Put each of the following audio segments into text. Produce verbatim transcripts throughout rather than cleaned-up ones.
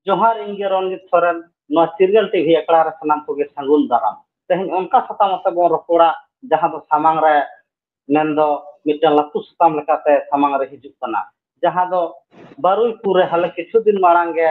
ᱡᱚᱦᱟᱨ, ᱤᱧ ᱜᱮ ᱨᱚᱱᱡᱤᱛ ᱥᱚᱨᱮᱱ᱾ ᱱᱚᱣᱟ ᱪᱤᱨᱜᱟᱹᱞ ᱴᱤᱵᱷᱤ ᱟᱠᱷᱲᱟ ᱨᱮ ᱥᱟᱱᱟᱢ ᱠᱚᱜᱮ ᱥᱟᱹᱜᱩᱱ ᱫᱟᱨᱟᱢ᱾ ᱛᱮᱦᱮᱧ ᱚᱱᱠᱟ ᱥᱟᱛᱟᱢ ᱟᱛᱮ ᱵᱚᱱ ᱨᱚᱯᱚᱲᱟ, ᱡᱟᱦᱟᱸ ᱫᱚ ᱥᱟᱢᱟᱝ ᱨᱮ ᱢᱮᱱᱫᱚ ᱢᱤᱫᱴᱟᱝ ᱞᱟᱹᱴᱩ ᱥᱟᱛᱟᱢ ᱞᱮᱠᱟᱛᱮ ᱥᱟᱢᱟᱝ ᱨᱮ ᱦᱤᱡᱩᱜ ᱠᱟᱱᱟ, ᱡᱟᱦᱟᱸ ᱫᱚ ᱵᱟᱨᱩᱭᱯᱩᱨ ᱨᱮ ᱦᱟᱞᱮ ᱠᱤᱪᱷᱩ ᱫᱤᱱ ᱢᱟᱲᱟᱝ ᱜᱮ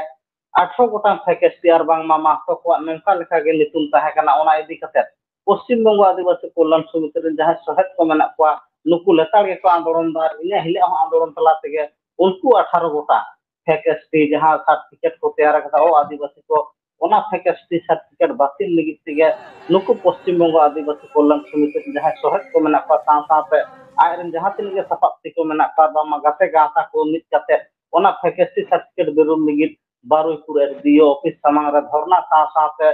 ᱟᱴᱷᱨᱚ ᱜᱚᱴᱟᱝ ᱯᱷᱮᱠ ᱮᱥ ᱴᱤ ᱟᱨ ᱵᱟᱝᱢᱟ ᱢᱟᱦᱟᱛᱚ ᱠᱚᱣᱟᱜ ᱱᱚᱝᱠᱟ ᱞᱮᱠᱟᱜᱮ ᱧᱩᱛᱩᱢ ᱛᱟᱦᱮᱸ ᱠᱟᱱᱟ᱾ ᱚᱱᱟ ᱤᱫᱤ ᱠᱟᱛᱮ ᱯᱚᱥᱪᱤᱢ ᱵᱚᱝᱜᱚ ᱟᱹᱫᱤᱵᱟᱹᱥᱤ ᱠᱚᱞᱭᱟᱱ ᱥᱚᱢᱤᱛᱤ ᱨᱮᱱ ᱡᱟᱦᱟᱸᱭ ᱥᱚᱦᱮᱫ ᱠᱚ ᱢᱮᱱᱟᱜ ᱠᱚᱣᱟ, ᱱᱩᱠᱩ ᱞᱮᱛᱟᱲ ᱜᱮᱠᱚ ᱟᱱᱫᱳᱞᱚᱱ ᱫᱟ᱾ ᱤᱱᱟᱹ ᱦᱤᱞᱳᱜ ᱦᱚᱸ ᱟᱱᱫᱳᱞᱚᱱ ᱛᱟᱞᱟ ᱛᱮᱜᱮ ᱩᱱᱠᱩ ᱟᱴᱷᱟᱨᱚ ᱜᱚᱴᱟᱝ ᱯᱷᱮᱠ ᱮᱥ ᱴᱤ ᱡᱟᱦᱟᱸ ᱥᱟᱨᱴᱤᱯᱷᱤᱠᱮᱴ ᱠᱚ ᱛᱮᱭᱟᱨ ᱠᱟᱫᱟ ᱚ ᱟᱹᱫᱤᱵᱟᱹᱥᱤ ᱠᱚ, ᱚᱱᱟ ᱯᱷᱮᱠ ᱮᱥ ᱴᱤ ᱥᱟᱨᱴᱤᱯᱷᱤᱠᱮᱴ ᱵᱟᱹᱛᱤᱞ ᱞᱟᱹᱜᱤᱫ ᱛᱮᱜᱮ ᱱᱩᱠᱩ ᱯᱚᱥᱪᱤᱢ ᱵᱚᱝᱜᱚ ᱟᱹᱫᱤᱵᱟᱹᱥᱤ ᱠᱚᱞᱭᱟᱱ ᱥᱚᱢᱤᱛᱤ ᱨᱮᱱ ᱡᱟᱦᱟᱸᱭ ᱥᱚᱦᱮᱫ ᱠᱚ ᱢᱮᱱᱟᱜ ᱠᱚᱣᱟ, ᱥᱟᱶ ᱥᱟᱶᱛᱮ ᱟᱡᱨᱮᱱ ᱡᱟᱦᱟᱸ ᱛᱤᱱᱟᱹᱜ ᱜᱮ ᱥᱟᱯᱟᱵ ᱛᱤ ᱠᱚ ᱢᱮᱱᱟᱜ ᱠᱚᱣᱟ, ᱵᱟᱝᱢᱟ ᱜᱟᱛᱮ ᱜᱟᱶᱛᱟ ᱠᱚ ᱢᱤᱫ ᱠᱟᱛᱮ ᱚᱱᱟ ᱯᱷᱮᱠ ᱮᱥ ᱴᱤ ᱥᱟᱨᱴᱤᱯᱷᱤᱠᱮᱴ ᱵᱤᱨᱩᱫᱷ ᱞᱟᱹᱜᱤᱫ ᱵᱟᱨᱩᱭᱯᱩᱨ ᱮᱥ ᱰᱤ ᱳ ᱚᱯᱷᱤᱥ ᱥᱟᱢᱟᱝ ᱨᱮ ᱫᱷᱚᱨᱱᱟ ᱥᱟᱶ ᱥᱟᱶᱛᱮ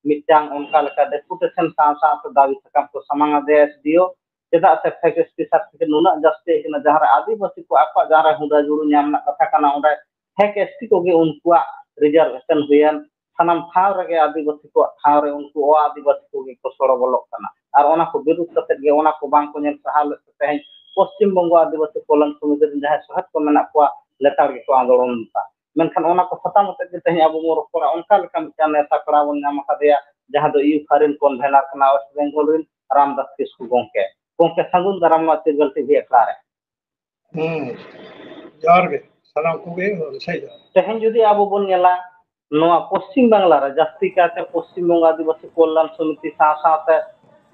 ᱢᱤᱫᱴᱟᱝ ᱚᱱᱠᱟ ᱞᱮᱠᱟ ᱰᱮᱯᱩᱴᱮᱥᱚᱱ ᱥᱟᱶ ᱥᱟᱶᱛᱮ ᱫᱟᱹᱵᱤ ᱥᱟᱠᱟᱢ ᱠᱚ ᱥᱟᱢᱟᱝ ᱟᱫᱮᱭᱟ ᱮᱥ ᱰᱤ ᱳ᱾ ᱪᱮᱫᱟᱜ ᱥᱮ ᱯᱷᱮᱠ ᱮᱥ ᱴᱤ ᱥᱟᱨᱴᱤᱯᱷᱤᱠᱮᱴ ᱱᱩᱱᱟᱹᱜ ᱡᱟᱹᱥᱛᱤ ᱦᱮᱡ ᱠᱟᱱᱟ, ᱡᱟᱦᱟᱸ ᱨᱮ ᱟᱹᱫᱤᱵᱟᱹᱥᱤ ᱠᱚ ᱟᱠᱚᱣᱟᱜ ᱡᱟᱦᱟᱸ ᱨᱮ ᱦᱩᱫᱟᱹ ᱡᱩᱲᱩ ᱧᱟᱢ ᱨᱮᱱᱟᱜ ᱠᱟᱛᱷᱟ ᱠᱟᱱᱟ, ᱚᱸᱰᱮ ᱯᱷᱮᱠ ᱮᱥ ᱴᱤ ᱠᱚᱜᱮ ᱩᱱᱠᱩᱣᱟᱜ ᱨᱤᱡᱟᱨᱵᱷᱮᱥᱚᱱ ᱦᱩᱭᱮᱱ, ᱥᱟᱱᱟᱢ ᱴᱷᱟᱶ ᱨᱮᱜᱮ ᱟᱹᱫᱤᱵᱟᱹᱥᱤ ᱠᱚᱣᱟᱜ ᱴᱷᱟᱶ ᱨᱮ ᱩᱱᱠᱩ ᱚ ᱟᱹᱫᱤᱵᱟᱹᱥᱤ ᱠᱚᱜᱮ ᱠᱚ ᱥᱚᱲᱚ ᱵᱚᱞᱚᱜ ᱠᱟᱱᱟ᱾ ᱟᱨ ᱚᱱᱟ ᱠᱚ ᱵᱤᱨᱩᱫᱷ ᱠᱟᱛᱮ ᱜᱮ, ᱚᱱᱟ ᱠᱚ ᱵᱟᱝ ᱠᱚ ᱧᱮᱞ ᱥᱟᱦᱟᱣ ᱞᱮᱫ ᱛᱮ ᱛᱮᱦᱮᱧ ᱯᱚᱥᱪᱤᱢ ᱵᱚᱝᱜᱚ ᱟᱹᱫᱤᱵᱟᱹᱥᱤ ᱠᱚᱞᱭᱟᱱ ᱥᱚᱢᱤᱛᱤ ᱨᱮᱱ ᱡᱟᱦᱟᱸᱭ ᱥᱚᱦᱮᱫ ᱠᱚ ᱢᱮᱱᱟᱜ ᱠᱚᱣᱟ, ᱞᱮᱛᱟᱲ ᱜᱮᱠᱚ ᱟᱱᱫᱳᱞᱚᱱ ᱮᱫᱟ᱾ ᱢᱮᱱᱠᱷᱟᱱ ᱚᱱᱟ ᱠᱚ ᱥᱟᱛᱟᱢ ᱟᱛᱮ ᱜᱮ ᱛᱮᱦᱮᱧ ᱟᱵᱚ ᱵᱚᱱ ᱨᱚᱯᱚᱲᱟ᱾ ᱚᱱᱠᱟ ᱞᱮᱠᱟ ᱢᱤᱫᱴᱟᱝ ᱱᱮᱣᱛᱟ ᱯᱮᱲᱟ ᱵᱚᱱ ᱧᱟᱢ ᱟᱠᱟᱫᱮᱭᱟ, ᱡᱟᱦᱟᱸ ᱫᱚ ᱤᱭᱩ ᱯᱷᱟᱨᱤᱱ ᱠᱚᱱᱵᱷᱮᱱᱟᱨ ᱠᱟᱱᱟ ᱣᱮᱥᱴ ᱵᱮᱝᱜᱚᱞ ᱨᱮᱱ, ᱨᱟᱢᱫᱟᱥ ᱠᱤᱥᱠᱩ ᱜᱚᱢᱠᱮ᱾ ᱜᱚᱢᱠᱮ, ᱥᱟᱹᱜᱩᱱ ᱫᱟᱨᱟᱢ ᱱᱚᱣᱟ ᱪᱤᱨᱜᱟᱹᱞ ᱴᱤᱵᱷᱤ ᱟᱠᱷᱲᱟ ᱨᱮ᱾ ᱦᱩᱸ, ᱡᱚᱦᱟᱨ ᱜᱮ ᱥᱟᱱᱟᱢ ᱠᱚᱜᱮ, ᱥᱟᱹᱜᱩᱱ ᱡᱚᱦᱟᱨ᱾ ᱛᱮᱦᱮᱧ ᱡᱩᱫᱤ ᱟᱵᱚ ᱵᱚᱱ ᱧᱮᱞᱟ, ᱱᱚᱣᱟ ᱯᱚᱥᱪᱤᱢ ᱵᱟᱝᱞᱟ ᱨᱮ ᱡᱟᱹᱥᱛᱤ ᱠᱟᱭᱛᱮ ᱯᱚᱥᱪᱤᱢ ᱵᱚᱝᱜᱚ ᱟᱹᱫᱤᱵᱟᱹᱥᱤ ᱠᱚᱞᱭᱟᱱ ᱥᱚᱢᱤᱛᱤ ᱥᱟᱶ ᱥᱟᱶᱛᱮ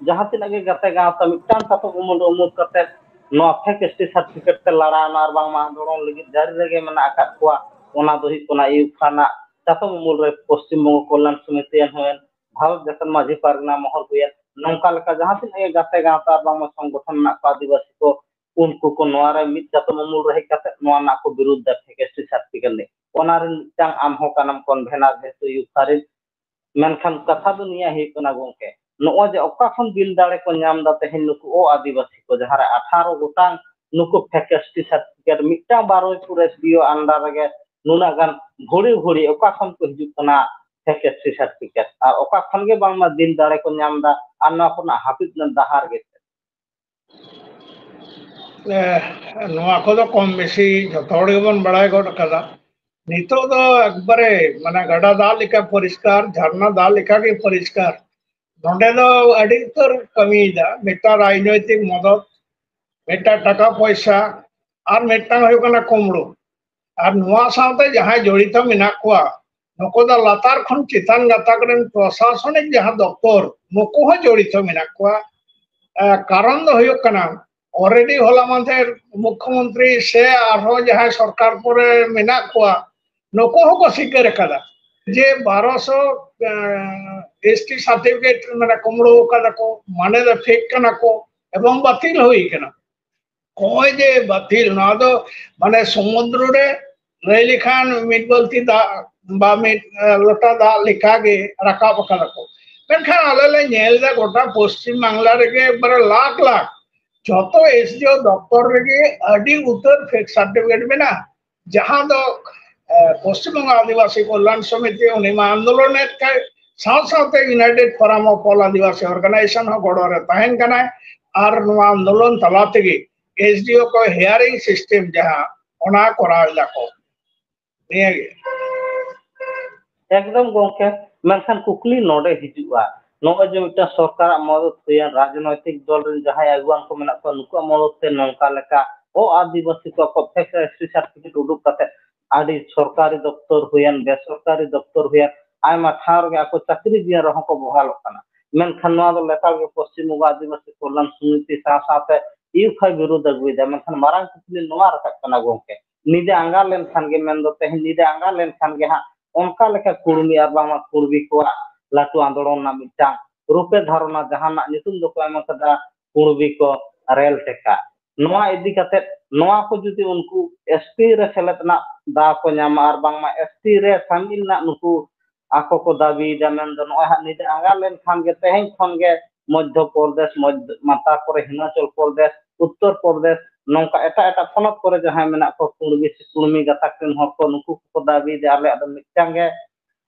ᱡᱟᱦᱟᱸ ᱛᱤᱱᱟᱹᱜ ᱜᱮ ᱜᱟᱛᱮ ᱜᱟᱶᱛᱟ ᱢᱤᱫᱴᱟᱝ ᱪᱟᱛᱚᱢ ᱩᱢᱩᱞ ᱨᱮ ᱩᱢᱩᱞ ᱠᱟᱛᱮ ᱱᱚᱣᱟ ᱯᱷᱮᱠ ᱮᱥ ᱴᱤ ᱥᱟᱨᱴᱤᱯᱷᱤᱠᱮᱴ ᱛᱮ ᱞᱟᱲᱟᱣᱱᱟ ᱟᱨ ᱵᱟᱝᱢᱟ ᱟᱱᱫᱳᱞᱚᱱ ᱞᱟᱹᱜᱤᱫ ᱡᱟᱹᱨᱤ ᱨᱮᱜᱮ ᱢᱮᱱᱟᱜ ᱟᱠᱟᱫ ᱠᱚᱣᱟ, ᱚᱱᱟ ᱫᱚ ᱦᱩᱭᱩᱜ ᱠᱟᱱᱟ ᱤᱭᱩᱯᱷᱟ ᱨᱮᱱᱟᱜ ᱪᱟᱛᱚᱢ ᱩᱢᱩᱞ ᱨᱮ ᱯᱚᱥᱪᱤᱢ ᱵᱚᱝᱜᱚ ᱠᱚᱞᱭᱟᱱ ᱥᱚᱢᱤᱛᱤ ᱦᱩᱭᱮᱱ, ᱵᱷᱟᱨᱚᱛ ᱡᱟᱠᱟᱛ ᱢᱟᱹᱡᱷᱤ ᱯᱟᱨᱜᱟᱱᱟ ᱢᱚᱦᱚᱞ ᱦᱩᱭᱮᱱ, ᱱᱚᱝᱠᱟ ᱞᱮᱠᱟ ᱡᱟᱦᱟᱸ ᱛᱤᱱᱟᱹᱜ ᱜᱮ ᱜᱟᱛᱮ ᱜᱟᱶᱛᱟ ᱟᱨ ᱵᱟᱝᱢᱟ ᱥᱚᱝᱜᱚᱴᱷᱚᱱ ᱢᱮᱱᱟᱜ ᱠᱚᱣᱟ ᱟᱹᱫᱤᱵᱟᱹᱥᱤ ᱠᱚ, ᱩᱱᱠᱩ ᱠᱚ ᱱᱚᱣᱟ ᱨᱮ ᱢᱤᱫ ᱪᱟᱛᱚᱢ ᱩᱢᱩᱞ ᱨᱮ ᱦᱮᱡ ᱠᱟᱛᱮ ᱱᱚᱣᱟ ᱨᱮᱱᱟᱜ ᱠᱚ ᱵᱤᱨᱩᱫᱷ ᱫᱟ, ᱯᱷᱮᱠ ᱮᱥ ᱴᱤ ᱥᱟᱨᱴᱤᱯᱷᱤᱠᱮᱴ ᱞᱟᱹᱜᱤᱫ᱾ ᱚᱱᱟ ᱨᱮᱱ ᱢᱤᱫᱴᱟᱝ ᱟᱢ ᱦᱚᱸ ᱠᱟᱱᱟᱢ ᱠᱚᱱᱵᱷᱮᱱᱟᱨ ᱡᱮᱦᱮᱛᱩ ᱤᱭᱩᱯᱷᱟ ᱨᱮᱱ᱾ ᱢᱮᱱᱠᱷᱟᱱ ᱠᱟᱛᱷᱟ ᱫᱚ ᱱᱤᱭᱟᱹ ᱦᱩᱭᱩᱜ ᱠᱟᱱᱟ ᱜᱚᱝᱠᱮ, ᱱᱚᱜᱼᱚᱭ ᱡᱮ ᱚᱠᱟ ᱠᱷᱚᱱ ᱫᱤᱞ ᱫᱟᱲᱮ ᱠᱚ ᱧᱟᱢ ᱮᱫᱟ ᱛᱮᱦᱮᱧ ᱱᱩᱠᱩ ᱚ ᱟᱹᱫᱤᱵᱟᱹᱥᱤ ᱠᱚ, ᱡᱟᱦᱟᱸ ᱨᱮ ᱟᱴᱷᱟᱨᱚ ᱜᱚᱴᱟᱝ ᱱᱩᱠᱩ ᱯᱷᱮᱠ ᱮᱥ ᱴᱤ ᱥᱟᱨᱴᱤᱯᱷᱤᱠᱮᱴ ᱢᱤᱫᱴᱟᱝ ᱵᱟᱨᱩᱭᱯᱩᱨ ᱮᱥ ᱰᱤ ᱳ ᱟᱱᱰᱟᱨ ᱨᱮᱜᱮ ᱱᱩᱱᱟᱹᱜ ᱜᱟᱱ ᱵᱷᱩᱲᱤ ᱵᱷᱩᱲᱤ ᱚᱠᱟ ᱠᱷᱚᱱ ᱠᱚ ᱦᱤᱡᱩᱜ ᱠᱟᱱᱟ ᱯᱷᱮᱠ ᱮᱥ ᱴᱤ ᱥᱟᱨᱴᱤᱯᱷᱤᱠᱮᱴ, ᱟᱨ ᱚᱠᱟ ᱠᱷᱚᱱ ᱜᱮ ᱵᱟᱝᱢᱟ ᱫᱤᱞ ᱫᱟᱲᱮ ᱠᱚ ᱧᱟᱢ ᱮᱫᱟ ᱟᱨ ᱱᱚᱣᱟ ᱠᱷᱚᱱᱟᱜ ᱦᱟᱹᱯᱤᱫ ᱨᱮᱱᱟᱜ ᱰᱟᱦᱟᱨ ᱜᱮ ᱪᱮᱫ? ᱮ, ᱱᱚᱣᱟ ᱠᱚᱫᱚ ᱠᱚᱢ ᱵᱮᱥᱤ ᱡᱚᱛᱚ ᱦᱚᱲ ᱜᱮᱵᱚᱱ ᱵᱟᱲᱟᱭ ᱜᱚᱫ ᱠᱟᱫᱟ᱾ ᱱᱤᱛᱚᱜ ᱫᱚ ᱮᱠᱵᱟᱨᱮ ᱢᱟᱱᱮ ᱜᱟᱰᱟ ᱫᱟᱜ ᱞᱮᱠᱟ ᱯᱚᱨᱤᱥᱠᱟᱨ, ᱡᱷᱟᱨᱱᱟ ᱫᱟᱜ ᱞᱮᱠᱟ ᱜᱮ ᱯᱚᱨᱤᱥᱠᱟᱨ᱾ ᱱᱚᱰᱮ ᱫᱚ ᱟᱹᱰᱤ ᱩᱛᱟᱹᱨ ᱠᱟᱹᱢᱤᱭᱮᱫᱟ, ᱢᱤᱫᱴᱟᱝ ᱨᱟᱡᱽᱱᱳᱭᱛᱤᱠ ᱢᱚᱫᱚᱛ, ᱢᱤᱫᱴᱟᱝ ᱴᱟᱠᱟ ᱯᱚᱭᱥᱟ, ᱟᱨ ᱢᱤᱫᱴᱟᱝ ᱦᱩᱭᱩᱜ ᱠᱟᱱᱟ ᱠᱩᱢᱲᱩ᱾ ᱟᱨ ᱱᱚᱣᱟ ᱥᱟᱶᱛᱮ ᱡᱟᱦᱟᱸᱭ ᱡᱚᱲᱤᱛᱚ ᱢᱮᱱᱟᱜ ᱠᱚᱣᱟ, ᱱᱩᱠᱩ ᱫᱚ ᱞᱟᱛᱟᱨ ᱠᱷᱚᱱ ᱪᱮᱛᱟᱱ ᱜᱟᱛᱟᱠ ᱨᱮᱱ ᱯᱨᱚᱥᱟᱥᱚᱱᱤᱠ ᱡᱟᱦᱟᱸ ᱫᱚᱯᱛᱚᱨ, ᱱᱩᱠᱩ ᱦᱚᱸ ᱡᱚᱲᱤᱛᱚ ᱢᱮᱱᱟᱜ ᱠᱚᱣᱟ᱾ ᱮ, ᱠᱟᱨᱚᱱ ᱫᱚ ᱦᱩᱭᱩᱜ ᱠᱟᱱᱟ, already ᱦᱚᱞᱟ ᱢᱟᱦᱫᱮᱨ ᱢᱩᱠᱷᱭᱚᱢᱚᱱᱛᱨᱤ ᱥᱮ ᱟᱨᱦᱚᱸ ᱡᱟᱦᱟᱸᱭ ᱥᱚᱨᱠᱟᱨ ᱠᱚᱨᱮ ᱢᱮᱱᱟᱜ ᱠᱚᱣᱟ, ᱱᱩᱠᱩ ᱦᱚᱸᱠᱚ ᱥᱤᱠᱟᱹᱨ ᱟᱠᱟᱫᱟ ᱡᱮ ᱵᱟᱨᱚᱥᱚ, ᱮ, ᱮᱥ ᱴᱤ certificate ᱢᱟᱱᱮ ᱠᱩᱢᱲᱩ ᱟᱠᱟᱫᱟ ᱠᱚ, ᱢᱟᱱᱮ ᱫᱚ fake ᱠᱟᱱᱟ ᱠᱚ ᱮᱵᱚᱝ ᱵᱟᱹᱛᱤᱞ ᱦᱩᱭ ᱟᱠᱟᱱᱟ᱾ ᱱᱚᱜᱼᱚᱭ ᱡᱮ ᱵᱟᱹᱛᱤᱞ, ᱱᱚᱣᱟ ᱫᱚ ᱢᱟᱱᱮ ᱥᱚᱢᱩᱫᱨᱚ ᱨᱮ ᱞᱟᱹᱭ ᱞᱮᱠᱷᱟᱱ ᱢᱤᱫ ᱵᱟᱹᱞᱛᱤ ᱫᱟᱜ ᱵᱟ ᱢᱤᱫ, ᱮ, ᱞᱚᱴᱟ ᱫᱟᱜ ᱞᱮᱠᱟᱜᱮ ᱨᱟᱠᱟᱵ ᱟᱠᱟᱫᱟ ᱠᱚ᱾ ᱢᱮᱱᱠᱷᱟᱱ ᱟᱞᱮ ᱞᱮ ᱧᱮᱞ ᱮᱫᱟ ᱜᱚᱴᱟ ᱯᱚᱥᱪᱤᱢ ᱵᱟᱝᱞᱟ ᱨᱮᱜᱮ ᱮᱠᱵᱟᱨᱮ ᱞᱟᱠᱷ ᱞᱟᱠᱷ ᱡᱷᱚᱛᱚ ᱮᱥ ᱰᱤ ᱳ ᱫᱚᱯᱛᱚᱨ ᱨᱮᱜᱮ ᱟᱹᱰᱤ ᱩᱛᱟᱹᱨ fake certificate ᱢᱮᱱᱟᱜᱼᱟ, ᱡᱟᱦᱟᱸ ᱫᱚ, ᱮ, ᱯᱚᱥᱪᱤᱢ ᱵᱚᱝᱜᱚ ᱟᱹᱫᱤᱵᱟᱹᱥᱤ ᱠᱚᱞᱭᱟᱱ ᱥᱚᱢᱤᱛᱤ ᱩᱱᱤ ᱢᱟ ᱟᱱᱫᱳᱞᱚᱱᱮᱫ ᱠᱟᱱ, ᱥᱟᱶ ᱥᱟᱶᱛᱮ United Forum of All Adivasi Organization ᱦᱚᱸ ᱜᱚᱲᱚ ᱨᱮ ᱛᱟᱦᱮᱱ ᱠᱟᱱᱟᱭ᱾ ᱟᱨ ᱱᱚᱣᱟ ᱟᱱᱫᱳᱞᱚᱱ ᱛᱟᱞᱟ ᱛᱮᱜᱮ ᱮᱥ ᱰᱤ ᱳ ᱠᱚ hearing system ᱡᱟᱦᱟᱸ, ᱚᱱᱟ ᱠᱚᱨᱟᱣ ᱮᱫᱟ ᱠᱚ᱾ ᱱᱤᱭᱟᱹ ᱜᱮ᱾ ᱮᱠᱫᱚᱢ ᱜᱚᱝᱠᱮ, ᱢᱮᱱᱠᱷᱟᱱ ᱠᱩᱠᱞᱤ ᱱᱚᱰᱮ ᱦᱤᱡᱩᱜᱼᱟ, ᱱᱚᱜᱼᱚᱭ ᱡᱮ ᱢᱤᱫᱴᱟᱝ ᱥᱚᱨᱠᱟᱨᱟᱜ ᱢᱚᱫᱚᱛ ᱦᱩᱭᱮᱱ, ᱨᱟᱡᱽᱱᱳᱭᱛᱤᱠ ᱫᱚᱞ ᱨᱮᱱ ᱡᱟᱦᱟᱸᱭ ᱟᱹᱜᱩᱣᱟᱱ ᱠᱚ ᱢᱮᱱᱟᱜ ᱠᱚᱣᱟ, ᱱᱩᱠᱩᱣᱟᱜ ᱢᱚᱫᱚᱛ ᱛᱮ ᱱᱚᱝᱠᱟ ᱞᱮᱠᱟ ᱚ ᱟᱹᱫᱤᱵᱟᱹᱥᱤ ᱠᱚᱣᱟᱜ ᱠᱚ fake ᱮᱥ ᱴᱤ certificate ᱩᱰᱩᱠ ᱠᱟᱛᱮ ᱟᱹᱰᱤ ᱥᱚᱨᱠᱟᱨᱤ ᱫᱚᱯᱛᱚᱨ ᱦᱩᱭᱮᱱ, ᱵᱮᱥᱚᱨᱠᱟᱨᱤ ᱫᱚᱯᱛᱚᱨ ᱦᱩᱭᱮᱱ, ᱟᱭᱢᱟ ᱴᱷᱟᱶ ᱨᱮᱜᱮ ᱟᱠᱚ ᱪᱟᱹᱠᱨᱤ ᱡᱤᱭᱚᱱ ᱨᱮᱦᱚᱸ ᱠᱚ ᱵᱚᱦᱟᱞᱚᱜ ᱠᱟᱱᱟ᱾ ᱢᱮᱱᱠᱷᱟᱱ ᱱᱚᱣᱟ ᱫᱚ ᱞᱮᱛᱟᱲ ᱜᱮ ᱯᱚᱥᱪᱤᱢ ᱵᱚᱝᱜᱚ ᱟᱹᱫᱤᱵᱟᱹᱥᱤ ᱠᱚᱞᱭᱟᱱ ᱥᱚᱢᱤᱛᱤ ᱥᱟᱶ ᱥᱟᱶᱛᱮ ᱤᱭᱩᱯᱷᱟᱭ ᱵᱤᱨᱩᱫᱷ ᱟᱹᱜᱩᱭᱮᱫᱟ᱾ ᱢᱮᱱᱠᱷᱟᱱ ᱢᱟᱨᱟᱝ ᱠᱩᱠᱞᱤ ᱱᱚᱣᱟ ᱨᱟᱠᱟᱵ ᱠᱟᱱᱟ ᱜᱚᱝᱠᱮ, ᱧᱤᱫᱟᱹ ᱟᱸᱜᱟ ᱞᱮᱱᱠᱷᱟᱱ ᱜᱮ, ᱢᱮᱱᱫᱚ ᱛᱮᱦᱮᱧ ᱧᱤᱫᱟᱹ ᱟᱸᱜᱟ ᱞᱮᱱᱠᱷᱟᱱ ᱜᱮ ᱦᱟᱸᱜ ᱚᱱᱠᱟ ᱞᱮᱠᱟ ᱠᱩᱲᱢᱤ ᱟᱨ ᱵᱟᱝᱢᱟ ᱠᱩᱲᱵᱤ ᱠᱚᱣᱟᱜ ᱞᱟᱹᱴᱩ ᱟᱱᱫᱳᱞᱚᱱ ᱨᱮᱱᱟᱜ ᱢᱤᱫᱴᱟᱝ ᱨᱩᱯᱮ ᱫᱷᱟᱨᱚᱱᱟ, ᱡᱟᱦᱟᱸ ᱨᱮᱱᱟᱜ ᱧᱩᱛᱩᱢ ᱫᱚᱠᱚ ᱮᱢ ᱟᱠᱟᱫᱟ ᱠᱩᱲᱵᱤ ᱠᱚ ᱨᱮᱞ ᱴᱮᱠᱟ᱾ ᱱᱚᱣᱟ ᱤᱫᱤ ᱠᱟᱛᱮ ᱱᱚᱣᱟ ᱠᱚ ᱡᱩᱫᱤ ᱩᱱᱠᱩ ᱮᱥ ᱴᱤ ᱨᱮ ᱥᱮᱞᱮᱫ ᱨᱮᱱᱟᱜ ᱫᱟᱣ ᱠᱚ ᱧᱟᱢᱟ ᱟᱨ ᱵᱟᱝᱢᱟ ᱮᱥ ᱴᱤ ᱨᱮ ᱥᱟᱹᱢᱤᱞ ᱨᱮᱱᱟᱜ ᱱᱩᱠᱩ ᱟᱠᱚ ᱠᱚ ᱫᱟᱹᱵᱤᱭᱮᱫᱟ, ᱢᱮᱱᱫᱚ ᱱᱚᱜᱼᱚᱭ ᱦᱟᱸᱜ ᱧᱤᱫᱟᱹ ᱟᱸᱜᱟ ᱞᱮᱱᱠᱷᱟᱱ ᱜᱮ ᱛᱮᱦᱮᱧ ᱠᱷᱚᱱ ᱜᱮ ᱢᱚᱫᱽᱫᱷᱚ ᱯᱨᱚᱫᱮᱥ, ᱢᱚᱫᱽ-, ᱢᱟ ᱛᱟᱨᱯᱚᱨᱮ ᱦᱤᱢᱟᱪᱚᱞ ᱯᱨᱚᱫᱮᱥ, ᱩᱛᱛᱚᱨ ᱯᱨᱚᱫᱮᱥ, ᱱᱚᱝᱠᱟ ᱮᱴᱟᱜ ᱮᱴᱟᱜ ᱯᱚᱱᱚᱛ ᱠᱚᱨᱮ ᱡᱟᱦᱟᱸᱭ ᱢᱮᱱᱟᱜ ᱠᱚᱣᱟ ᱠᱩᱲᱢᱤ ᱥᱮ ᱠᱩᱲᱢᱤ ᱜᱟᱛᱟᱠ ᱨᱮᱱ ᱦᱚᱲ ᱠᱚ, ᱱᱩᱠᱩ ᱠᱚᱠᱚ ᱫᱟᱹᱵᱤᱭᱮᱫᱟ, ᱟᱞᱮᱭᱟᱜ ᱫᱚ ᱢᱤᱫᱴᱟᱝ ᱜᱮ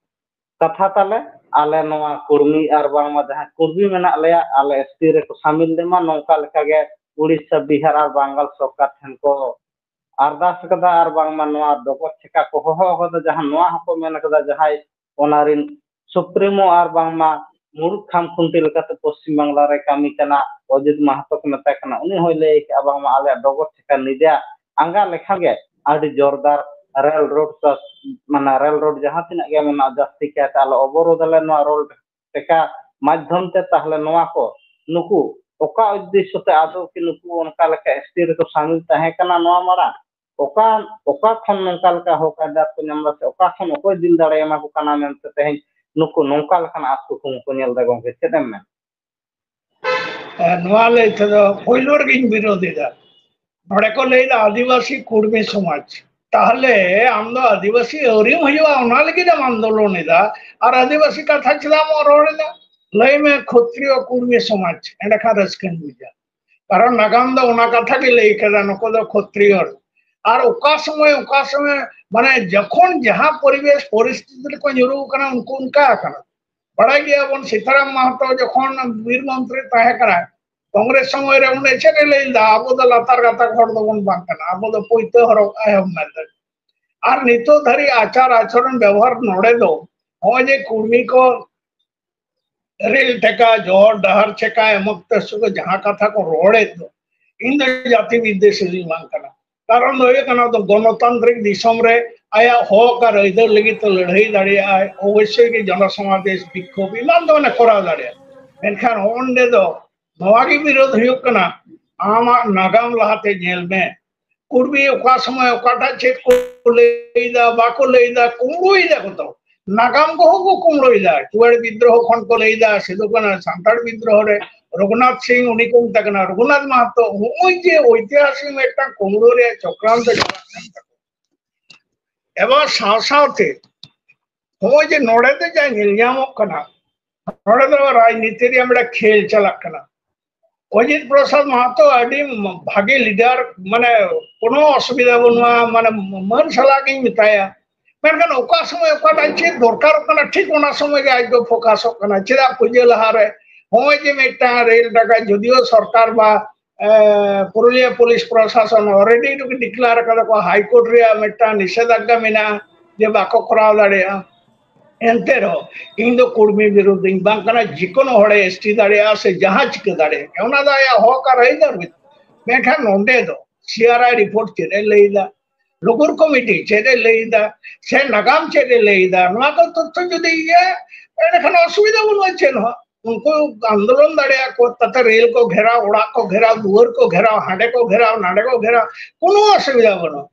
ᱠᱟᱛᱷᱟ ᱛᱟᱞᱮ, ᱟᱞᱮ ᱱᱚᱣᱟ ᱠᱩᱲᱢᱤ ᱟᱨ ᱵᱟᱝᱢᱟ ᱡᱟᱦᱟᱸᱭ ᱠᱩᱲᱢᱤ ᱢᱮᱱᱟᱜ ᱞᱮᱭᱟ, ᱟᱞᱮ ᱮᱥ ᱴᱤ ᱨᱮᱠᱚ ᱥᱟᱢᱤᱞ ᱞᱮᱢᱟ, ᱱᱚᱝᱠᱟ ᱞᱮᱠᱟᱜᱮ ᱩᱲᱤᱥᱥᱟ, ᱵᱤᱦᱟᱨ ᱟᱨ ᱵᱟᱝᱜᱟᱞ ᱥᱚᱨᱠᱟᱨ ᱴᱷᱮᱱ ᱠᱚ ᱟᱨᱫᱟᱥ ᱠᱟᱫᱟ ᱟᱨ ᱵᱟᱝᱢᱟ ᱱᱚᱣᱟ ᱰᱚᱜᱚᱨ ᱴᱷᱮᱠᱟ ᱠᱚ ᱦᱚᱦᱚ ᱟᱠᱟᱫᱟ, ᱡᱟᱦᱟᱸ ᱱᱚᱣᱟ ᱦᱚᱸᱠᱚ ᱢᱮᱱ ᱠᱟᱫᱟ ᱡᱟᱦᱟᱸᱭ ᱚᱱᱟ ᱨᱤᱱ ᱥᱩᱯᱨᱤᱢᱳ ᱟᱨ ᱵᱟᱝᱢᱟ ᱢᱩᱲᱩᱫ ᱠᱷᱟᱢᱠᱷᱩᱱᱴᱤ ᱞᱮᱠᱟᱛᱮ ᱯᱚᱥᱪᱤᱢ ᱵᱟᱝᱞᱟ ᱨᱮ ᱠᱟᱹᱢᱤ ᱠᱟᱱᱟ ᱚᱡᱤᱛ ᱢᱟᱦᱟᱛᱚ ᱠᱚ ᱢᱮᱛᱟᱭ ᱠᱟᱱᱟ, ᱩᱱᱤ ᱦᱚᱸᱭ ᱞᱟᱹᱭ ᱠᱮᱜᱼᱟ ᱵᱟᱝᱢᱟ ᱟᱞᱮᱭᱟᱜ ᱰᱚᱜᱚᱨ ᱴᱷᱮᱠᱟ ᱱᱤᱡᱮᱨᱟᱜ ᱟᱸᱜᱟ ᱞᱮᱠᱷᱟᱱ ᱜᱮ ᱟᱹᱰᱤ ᱡᱳᱨᱫᱟᱨ ᱨᱮᱞ ᱨᱳᱰ ᱪᱟᱥ, ᱢᱟᱱᱮ ᱨᱮᱞ ᱨᱳᱰ ᱡᱟᱦᱟᱸ ᱛᱤᱱᱟᱹᱜ ᱜᱮ ᱢᱮᱱᱟᱜᱼᱟ ᱡᱟᱹᱥᱛᱤ ᱠᱟᱭᱛᱮ ᱟᱞᱮ ᱚᱵᱚᱨᱳᱫᱷ ᱟᱞᱮ ᱱᱚᱣᱟ ᱨᱮᱞ ᱴᱷᱮᱠᱟ ᱢᱟᱫᱽᱫᱷᱚᱢ ᱛᱮ᱾ ᱛᱟᱦᱞᱮ ᱱᱚᱣᱟ ᱠᱚ ᱱᱩᱠᱩ ᱚᱠᱟ ᱩᱫᱽᱫᱮᱥᱥᱚ ᱛᱮ ᱟᱫᱚ ᱠᱤ ᱱᱩᱠᱩ ᱚᱱᱠᱟ ᱞᱮᱠᱟ ᱮᱥᱴᱤ ᱨᱮᱠᱚ ᱥᱟᱢᱤᱞ ᱛᱟᱦᱮᱸ ᱠᱟᱱᱟ ᱱᱚᱣᱟ ᱢᱟᱲᱟᱝ? ᱚᱠᱟ, ᱚᱠᱟ ᱠᱷᱚᱱ ᱱᱚᱝᱠᱟ ᱞᱮᱠᱟ ᱦᱚᱠ ᱟᱹᱭᱫᱟᱹᱨ ᱠᱚ ᱧᱟᱢ ᱮᱫᱟ ᱥᱮ ᱚᱠᱟ ᱠᱷᱚᱱ ᱚᱠᱚᱭ ᱫᱤᱞ ᱫᱟᱲᱮ ᱮᱢᱟ ᱠᱚ ᱠᱟᱱᱟ ᱢᱮᱱᱛᱮ ᱛᱮᱦᱮᱧ ᱱᱩᱠᱩ ᱱᱚᱝᱠᱟ ᱞᱮᱠᱟᱱ ᱟᱸᱥ ᱠᱩᱠᱢᱩ ᱠᱚ ᱧᱮᱞ ᱮᱫᱟ? ᱜᱚᱢᱠᱮ, ᱪᱮᱫ ᱮᱢ ᱢᱮᱱ? ᱮ, ᱱᱚᱣᱟ ᱞᱟᱹᱭ ᱛᱮᱫᱚ ᱯᱳᱭᱞᱳ ᱨᱮᱜᱮᱧ ᱵᱤᱨᱳᱫ ᱮᱫᱟ᱾ ᱱᱚᱰᱮ ᱠᱚ ᱞᱟᱹᱭ ᱮᱫᱟ ᱟᱹᱫᱤᱵᱟᱹᱥᱤ ᱠᱩᱲᱢᱤ ᱥᱚᱢᱟᱡᱽ᱾ ᱛᱟᱦᱞᱮ ᱟᱢ ᱫᱚ ᱟᱹᱫᱤᱵᱟᱹᱥᱤ ᱟᱹᱣᱨᱤᱢ ᱦᱩᱭᱩᱜᱼᱟ, ᱚᱱᱟ ᱞᱟᱹᱜᱤᱫ ᱮᱢ ᱟᱱᱫᱳᱞᱚᱱ ᱮᱫᱟ? ᱟᱨ ᱟᱹᱫᱤᱵᱟᱹᱥᱤ ᱠᱟᱛᱷᱟ ᱪᱮᱫᱟᱜ ᱮᱢ ᱨᱚᱲ ᱮᱫᱟ? ᱞᱟᱹᱭ ᱢᱮ ᱠᱷᱚᱛᱨᱤᱭᱚ ᱠᱩᱲᱢᱤ ᱥᱚᱢᱟᱡᱽ, ᱮᱸᱰᱮᱠᱷᱟᱱ ᱨᱟᱹᱥᱠᱟᱹᱧ ᱵᱩᱡᱟ᱾ ᱠᱟᱨᱚᱱ ᱱᱟᱜᱟᱢ ᱫᱚ ᱚᱱᱟ ᱠᱟᱛᱷᱟ ᱜᱮ ᱞᱟᱹᱭ ᱠᱟᱫᱟ, ᱱᱩᱠᱩ ᱫᱚ ᱠᱷᱚᱛᱨᱤᱭᱚ᱾ ᱟᱨ ᱚᱠᱟ ᱥᱚᱢᱚᱭ, ᱚᱠᱟ ᱥᱚᱢᱚᱭ, ᱢᱟᱱᱮ ᱡᱚᱠᱷᱚᱱ ᱡᱟᱦᱟᱸ ᱯᱚᱨᱤᱵᱮᱥ ᱯᱚᱨᱤᱥᱛᱷᱤᱛᱤ ᱨᱮᱠᱚ ᱧᱩᱨᱩ ᱟᱠᱟᱱᱟ, ᱩᱱᱠᱩ ᱚᱱᱠᱟ ᱟᱠᱟᱱᱟ᱾ ᱵᱟᱲᱟᱭ ᱜᱮᱭᱟᱵᱚᱱ, ᱥᱤᱛᱟᱨᱟᱢ ᱢᱟᱦᱟᱛᱚ ᱡᱚᱠᱷᱚᱱ ᱵᱤᱨ ᱢᱚᱱᱛᱨᱤ ᱛᱟᱦᱮᱸ ᱠᱟᱱᱟᱭ, ᱠᱚᱝᱜᱨᱮᱥ ᱥᱚᱢᱚᱭ ᱨᱮ ᱩᱱᱤ ᱪᱮᱫ ᱮ ᱞᱟᱹᱭ ᱞᱮᱫᱟ? ᱟᱵᱚ ᱫᱚ ᱞᱟᱛᱟᱨ ᱜᱟᱛᱟᱠ ᱦᱚᱲ ᱫᱚᱵᱚᱱ ᱵᱟᱝ ᱠᱟᱱᱟ, ᱟᱵᱚ ᱫᱚ ᱯᱩᱭᱛᱟᱹ ᱦᱚᱨᱚᱜ ᱟᱭ ᱦᱚᱸ ᱢᱮᱱᱛᱮ᱾ ᱟᱨ ᱱᱤᱛᱚᱜ ᱫᱷᱟᱹᱨᱤᱡ ᱟᱪᱟᱨ ᱟᱪᱚᱨᱚᱱ ᱵᱮᱵᱚᱦᱟᱨ ᱱᱚᱰᱮ ᱫᱚ, ᱱᱚᱜᱼᱚᱭ ᱡᱮ ᱠᱩᱲᱢᱤ ᱠᱚ ᱨᱮᱞ ᱴᱷᱮᱠᱟ, ᱡᱚᱦᱚᱲ ᱰᱟᱦᱟᱨ ᱪᱮᱠᱟ, ᱮᱢᱚᱠ ᱛᱮᱥᱚᱠ ᱡᱟᱦᱟᱸ ᱠᱟᱛᱷᱟ ᱠᱚ ᱨᱚᱲᱮᱫ ᱫᱚ, ᱤᱧ ᱫᱚ ᱡᱟᱹᱛᱤ ᱵᱤᱫᱽᱫᱮᱥᱤ ᱫᱚᱧ ᱵᱟᱝ ᱠᱟᱱᱟ᱾ ᱠᱟᱨᱚᱱ ᱫᱚ ᱦᱩᱭᱩᱜ ᱠᱟᱱᱟ, ᱫᱚ ᱜᱚᱱᱚᱛᱟᱱᱛᱨᱤᱠ ᱫᱤᱥᱚᱢ ᱨᱮ ᱟᱭᱟᱜ ᱦᱚᱠ ᱟᱨ ᱟᱹᱭᱫᱟᱹᱨ ᱞᱟᱹᱜᱤᱫ ᱛᱮ ᱞᱟᱹᱲᱦᱟᱹᱭ ᱫᱟᱲᱮᱭᱟᱜᱼᱟᱭ, ᱚᱵᱚᱥᱥᱳᱭ ᱜᱮ ᱡᱚᱱᱚ ᱥᱚᱢᱟᱵᱮᱥ, ᱵᱤᱠᱠᱷᱳᱵ ᱮᱢᱟᱱ ᱫᱚ ᱢᱟᱱᱮ ᱠᱚᱨᱟᱣ ᱫᱟᱲᱮᱭᱟᱜᱼᱟ᱾ ᱢᱮᱱᱠᱷᱟᱱ ᱚᱸᱰᱮ ᱫᱚ ᱱᱚᱣᱟ ᱜᱮ ᱵᱤᱨᱳᱫᱷ ᱦᱩᱭᱩᱜ ᱠᱟᱱᱟ, ᱟᱢᱟᱜ ᱱᱟᱜᱟᱢ ᱞᱟᱦᱟᱛᱮ ᱧᱮᱞ ᱢᱮ᱾ ᱠᱩᱲᱢᱤ ᱚᱠᱟ ᱥᱚᱢᱚᱭ ᱚᱠᱟᱴᱟᱜ ᱪᱮᱫ ᱠᱚ ᱞᱟᱹᱭᱫᱟ, ᱵᱟᱠᱚ ᱞᱟᱹᱭᱫᱟ, ᱠᱩᱢᱵᱽᱲᱩᱭ ᱫᱟᱠᱚ ᱛᱚ᱾ ᱱᱟᱜᱟᱢ ᱠᱚᱦᱚᱸ ᱠᱚ ᱠᱩᱢᱵᱽᱲᱩᱭᱮᱫᱟ᱾ ᱪᱩᱣᱟᱲ ᱵᱤᱫᱽᱫᱨᱳᱦᱚ ᱠᱷᱚᱱ ᱠᱚ ᱞᱟᱹᱭᱫᱟ, ᱥᱤᱫᱩ ᱠᱟᱹᱱᱦᱩ ᱥᱟᱱᱛᱟᱲ ᱵᱤᱫᱽᱫᱨᱳᱦᱚ ᱨᱮ ᱨᱚᱜᱷᱩᱱᱟᱛᱷ ᱥᱤᱝ, ᱩᱱᱤ ᱠᱚ ᱢᱮᱛᱟ ᱠᱟᱱᱟ ᱨᱚᱜᱷᱩᱱᱟᱛᱷ ᱢᱟᱦᱟᱛᱚ, ᱱᱚᱜᱼᱚᱭ ᱡᱮ ᱳᱭᱛᱤᱦᱟᱥᱤᱠ ᱢᱤᱫᱴᱟᱝ ᱠᱩᱢᱵᱽᱲᱩ ᱨᱮᱭᱟᱜ ᱪᱚᱠᱨᱟᱱᱛᱚ ᱪᱟᱞᱟᱜ ᱠᱟᱱ ᱛᱟᱠᱚᱣᱟ᱾ ᱮᱵᱚᱝ ᱥᱟᱶ ᱥᱟᱶᱛᱮ ᱱᱚᱜᱼᱚᱭ ᱡᱮ ᱱᱚᱰᱮ ᱫᱚ ᱡᱟ ᱧᱮᱞ ᱧᱟᱢᱚᱜ ᱠᱟᱱᱟ, ᱱᱚᱰᱮ ᱫᱚ ᱨᱟᱡᱽᱱᱤᱛᱤ ᱨᱮᱭᱟᱜ ᱢᱤᱫᱴᱟᱝ ᱠᱷᱮᱞ ᱪᱟᱞᱟᱜ ᱠᱟᱱᱟ᱾ ᱚᱡᱤᱛ ᱯᱨᱚᱥᱟᱫᱽ ᱢᱟᱦᱟᱛᱚ ᱟᱹᱰᱤ ᱵᱷᱟᱜᱮ ᱞᱤᱰᱟᱨ, ᱢᱟᱱᱮ ᱠᱳᱱᱳ ᱚᱥᱩᱵᱤᱫᱷᱟ ᱵᱟᱹᱱᱩᱜᱼᱟ, ᱢᱟᱱᱮ ᱢᱟᱹᱱ ᱥᱟᱞᱟᱜ ᱜᱤᱧ ᱢᱮᱛᱟᱭᱟ᱾ ᱢᱮᱱᱠᱷᱟᱱ ᱚᱠᱟ ᱥᱚᱢᱚᱭ ᱚᱠᱟᱴᱟᱜ ᱪᱮᱫ ᱫᱚᱨᱠᱟᱨᱚᱜ ᱠᱟᱱᱟ, ᱴᱷᱤᱠ ᱚᱱᱟ ᱥᱚᱢᱚᱭ ᱜᱮ ᱟᱡ ᱫᱚ ᱯᱷᱳᱠᱟᱥᱚᱜ ᱠᱟᱱᱟ᱾ ᱪᱮᱫᱟᱜ ᱯᱩᱡᱟᱹ ᱞᱟᱦᱟᱨᱮ ᱱᱚᱜᱼᱚᱭ ᱡᱮ ᱢᱤᱫᱴᱟᱝ ᱨᱮᱞ ᱴᱟᱠᱟ, ᱡᱩᱫᱤᱭᱳ ᱥᱚᱨᱠᱟᱨ ᱵᱟ ᱮ, ᱯᱩᱨᱩᱞᱤᱭᱟᱹ ᱯᱩᱞᱤᱥ ᱯᱨᱚᱥᱟᱥᱚᱱ already ᱰᱤᱠᱞᱮᱭᱟᱨ ᱟᱠᱟᱫᱟ ᱠᱚ, ᱦᱟᱭ ᱠᱳᱨᱴ ᱨᱮᱭᱟᱜ ᱢᱤᱫᱴᱟᱝ ᱱᱤᱥᱮᱫᱷᱟᱡᱽᱧᱟ ᱢᱮᱱᱟᱜᱼᱟ ᱡᱮ ᱵᱟᱠᱚ ᱠᱚᱨᱟᱣ ᱫᱟᱲᱮᱭᱟᱜᱼᱟ᱾ ᱮᱱᱛᱮ ᱨᱮᱦᱚᱸ ᱤᱧ ᱫᱚ ᱠᱩᱲᱢᱤ ᱵᱤᱨᱩᱫᱷᱤᱧ ᱵᱟᱝ ᱠᱟᱱᱟ, ᱡᱮᱠᱳᱱᱳ ᱦᱚᱲᱮ ᱮᱥᱴᱤ ᱫᱟᱲᱮᱭᱟᱜᱼᱟ ᱥᱮ ᱡᱟᱦᱟᱸ ᱪᱤᱠᱟᱹ ᱫᱟᱲᱮᱭᱟᱜᱼᱟ, ᱚᱱᱟ ᱫᱚ ᱟᱭᱟᱜ ᱦᱚᱠ ᱟᱨ ᱟᱹᱭᱫᱟᱹᱨ ᱢᱮᱱᱟᱜᱼᱟ᱾ ᱢᱮᱱᱠᱷᱟᱱ ᱱᱚᱸᱰᱮ ᱫᱚ ᱥᱤ ᱟᱨ ᱟᱭ ᱨᱤᱯᱳᱨᱴ ᱪᱮᱫ ᱮ ᱞᱟᱹᱭ ᱮᱫᱟ, ᱞᱩᱜᱩᱨ ᱠᱚᱢᱤᱴᱤ ᱪᱮᱫ ᱮ ᱞᱟᱹᱭ ᱮᱫᱟ, ᱥᱮ ᱱᱟᱜᱟᱢ ᱪᱮᱫ ᱮ ᱞᱟᱹᱭ ᱮᱫᱟ, ᱱᱚᱣᱟ ᱠᱚ ᱛᱚᱛᱛᱷᱚ ᱡᱩᱫᱤ ᱤᱭᱟᱹ, ᱮᱸᱰᱮᱠᱷᱟᱱ ᱚᱥᱩᱵᱤᱫᱷᱟ ᱵᱟᱹᱱᱩᱜᱼᱟ ᱪᱮᱫ ᱦᱚᱸ᱾ ᱩᱱᱠᱩ ᱟᱱᱫᱳᱞᱚᱱ ᱫᱟᱲᱮᱭᱟᱜᱼᱟ ᱠᱚ, ᱛᱟᱛᱮ ᱨᱮᱞ ᱠᱚ ᱜᱷᱮᱨᱟᱣ, ᱚᱲᱟᱜ ᱠᱚ ᱜᱷᱮᱨᱟᱣ, ᱫᱩᱣᱟᱹᱨ ᱠᱚ ᱜᱷᱮᱨᱟᱣ, ᱦᱟᱸᱰᱮ ᱠᱚ ᱜᱷᱮᱨᱟᱣ, ᱱᱟᱰᱮ ᱠᱚ ᱜᱷᱮᱨᱟᱣ, ᱠᱳᱱᱳ ᱚᱥᱩᱵᱤᱫᱷᱟ ᱵᱟᱹᱱᱩᱜᱼᱟ᱾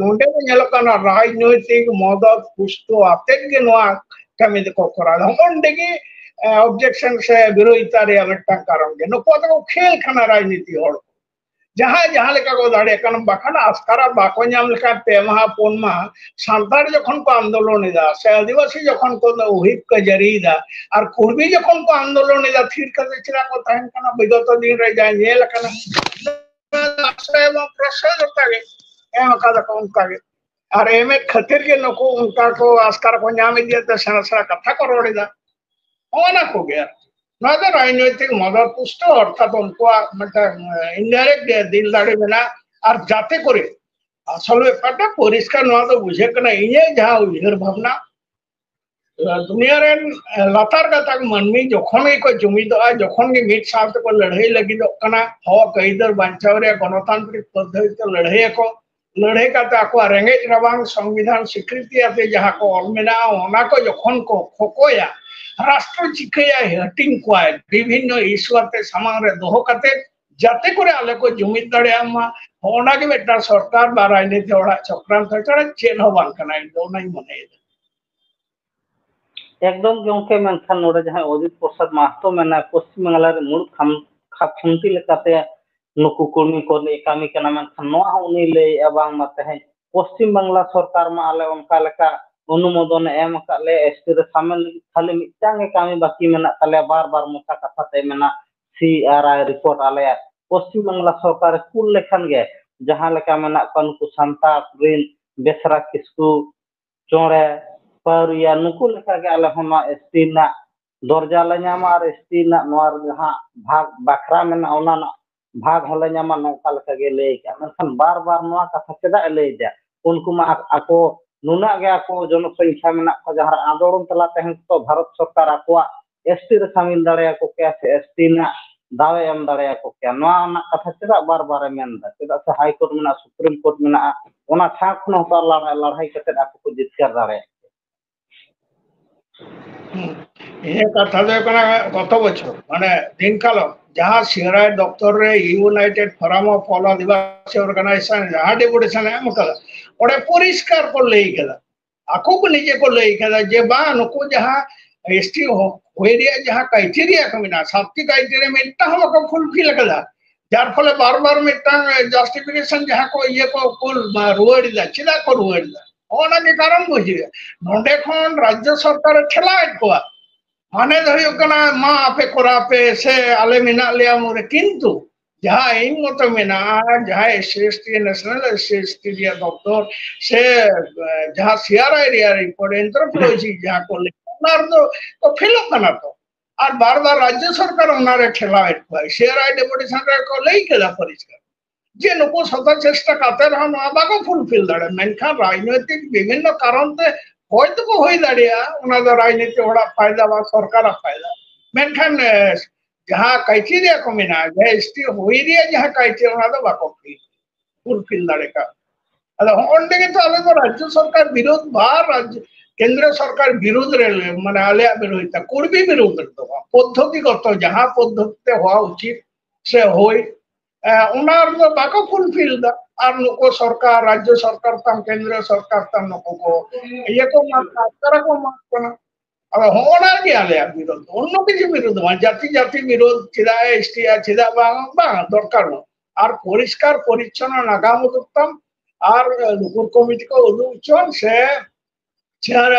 ᱱᱚᱰᱮ ᱫᱚ ᱧᱮᱞᱚᱜ ᱠᱟᱱᱟ ᱨᱟᱡᱽᱱᱳᱭᱛᱤᱠ ᱢᱚᱫᱚᱫ ᱯᱩᱥᱴᱟᱹᱣ ᱟᱛᱮᱫ ᱜᱮ ᱱᱚᱣᱟ ᱠᱟᱹᱢᱤ ᱫᱚᱠᱚ ᱠᱚᱨᱟᱣ ᱮᱫᱟ᱾ ᱦᱚᱸᱜᱼᱚ ᱱᱚᱰᱮ ᱜᱮ, ᱮ, ᱚᱵᱡᱮᱠᱥᱚᱱ ᱥᱮ ᱵᱤᱨᱳᱫᱷᱤᱛᱟ ᱨᱮᱭᱟᱜ ᱢᱤᱫᱴᱟᱝ ᱠᱟᱨᱚᱱ ᱜᱮ᱾ ᱱᱩᱠᱩ ᱫᱚᱠᱚ ᱠᱷᱮᱞ ᱠᱟᱱᱟ ᱨᱟᱡᱽᱱᱤᱛᱤ ᱦᱚᱲ ᱠᱚ᱾ ᱡᱟᱦᱟᱸᱭ ᱡᱟᱦᱟᱸ ᱞᱮᱠᱟ ᱠᱚ ᱫᱟᱲᱮᱭᱟᱜ ᱠᱟᱱᱟ, ᱵᱟᱠᱷᱟᱱ ᱟᱥᱠᱟᱨᱟ ᱵᱟᱠᱚ ᱧᱟᱢ ᱞᱮᱠᱷᱟᱱ ᱯᱮ ᱢᱟᱦᱟ, ᱯᱩᱱ ᱢᱟᱦᱟ, ᱥᱟᱱᱛᱟᱲ ᱡᱚᱠᱷᱚᱱ ᱠᱚ ᱟᱱᱫᱳᱞᱚᱱ ᱮᱫᱟ ᱥᱮ ᱟᱹᱫᱤᱵᱟᱹᱥᱤ ᱡᱚᱠᱷᱚᱱ ᱠᱚ ᱦᱩᱭᱤᱯ ᱠᱚ ᱡᱟᱹᱨᱤᱭᱮᱫᱟ ᱟᱨ ᱠᱩᱲᱢᱤ ᱡᱚᱠᱷᱚᱱ ᱠᱚ ᱟᱱᱫᱳᱞᱚᱱ ᱮᱫᱟ, ᱛᱷᱤᱨ ᱠᱟᱛᱮ ᱪᱮᱫᱟᱜ ᱠᱚ ᱛᱟᱦᱮᱱ ᱠᱟᱱᱟ? ᱵᱤᱜᱚᱛᱚ ᱫᱤᱱ ᱨᱮ ᱡᱟ ᱧᱮᱞ ᱟᱠᱟᱱᱟ, ᱟᱥᱨᱚᱭ ᱮᱵᱚᱝ ᱯᱨᱚᱥᱨᱚᱭ ᱡᱚᱛᱚ ᱜᱮ ᱮᱢ ᱟᱠᱟᱫᱟ ᱠᱚ ᱚᱱᱠᱟ ᱜᱮ᱾ ᱟᱨ ᱮᱢᱮᱫ ᱠᱷᱟᱹᱛᱤᱨ ᱜᱮ ᱱᱩᱠᱩ ᱚᱱᱠᱟ ᱠᱚ ᱟᱥᱠᱟᱨᱟ ᱠᱚ ᱧᱟᱢ ᱤᱫᱤᱭᱮᱫ ᱛᱮ ᱥᱮᱬᱟ ᱥᱮᱬᱟ ᱠᱟᱛᱷᱟ ᱠᱚ ᱨᱚᱲ ᱮᱫᱟ᱾ ᱚᱱᱟ ᱠᱚᱜᱮ ᱟᱨᱠᱤ᱾ ᱱᱚᱣᱟ ᱫᱚ ᱨᱟᱡᱽᱱᱳᱭᱛᱤᱠ ᱢᱚᱫᱚᱫ ᱯᱩᱥᱴᱟᱹᱣ, ᱚᱨᱛᱷᱟᱛ ᱩᱱᱠᱩᱣᱟᱜ ᱢᱤᱫᱴᱟᱝ, ᱮ, indirect ᱫᱤᱞ ᱫᱟᱲᱮ ᱢᱮᱱᱟᱜᱼᱟ᱾ ᱟᱨ ᱡᱟᱛᱮ ᱠᱚᱨᱮ ᱟᱥᱚᱞ ᱵᱮᱯᱟᱨᱴᱟ ᱯᱚᱨᱤᱥᱠᱟᱨ ᱱᱚᱣᱟ ᱫᱚ ᱵᱩᱡᱷᱟᱹᱜ ᱠᱟᱱᱟ, ᱤᱧᱟᱹᱜ ᱡᱟᱦᱟᱸ ᱩᱭᱦᱟᱹᱨ ᱵᱷᱟᱵᱽᱱᱟ, ᱮ, ᱫᱩᱱᱤᱭᱟᱹ ᱨᱮᱱ, ᱮ, ᱞᱟᱛᱟᱨ ᱜᱟᱛᱟᱠ ᱢᱟᱹᱱᱢᱤ ᱡᱚᱠᱷᱚᱱ ᱜᱮᱠᱚ ᱡᱩᱢᱤᱫᱚᱜᱼᱟ, ᱡᱚᱠᱷᱚᱱ ᱜᱮ ᱢᱤᱫ ᱥᱟᱶ ᱛᱮᱠᱚ ᱞᱟᱹᱲᱦᱟᱹᱭ ᱞᱟᱹᱜᱤᱫᱚᱜ ᱠᱟᱱᱟ, ᱦᱚᱠ ᱟᱹᱭᱫᱟᱹᱨ ᱵᱟᱧᱪᱟᱣ ᱨᱮᱭᱟᱜ ᱜᱚᱱᱚᱛᱟᱱᱛᱨᱤᱠ ᱯᱚᱫᱽᱫᱷᱚᱛᱤ ᱛᱮ ᱞᱟᱹᱲᱦᱟᱹᱭ ᱟᱠᱚ, ᱞᱟᱹᱲᱦᱟᱹᱭ ᱠᱟᱛᱮ ᱟᱠᱚᱣᱟᱜ ᱨᱮᱸᱜᱮᱡ ᱨᱟᱵᱟᱝ ᱥᱚᱝᱵᱤᱫᱷᱟᱱ ᱥᱤᱠᱨᱤᱛᱤ ᱟᱛᱮ ᱡᱟᱦᱟᱸ ᱠᱚ ᱚᱞ ᱢᱮᱱᱟᱜᱼᱟ, ᱚᱱᱟ ᱠᱚ ᱡᱚᱠᱷᱚᱱ ᱠᱚ ᱠᱷᱚᱠᱚᱭᱟ, ᱨᱟᱥᱴᱨᱚ ᱪᱤᱠᱟᱹᱭᱟᱭ, ᱦᱟᱹᱴᱤᱧ ᱠᱚᱣᱟᱭ, ᱵᱤᱵᱷᱤᱱᱱᱚ ᱤᱥᱩ ᱟᱛᱮ ᱥᱟᱢᱟᱝ ᱨᱮ ᱫᱚᱦᱚ ᱠᱟᱛᱮ ᱡᱟᱛᱮ ᱠᱚᱨᱮ ᱟᱞᱮ ᱠᱚ ᱡᱩᱢᱤᱫ ᱫᱟᱲᱮᱭᱟᱜ ᱢᱟ, ᱚᱱᱟ ᱜᱮ ᱢᱤᱫᱴᱟᱝ ᱥᱚᱨᱠᱟᱨ ᱵᱟ ᱨᱟᱡᱽᱱᱤᱛᱤ ᱦᱚᱲᱟᱜ ᱪᱚᱠᱨᱟᱱᱛᱚ ᱪᱷᱟᱲᱟ ᱪᱮᱫ ᱦᱚᱸ ᱵᱟᱝ ᱠᱟᱱᱟ, ᱤᱧ ᱫᱚ ᱚᱱᱟᱧ ᱢᱚᱱᱮᱭᱮᱫᱟ᱾ ᱮᱠᱫᱚᱢ ᱜᱮ ᱜᱚᱢᱠᱮ, ᱢᱮᱱᱠᱷᱟᱱ ᱱᱚᱰᱮ ᱡᱟᱦᱟᱸᱭ ᱚᱡᱤᱛ ᱯᱨᱚᱥᱟᱫᱽ ᱢᱟᱦᱟᱛᱚ ᱢᱮᱱᱟᱭ, ᱯᱚᱥᱪᱤᱢ ᱵᱟᱝᱞᱟ ᱨᱮ ᱢᱩᱲᱩᱫ ᱠᱷᱟᱢ-, ᱠᱷᱟᱢ-, ᱠᱷᱩᱱᱴᱤ ᱞᱮᱠᱟᱛᱮ ᱱᱩᱠᱩ ᱠᱩᱲᱢᱤ ᱠᱚ ᱞᱟᱹᱭ ᱠᱟᱹᱢᱤ ᱠᱟᱱᱟ, ᱢᱮᱱᱠᱷᱟᱱ ᱱᱚᱣᱟ ᱦᱚᱸ ᱩᱱᱤ ᱞᱟᱹᱭᱮᱫᱼᱟ ᱵᱟᱝᱢᱟ ᱛᱮᱦᱮᱧ ᱯᱚᱥᱪᱤᱢ ᱵᱟᱝᱞᱟ ᱥᱚᱨᱠᱟᱨ ᱢᱟ ᱟᱞᱮ ᱚᱱᱠᱟ ᱞᱮᱠᱟ ᱚᱱᱩᱢᱳᱫᱚᱱᱮ ᱮᱢ ᱟᱠᱟᱫ ᱞᱮᱭᱟ, ᱮᱥᱴᱤ ᱨᱮ ᱥᱟᱢᱤᱞ ᱞᱟᱹᱜᱤᱫ ᱠᱷᱟᱹᱞᱤ ᱢᱤᱫᱴᱟᱝ ᱜᱮ ᱠᱟᱹᱢᱤ ᱵᱟᱹᱠᱤ ᱢᱮᱱᱟᱜ ᱛᱟᱞᱮᱭᱟ, ᱵᱟᱨ ᱵᱟᱨ ᱢᱚᱪᱟ ᱠᱟᱛᱷᱟ ᱛᱮ ᱢᱮᱱᱟ ᱥᱤ ᱟᱨ ᱟᱭ ᱨᱤᱯᱳᱨᱴ ᱟᱞᱮᱭᱟ᱾ ᱯᱚᱥᱪᱤᱢ ᱵᱟᱝᱞᱟ ᱥᱚᱨᱠᱟᱨᱮ ᱠᱩᱞ ᱞᱮᱠᱷᱟᱱ ᱜᱮ ᱡᱟᱦᱟᱸ ᱞᱮᱠᱟ ᱢᱮᱱᱟᱜ ᱠᱚᱣᱟ ᱱᱩᱠᱩ ᱥᱟᱱᱛᱟᱲ ᱨᱤᱱ ᱵᱮᱥᱨᱟ ᱠᱤᱥᱠᱩ, ᱪᱚᱬᱮ, ᱯᱟᱹᱣᱨᱤᱭᱟ, ᱱᱩᱠᱩ ᱞᱮᱠᱟᱜᱮ ᱟᱞᱮ ᱦᱚᱸ ᱱᱚᱣᱟ ᱮᱥᱴᱤ ᱨᱮᱱᱟᱜ ᱫᱚᱨᱡᱟ ᱞᱮ ᱧᱟᱢᱟ ᱟᱨ ᱮᱥᱴᱤ ᱨᱮᱱᱟᱜ ᱱᱚᱣᱟ ᱨᱮ ᱡᱟᱦᱟᱸ ᱵᱷᱟᱜᱽ ᱵᱟᱠᱷᱨᱟ ᱢᱮᱱᱟᱜᱼᱟ, ᱚᱱᱟ ᱨᱮᱱᱟᱜ ᱵᱷᱟᱜᱽ ᱦᱚᱸᱞᱮ ᱧᱟᱢᱟ, ᱱᱚᱝᱠᱟ ᱞᱮᱠᱟ ᱜᱮ ᱞᱟᱹᱭ ᱠᱟᱜᱼᱟ᱾ ᱢᱮᱱᱠᱷᱟᱱ ᱵᱟᱨ ᱵᱟᱨ ᱱᱚᱣᱟ ᱠᱟᱛᱷᱟ ᱪᱮᱫᱟᱜ ᱮ ᱞᱟᱹᱭ ᱮᱫᱟ? ᱩᱱᱠᱩ ᱢᱟ ᱟ-, ᱟᱠᱚ ᱱᱩᱱᱟᱹᱜ ᱜᱮ ᱟᱠᱚ ᱡᱚᱱᱚᱥᱚᱝᱠᱷᱟ ᱢᱮᱱᱟᱜ ᱠᱚᱣᱟ, ᱡᱟᱦᱟᱸ ᱨᱮ ᱟᱸᱫᱳᱲᱚᱱ ᱛᱟᱞᱟ ᱛᱮᱦᱚᱸ ᱛᱚ ᱵᱷᱟᱨᱚᱛ ᱥᱚᱨᱠᱟᱨ ᱟᱠᱚᱣᱟᱜ ᱮᱥᱴᱤ ᱨᱮ ᱥᱟᱢᱤᱞ ᱫᱟᱲᱮᱭᱟᱠᱚ ᱠᱮᱭᱟ ᱥᱮ ᱮᱥᱴᱤ ᱨᱮᱱᱟᱜ ᱫᱟᱣ ᱮ ᱮᱢ ᱫᱟᱲᱮᱭᱟᱠᱚ ᱠᱮᱭᱟ᱾ ᱱᱚᱣᱟ ᱨᱮᱱᱟᱜ ᱠᱟᱛᱷᱟ ᱪᱮᱫᱟᱜ ᱵᱟᱨ ᱵᱟᱨ ᱮ ᱢᱮᱱ ᱮᱫᱟ? ᱪᱮᱫᱟᱜ ᱥᱮ ᱦᱟᱭ ᱠᱳᱨᱴ ᱢᱮᱱᱟᱜᱼᱟ, ᱥᱩᱯᱨᱤᱢ ᱠᱳᱨᱴ ᱢᱮᱱᱟᱜᱼᱟ, ᱚᱱᱟ ᱴᱷᱟᱶ ᱠᱷᱚᱱ ᱦᱚᱸᱛᱚ ᱞᱟᱲ-, ᱞᱟᱲᱦᱟᱭ ᱠᱟᱛᱮ ᱟᱠᱚ ᱠᱚ ᱡᱤᱛᱠᱟᱹᱨ ᱫᱟᱲᱮᱭᱟᱜᱼᱟ᱾ ᱦᱩᱸ᱾ ᱤᱧᱟᱹᱜ ᱠᱟᱛᱷᱟ ᱫᱚ ᱦᱩᱭᱩᱜ ᱠᱟᱱᱟ, ᱜᱚᱛᱚ ᱵᱚᱪᱷᱚᱨ, ᱢᱟᱱᱮ, ᱫᱤᱱ ᱠᱟᱞᱚᱢ, ᱡᱟᱦᱟᱸ ᱥᱤ ᱟᱨ ᱟᱭ ᱫᱚᱯᱛᱚᱨ ᱨᱮ United Forum of All Adivasi Organization ᱡᱟᱦᱟᱸ deputation ᱮ ᱮᱢ ᱠᱟᱫᱟ, ᱚᱸᱰᱮ ᱯᱚᱨᱤᱥᱠᱟᱨ ᱠᱚ ᱞᱟᱹᱭ ᱠᱟᱫᱟ, ᱟᱠᱚ ᱠᱚ ᱱᱤᱡᱮ ᱠᱚ ᱞᱟᱹᱭ ᱠᱟᱫᱟ ᱡᱮ, ᱵᱟᱝ, ᱱᱩᱠᱩ ᱡᱟᱦᱟᱸ ᱮᱥᱴᱤ ᱦᱚ-, ᱦᱩᱭ ᱨᱮᱭᱟᱜ ᱡᱟᱦᱟᱸ criteria ᱠᱚ ᱢᱮᱱᱟᱜᱼᱟ, ᱥᱟᱛᱴᱤ criteria ᱢᱤᱫᱴᱟᱝ ᱦᱚᱸ ᱵᱟᱠᱚ fulfill ᱠᱟᱫᱟ, ᱡᱟᱨ ᱯᱷᱚᱞᱮ ᱵᱟᱨ ᱵᱟᱨ ᱢᱤᱫᱴᱟᱝ justification ᱡᱟᱦᱟᱸ ᱠᱚ ᱤᱭᱟᱹ ᱠᱚ ᱠᱩᱞ, ᱢᱟ, ᱨᱩᱣᱟᱹᱲ ᱮᱫᱟ, ᱪᱮᱫᱟᱜ ᱠᱚ ᱨᱩᱣᱟᱹᱲ ᱮᱫᱟ? ᱚᱱᱟ ᱜᱮ ᱠᱟᱨᱚᱱ ᱵᱩᱡᱷᱟᱹᱣ᱾ ᱱᱚᱰᱮ ᱠᱷᱚᱱ ᱨᱟᱡᱽᱡᱚ ᱥᱚᱨᱠᱟᱨᱮ ᱴᱷᱮᱞᱟᱣᱮᱫ ᱠᱚᱣᱟ, ᱢᱟᱱᱮ ᱫᱚ ᱦᱩᱭᱩᱜ ᱠᱟᱱᱟ, ᱢᱟ ᱟᱯᱮ ᱠᱚᱨᱟᱣ ᱯᱮ ᱥᱮ ᱟᱞᱮ ᱢᱮᱱᱟᱜ ᱞᱮᱭᱟ ᱢᱩᱨᱮ, ᱠᱤᱱᱛᱩ ᱡᱟᱦᱟᱸ ᱟᱹᱭᱤᱱ ᱢᱚᱛᱚ ᱢᱮᱱᱟᱜᱼᱟ, ᱡᱟᱦᱟᱸ SC ST, National SC ST ᱨᱮᱭᱟᱜ ᱫᱚᱯᱛᱚᱨ ᱥᱮ, ᱮ, ᱡᱟᱦᱟᱸ ᱥᱤ ᱟᱨ ᱟᱭ ᱨᱮᱭᱟᱜ report, anthropology ᱡᱟᱦᱟᱸ ᱠᱚ ᱞᱟᱹᱭᱟ, ᱚᱱᱟ ᱨᱮᱫᱚ ᱠᱚ ᱯᱷᱮᱞᱚᱜ ᱠᱟᱱᱟ ᱛᱚ᱾ ᱟᱨ ᱵᱟᱨ ᱵᱟᱨ ᱨᱟᱡᱽᱡᱚ ᱥᱚᱨᱠᱟᱨ ᱚᱱᱟᱨᱮ ᱴᱷᱮᱞᱟᱣᱮᱫ ᱠᱚᱣᱟᱭ᱾ ᱥᱤ ᱟᱨ ᱟᱭ deputation ᱨᱮᱠᱚ ᱞᱟᱹᱭ ᱠᱮᱫᱟ ᱯᱚᱨᱤᱥᱠᱟᱨ ᱡᱮ ᱱᱩᱠᱩ ᱥᱚᱛᱚ ᱪᱮᱥᱴᱟ ᱠᱟᱛᱮ ᱨᱮᱦᱚᱸ ᱱᱚᱣᱟ ᱵᱟᱠᱚ fulfill ᱫᱟᱲᱮᱭᱟᱜᱼᱟ᱾ ᱢᱮᱱᱠᱷᱟᱱ ᱨᱟᱡᱽᱱᱳᱭᱛᱤᱠ ᱵᱤᱵᱷᱤᱱᱱᱚ ᱠᱟᱨᱚᱱ ᱛᱮ ᱦᱚᱭ ᱛᱚᱠᱚ ᱦᱩᱭ ᱫᱟᱲᱮᱭᱟᱜᱼᱟ, ᱚᱱᱟ ᱫᱚ ᱨᱟᱡᱽᱱᱤᱛᱤ ᱦᱚᱲᱟᱜ ᱯᱷᱟᱭᱫᱟ ᱵᱟ ᱥᱚᱨᱠᱟᱨᱟᱜ ᱯᱷᱟᱭᱫᱟ᱾ ᱢᱮᱱᱠᱷᱟᱱ, ᱮ, ᱡᱟᱦᱟᱸ criteria ᱠᱚ ᱢᱮᱱᱟᱜᱼᱟ, ᱡᱟᱦᱟᱸ ST ᱦᱩᱭ ᱨᱮᱭᱟᱜ ᱡᱟᱦᱟᱸ criteria, ᱚᱱᱟ ᱫᱚ ᱵᱟᱠᱚ fulfill ᱫᱟᱲᱮ ᱠᱟᱜ᱾ ᱟᱫᱚ ᱦᱚᱸᱜᱼᱚ ᱱᱚᱰᱮ ᱜᱮᱛᱚ ᱟᱞᱮ ᱫᱚ ᱨᱟᱡᱽᱡᱚ ᱥᱚᱨᱠᱟᱨ ᱵᱤᱨᱳᱫᱷ ᱵᱟ ᱨᱟᱡᱽ-, ᱠᱮᱱᱫᱨᱚ ᱥᱚᱨᱠᱟᱨ ᱵᱤᱨᱳᱫᱷ ᱨᱮ, ᱢᱟᱱᱮ, ᱟᱞᱮᱭᱟᱜ ᱵᱤᱨᱳᱫᱷ ᱛᱟ ᱠᱩᱲᱵᱤ ᱵᱤᱨᱳᱫᱷ ᱨᱮᱫᱚ ᱵᱟᱝ, ᱯᱚᱫᱽᱫᱷᱚᱛᱤᱜᱚᱛᱚ ᱡᱟᱦᱟᱸ ᱯᱚᱫᱽᱫᱷᱚᱛᱤ ᱛᱮ ᱦᱚᱣᱟ ᱩᱪᱤᱛ ᱥᱮ ᱦᱩᱭ, ᱮ, ᱚᱱᱟ ᱨᱮᱫᱚ ᱵᱟᱠᱚ fulfill ᱫᱟ᱾ ᱟᱨ ᱱᱩᱠᱩ ᱥᱚᱨᱠᱟᱨ, ᱨᱟᱡᱽᱡᱚ ᱥᱚᱨᱠᱟᱨ ᱛᱟᱢ, ᱠᱮᱱᱫᱨᱚ ᱥᱚᱨᱠᱟᱨ ᱛᱟᱢ, ᱱᱩᱠᱩ ᱠᱚ ᱤᱭᱟᱹ ᱠᱚ ᱮᱢᱟ ᱠᱚ ᱠᱟᱱᱟ, ᱟᱠᱟᱨᱟ ᱠᱚ ᱮᱢᱟ ᱠᱚ ᱠᱟᱱᱟ᱾ ᱟᱫᱚ ᱦᱚᱸᱜᱼᱚ ᱱᱟ ᱜᱮ ᱟᱞᱮᱭᱟᱜ ᱵᱤᱨᱳᱫᱷ, ᱚᱱᱱᱚ ᱠᱤᱪᱷᱩ ᱵᱤᱨᱳᱫᱷ ᱵᱟᱝ, ᱡᱟᱹᱛᱤ ᱡᱟᱹᱛᱤ ᱵᱤᱨᱳᱫᱷ, ᱪᱮᱫᱟᱜ ᱮ ST ᱟ, ᱪᱮᱫᱟᱜ ᱵᱟᱝ, ᱵᱟᱝ ᱫᱚᱨᱠᱟᱨ ᱵᱟᱝ᱾ ᱟᱨ ᱯᱚᱨᱤᱥᱠᱟᱨ ᱯᱚᱨᱤᱪᱷᱚᱱᱱᱚ ᱱᱟᱜᱟᱢ ᱩᱫᱩᱜ ᱛᱟᱢ, ᱟᱨ ᱱᱩᱠᱩᱨ ᱠᱚᱢᱤᱴᱤ ᱠᱚ ᱩᱫᱩᱜ ᱦᱚᱪᱚᱱ ᱥᱮ ᱪᱮᱭᱟᱨ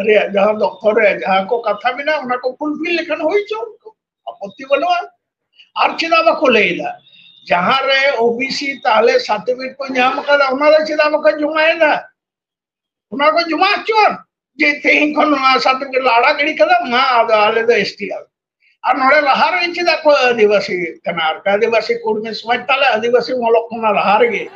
ᱨᱮᱭᱟᱜ ᱡᱟᱦᱟᱸ ᱫᱚᱯᱛᱚᱨ ᱨᱮ ᱡᱟᱦᱟᱸ ᱠᱚ ᱠᱟᱛᱷᱟ ᱢᱮᱱᱟᱜᱼᱟ, ᱚᱱᱟ ᱠᱚ fulfill ᱞᱮᱠᱷᱟᱱ ᱦᱩᱭ ᱦᱚᱪᱚ, ᱟᱯᱚᱛᱛᱤ ᱵᱟᱹᱱᱩᱜᱼᱟ᱾ ᱟᱨ ᱪᱮᱫᱟᱜ ᱵᱟᱠᱚ ᱞᱟᱹᱭ ᱮᱫᱟ? ᱡᱟᱦᱟᱸ ᱨᱮ OBC ᱛᱟᱦᱞᱮ certificate ᱠᱚ ᱧᱟᱢ ᱟᱠᱟᱫᱟ, ᱚᱱᱟ ᱫᱚ ᱪᱮᱫᱟᱜ ᱵᱟᱠᱚ ᱡᱚᱢᱟ ᱮᱫᱟ? ᱚᱱᱟ ᱠᱚ ᱡᱚᱢᱟ ᱦᱚᱪᱚᱣᱟᱱ, ᱡᱮ ᱛᱮᱦᱮᱧ ᱠᱷᱚᱱ ᱱᱚᱣᱟ certificate ᱞᱮ ᱟᱲᱟᱜ ᱜᱤᱰᱤ ᱠᱟᱫᱟ, ᱢᱟ ᱟᱫᱚ ᱟᱞᱮ ᱫᱚ ST ᱟᱞᱮ᱾ ᱟᱨ ᱱᱚᱰᱮ ᱞᱟᱦᱟ ᱨᱮ ᱪᱮᱫᱟᱜ ᱠᱚ ᱟᱹᱫᱤᱵᱟᱹᱥᱤ ᱠᱟᱱᱟ? ᱟᱨ ᱟᱹᱫᱤᱵᱟᱹᱥᱤ ᱠᱩᱲᱢᱤ ᱥᱚᱢᱟᱡᱽ ᱛᱟᱞᱮ ᱟᱹᱫᱤᱵᱟᱹᱥᱤ ᱚᱞᱚᱜ ᱠᱟᱱᱟ ᱞᱟᱦᱟ ᱨᱮᱜᱮ᱾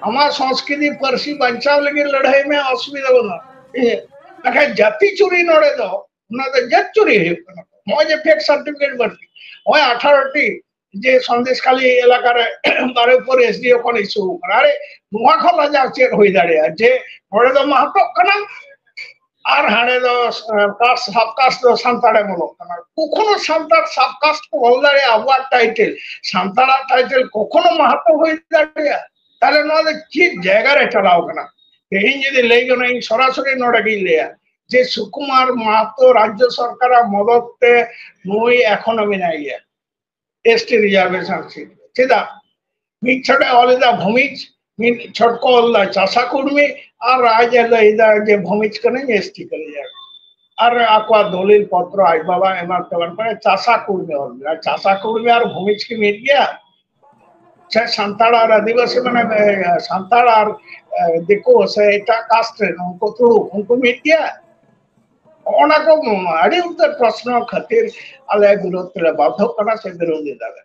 ᱟᱢᱟᱜ ᱥᱚᱝᱥᱠᱨᱤᱛᱤ ᱯᱟᱹᱨᱥᱤ ᱵᱟᱧᱪᱟᱣ ᱞᱟᱹᱜᱤᱫ ᱞᱟᱹᱲᱦᱟᱹᱭ ᱢᱮ, ᱚᱥᱩᱵᱤᱫᱷᱟ ᱵᱟᱹᱱᱩᱜᱼᱟ᱾ ᱦᱮᱸ, ᱢᱮᱱᱠᱷᱟᱱ ᱡᱟᱹᱛᱤ ᱪᱩᱨᱤ ᱱᱚᱰᱮ ᱫᱚ, ᱚᱱᱟ ᱫᱚ ᱡᱟᱹᱛ ᱪᱩᱨᱤ ᱦᱩᱭᱩᱜ ᱠᱟᱱᱟ᱾ ᱱᱚᱜᱼᱚᱭ ᱡᱮ ᱯᱷᱮᱠ ᱥᱟᱨᱴᱤᱯᱷᱤᱠᱮᱴ ᱵᱟᱹᱲᱛᱤ, ᱱᱚᱜᱼᱚᱭ ᱟᱴᱷᱟᱨᱚ ᱴᱤ ᱡᱮ ᱥᱚᱱᱫᱮᱥ ᱠᱷᱟᱞᱤ ᱮᱞᱟᱠᱟ ᱨᱮ ᱵᱟᱨᱚ ᱯᱚᱨ ᱮᱥ ᱰᱤ ᱳ ᱠᱷᱚᱱ ᱤᱥᱩ ᱠᱟᱱᱟ᱾ ᱟᱨᱮ, ᱱᱚᱣᱟ ᱠᱷᱚᱱ ᱞᱟᱡᱟᱣ ᱪᱮᱫ ᱦᱩᱭ ᱫᱟᱲᱮᱭᱟᱜᱼᱟ ᱡᱮ ᱱᱚᱰᱮ ᱫᱚ ᱢᱟᱦᱟᱛᱚᱜ ᱠᱟᱱᱟ ᱟᱨ ᱦᱟᱸᱰᱮ ᱫᱚ, ᱮ, ᱠᱟᱥᱴ, ᱥᱟᱵ ᱠᱟᱥᱴ ᱫᱚ ᱥᱟᱱᱛᱟᱲᱮ ᱚᱞᱚᱜ ᱠᱟᱱᱟ? ᱠᱚᱠᱷᱚᱱᱳ ᱥᱟᱱᱛᱟᱲ ᱥᱟᱵ ᱠᱟᱥᱴ ᱠᱚ ᱚᱞ ᱫᱟᱲᱮᱭᱟᱜᱼᱟ? ᱟᱵᱚᱣᱟᱜ ᱴᱟᱭᱴᱮᱞ, ᱥᱟᱱᱛᱟᱲᱟᱜ ᱴᱟᱭᱴᱮᱞ ᱠᱚᱠᱷᱚᱱᱳ ᱢᱟᱦᱟᱛᱚ ᱦᱩᱭ ᱫᱟᱲᱮᱭᱟᱜᱼᱟ? ᱛᱟᱦᱞᱮ ᱱᱚᱣᱟ ᱫᱚ ᱪᱮᱫ ᱡᱟᱭᱜᱟ ᱨᱮ ᱪᱟᱞᱟᱣ ᱠᱟᱱᱟ? ᱛᱮᱦᱮᱧ ᱡᱩᱫᱤ ᱞᱟᱹᱭ ᱜᱟᱱᱚᱜᱼᱟ, ᱤᱧ ᱥᱚᱨᱟᱥᱚᱨᱤ ᱱᱚᱰᱮ ᱜᱤᱧ ᱞᱟᱹᱭᱟ ᱡᱮ ᱥᱩᱠᱩᱢᱟᱨ ᱢᱟᱦᱟᱛᱚ ᱨᱟᱡᱽᱡᱚ ᱥᱚᱨᱠᱟᱨᱟᱜ ᱢᱚᱫᱚᱛ ᱛᱮ ᱱᱩᱭ ᱮᱠᱷᱚᱱᱳ ᱢᱮᱱᱟᱭ ᱜᱮᱭᱟ ᱮᱥ ᱴᱤ ᱨᱤᱡᱟᱨᱵᱷᱮᱥᱚᱱ ᱥᱤᱴ ᱨᱮ᱾ ᱪᱮᱫᱟᱜ? ᱢᱤᱫ ᱪᱷᱚᱴ ᱮ ᱚᱞ ᱮᱫᱟ ᱵᱷᱚᱢᱤᱡᱽ, ᱢᱤᱫ ᱪᱷᱚᱴ ᱠᱚ ᱚᱞ ᱮᱫᱟ ᱪᱟᱥᱟ ᱠᱩᱲᱢᱤ, ᱟᱨ ᱟᱡ ᱮ ᱞᱟᱹᱭ ᱮᱫᱟ ᱡᱮ ᱵᱷᱚᱢᱤᱡᱽ ᱠᱟᱹᱱᱟᱹᱧ, ᱮᱥ ᱴᱤ ᱠᱟᱹᱱᱟᱹᱧ᱾ ᱟᱨ ᱟᱠᱚᱣᱟᱜ ᱫᱚᱞᱤᱞ ᱯᱚᱛᱨᱚ ᱟᱡ ᱵᱟᱵᱟ ᱮᱢᱟᱱ ᱛᱮᱢᱟᱱ ᱠᱚᱨᱮ ᱪᱟᱥᱟ ᱠᱩᱲᱢᱤ ᱚᱞ ᱢᱮᱱᱟᱜᱼᱟ᱾ ᱪᱟᱥᱟ ᱠᱩᱲᱢᱤ ᱟᱨ ᱵᱷᱚᱢᱤᱡᱽ ᱠᱤ ᱢᱤᱫ ᱜᱮᱭᱟ? ᱥᱮ ᱥᱟᱱᱛᱟᱲ ᱟᱨ ᱟᱹᱫᱤᱵᱟᱹᱥᱤ, ᱢᱟᱱᱮ, ᱮ, ᱥᱟᱱᱛᱟᱲ ᱟᱨ, ᱮ, ᱫᱤᱠᱩ ᱥᱮ ᱮᱴᱟᱜ ᱠᱟᱥᱴ ᱨᱮᱱ ᱩᱱᱠᱩ ᱛᱩᱲᱩᱠ, ᱩᱱᱠᱩ ᱢᱤᱫ ᱜᱮᱭᱟ? ᱚᱱᱟ ᱠᱚ ᱟᱹᱰᱤ ᱩᱛᱟᱹᱨ ᱯᱨᱚᱥᱱᱚ ᱠᱷᱟᱹᱛᱤᱨ ᱟᱞᱮ ᱵᱤᱨᱳᱫᱷ ᱛᱮᱞᱮ ᱵᱟᱫᱷᱚᱜ ᱠᱟᱱᱟ ᱥᱮ ᱵᱤᱨᱳᱫᱷᱤ ᱫᱟᱞᱮ᱾